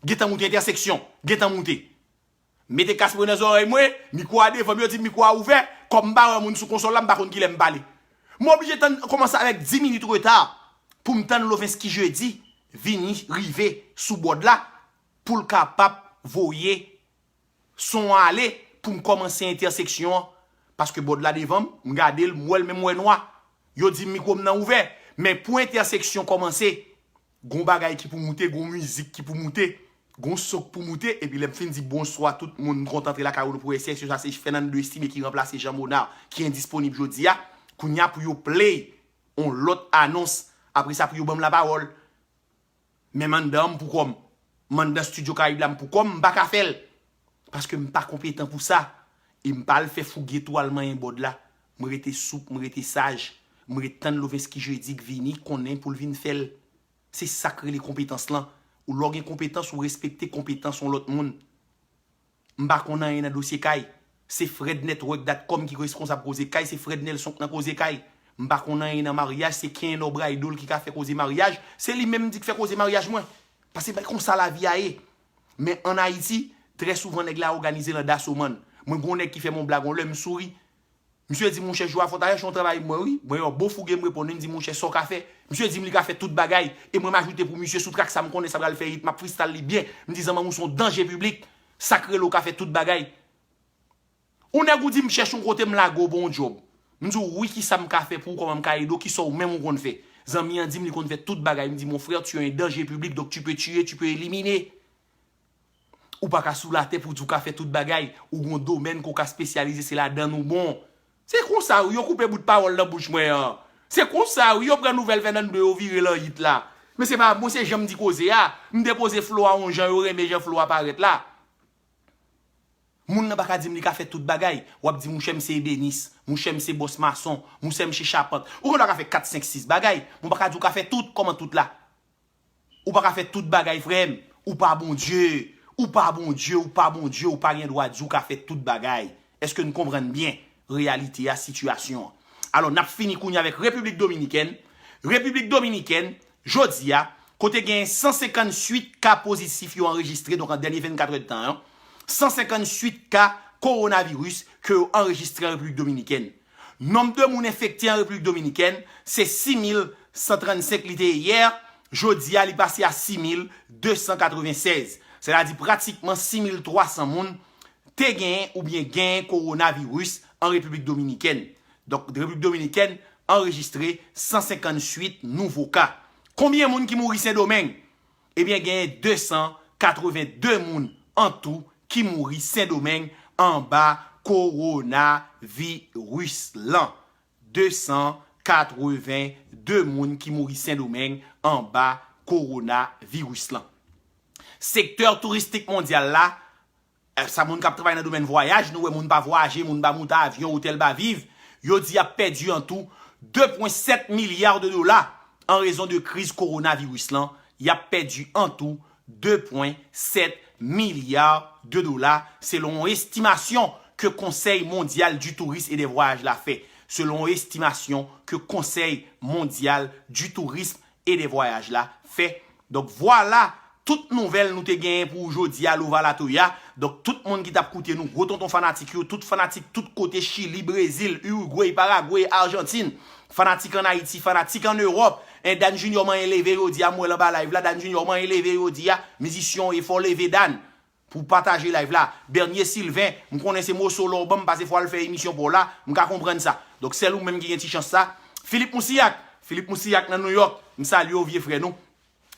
Gentan moute, entèseksyon, gentan moute. Mete kas mwen nan zòrèy mwen, mikwo a devan m, yo di m mikwo a ouvè, kòm m pa wè moun sou konsòl la, m pa konn kilè m pale. M oblije tann, kòmanse avèk dis minit reta pou m tann Lovensky Jeudi vini, rive sou bòd la, pou l kapab voye son an ale pou m kòmanse entèseksyon an. Paske bòd la devan m, m gade l, m wè l, men m wè nwa. Yo di m mikwo m nan ouvè, men pou entèseksyon kòmanse, gon bagay ki pou moute, gon mizik ki pou moute, gon son k pou moute, epi lè m fin di bonswa tout moun, m kontan antre lakay ou pou entèseksyon sa, se Fernando Estimé ki ranplase Jean Bonnat, ki endisponib jodi a. Kounye a pou yo play on lòt anons, apre sa pou yo ban m lapawòl. Men m anndan an, m pou kò m. M anndan Studio Caraïbe la, m pou kò m, m pa ka fè l. Paske m pa konpetan pou sa. E m pa al fè fouge tou al manyen bòd la. M rete soup, m rete saj. M ret tann Lovensky Jeudi k vini, konnen pou l vin fè l. Se sa k rele konpetans lan. Ou lè w gen konpetans, ou respekte konpetans yon lòt moun. M pa konn anyen nan dosye kay. Se Fred Network dot com ki responsab koze kay, se Fred Nelson k nan koze kay. M pa konn anyen nan maryaj, se Kenor Bridal ki ka fè koze maryaj. Se li menm m di k fè koze maryaj mwen. Paske bay konsa lavi a ye. Men ann Ayiti, trè souvan nèg la òganize l an dasomann. Mwen gen yon nèg ki fè m yon blag yon lè, m souri. Misye di, monchè, jou a fò ta chèche yon travay mwen, wi. Mwen yon bon fouge, m reponn li, m di, monchè, sa w ka fè? Misye di m li ka fè tout bagay. E mwen m ajoute pou misye sou track sa m konnen sa pral fè hit, m ap freestyle li byen. M di, zanmanm ou se yon danje piblik. Sa k rele w ka fè tout bagay? Ou nèg ou di m chèche yon kote m lage w ba w yon djòb. M di w, wi, kisa m ka fè pou w, kòman m ka ede w, kisa w menm ou konn fè? Zanmi an di m li konn fè tout bagay. M di, mon frère, tu es un danger public, donc tu peux tuer, tu peux éliminer. Ou pa ka sou latè pou di w ka fè tout bagay. Ou gon domèn ke w ka espesyalize, se ladann ou bon. Se konsa wi, yo koupe bout pawòl nan bouch mwen an. Se konsa wi, yo pran nouvèl Fernando, yo vire l an hit la. Men se pa mwen, se jan m di koze a. M depoze flow a yon jan, yo renmen jan flow a parèt la. Moun nan pa ka di m li ka fè tout bagay. W ap di, monchè, m se ebenis, monchè, m se bòs mason, monchè, m se chapant. Ou gen dwa ka fè kat, senk, sis bagay, men w pa ka di w ka fè tout. Kòman tout la? Ou pa ka fè tout bagay, frè m. Ou pa Bondye. Ou pa Bondye, ou pa Bondye, ou pa gen dwa di w ka fè tout bagay. Èske n konprann byen reyalite a, sitiyasyon an? Alò, n ap fini kounye a avèk Repiblik Dominikèn. Repiblik Dominikèn, jodi a, kote gen san senkantuit ka pozitif yo anrejistre, donk an dènye vennkat èdtan an, san senkantuit ka kowonaviris ke yo anrejistre an Repiblik Dominikèn. Nonb de moun enfekte an Repiblik Dominikèn, se sis mil san trannsenk li te ye yè, jodi a li pase a sis mil de san katreven sèz. Sètadi pratikman sis mil twa san moun te genyen oubyen genyen kowonaviris an Repiblik Dominikèn. Donk, Repiblik Dominikèn anrejistre san senkantuit nouvo ka. Konbyen moun ki mouri Sendomeng? Ebyen, genyen de san katreven de moun an tou ki mouri Sendomeng anba kowonaviris lan. De san katreven de moun ki mouri Sendomeng anba kowonaviris lan. Sektè touristik mondyal la, eh, sa moun k ap travay nan domèn vwayaj, nou wè moun pa vwayaje, moun pa moute avyon, otèl pa viv, yo di y ap pèdi an tou de pwen sèt milya de dola an rezon de kriz kowonaviris lan. Y ap pèdi an tou de pwen sèt milya de dola, selon yon estimasyon ke Konsèy Mondyal du Tourisme et des Voyages la fè. Selon yon estimasyon ke Konsèy Mondyal du Tourisme et des Voyages la fè. Donk, vwala tout nouvèl nou te genyen pou ou jodi a, Louva Latoya. Donk, tout moun ki t ap koute nou, gwo tonton fanatik yo, tout fanatik tout kote, Chili, Brezil, Uruguay, Paraguay, Arjantin, fanatik ann Ayiti, fanatik ann Ewòp. En, Dan Junior manyen leve jodi a, m wè l anba live la, Dan Junior manyen leve jodi a, mizisyen yo, fò leve Dan pou pataje live la. Bernier Sylvain, m konnen se moso lè w ban m, pase fò al fè emisyon pa w la, m ka konprann sa. Donk, sèl ou menm ki gen ti chans sa. Philippe Moussilhac, Philippe Moussilhac nan New York, m salye w, vye frè nou.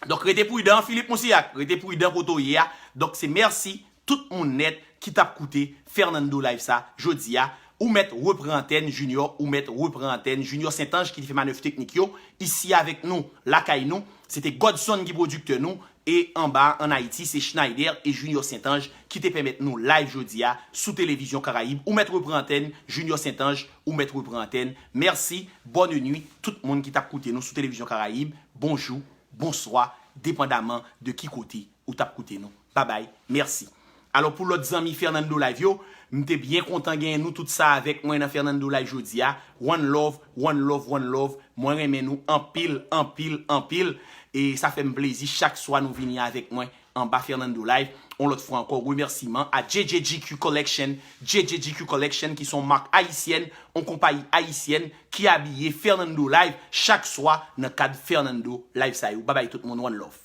Donk, rete pridan, Philippe Moussilhac, rete pridan kote w ye a. Donk, se mèsi tout moun nèt ki t ap koute Fernando Live sa jodi a. Ou mèt repran antèn, Junior, ou mèt repran antèn. Junior Saint-Ange ki te fè manèv teknik yo, isi avèk nou, lakay nou. Se te Godson ki pwodiktè nou. E anba a, ann Ayiti, se Schneider e Junior Saint-Ange ki te pèmèt nou live jodi a sou Televizyon Karayib. Ou mèt repran antèn, Junior Saint-Ange, ou mèt repran antèn. Mèsi, bonne nuit, tout moun ki t ap koute nou sou Televizyon Karayib. Bonjou, bonswa, depandaman de ki kote ou t ap koute nou. Babay, mèsi. Alò, pou lòt zanmi Fernando Live yo, m te byen kontan genyen nou tout sa avèk mwen nan Fernando Live jodi a. One love, one love, one love. Mwen renmen nou anpil, anpil, anpil. E sa fè m plezi chak swa nou vini avèk mwen anba Fernando Live. Yon lòt fwa ankò, remèsiman a J J G Q Collection, J J G Q Collection ki se yon mak ayisyèn, yon konpayi ayisyèn ki abiye Fernando Live chak swa nan kad Fernando Live sa yo. Babay tout moun, one love.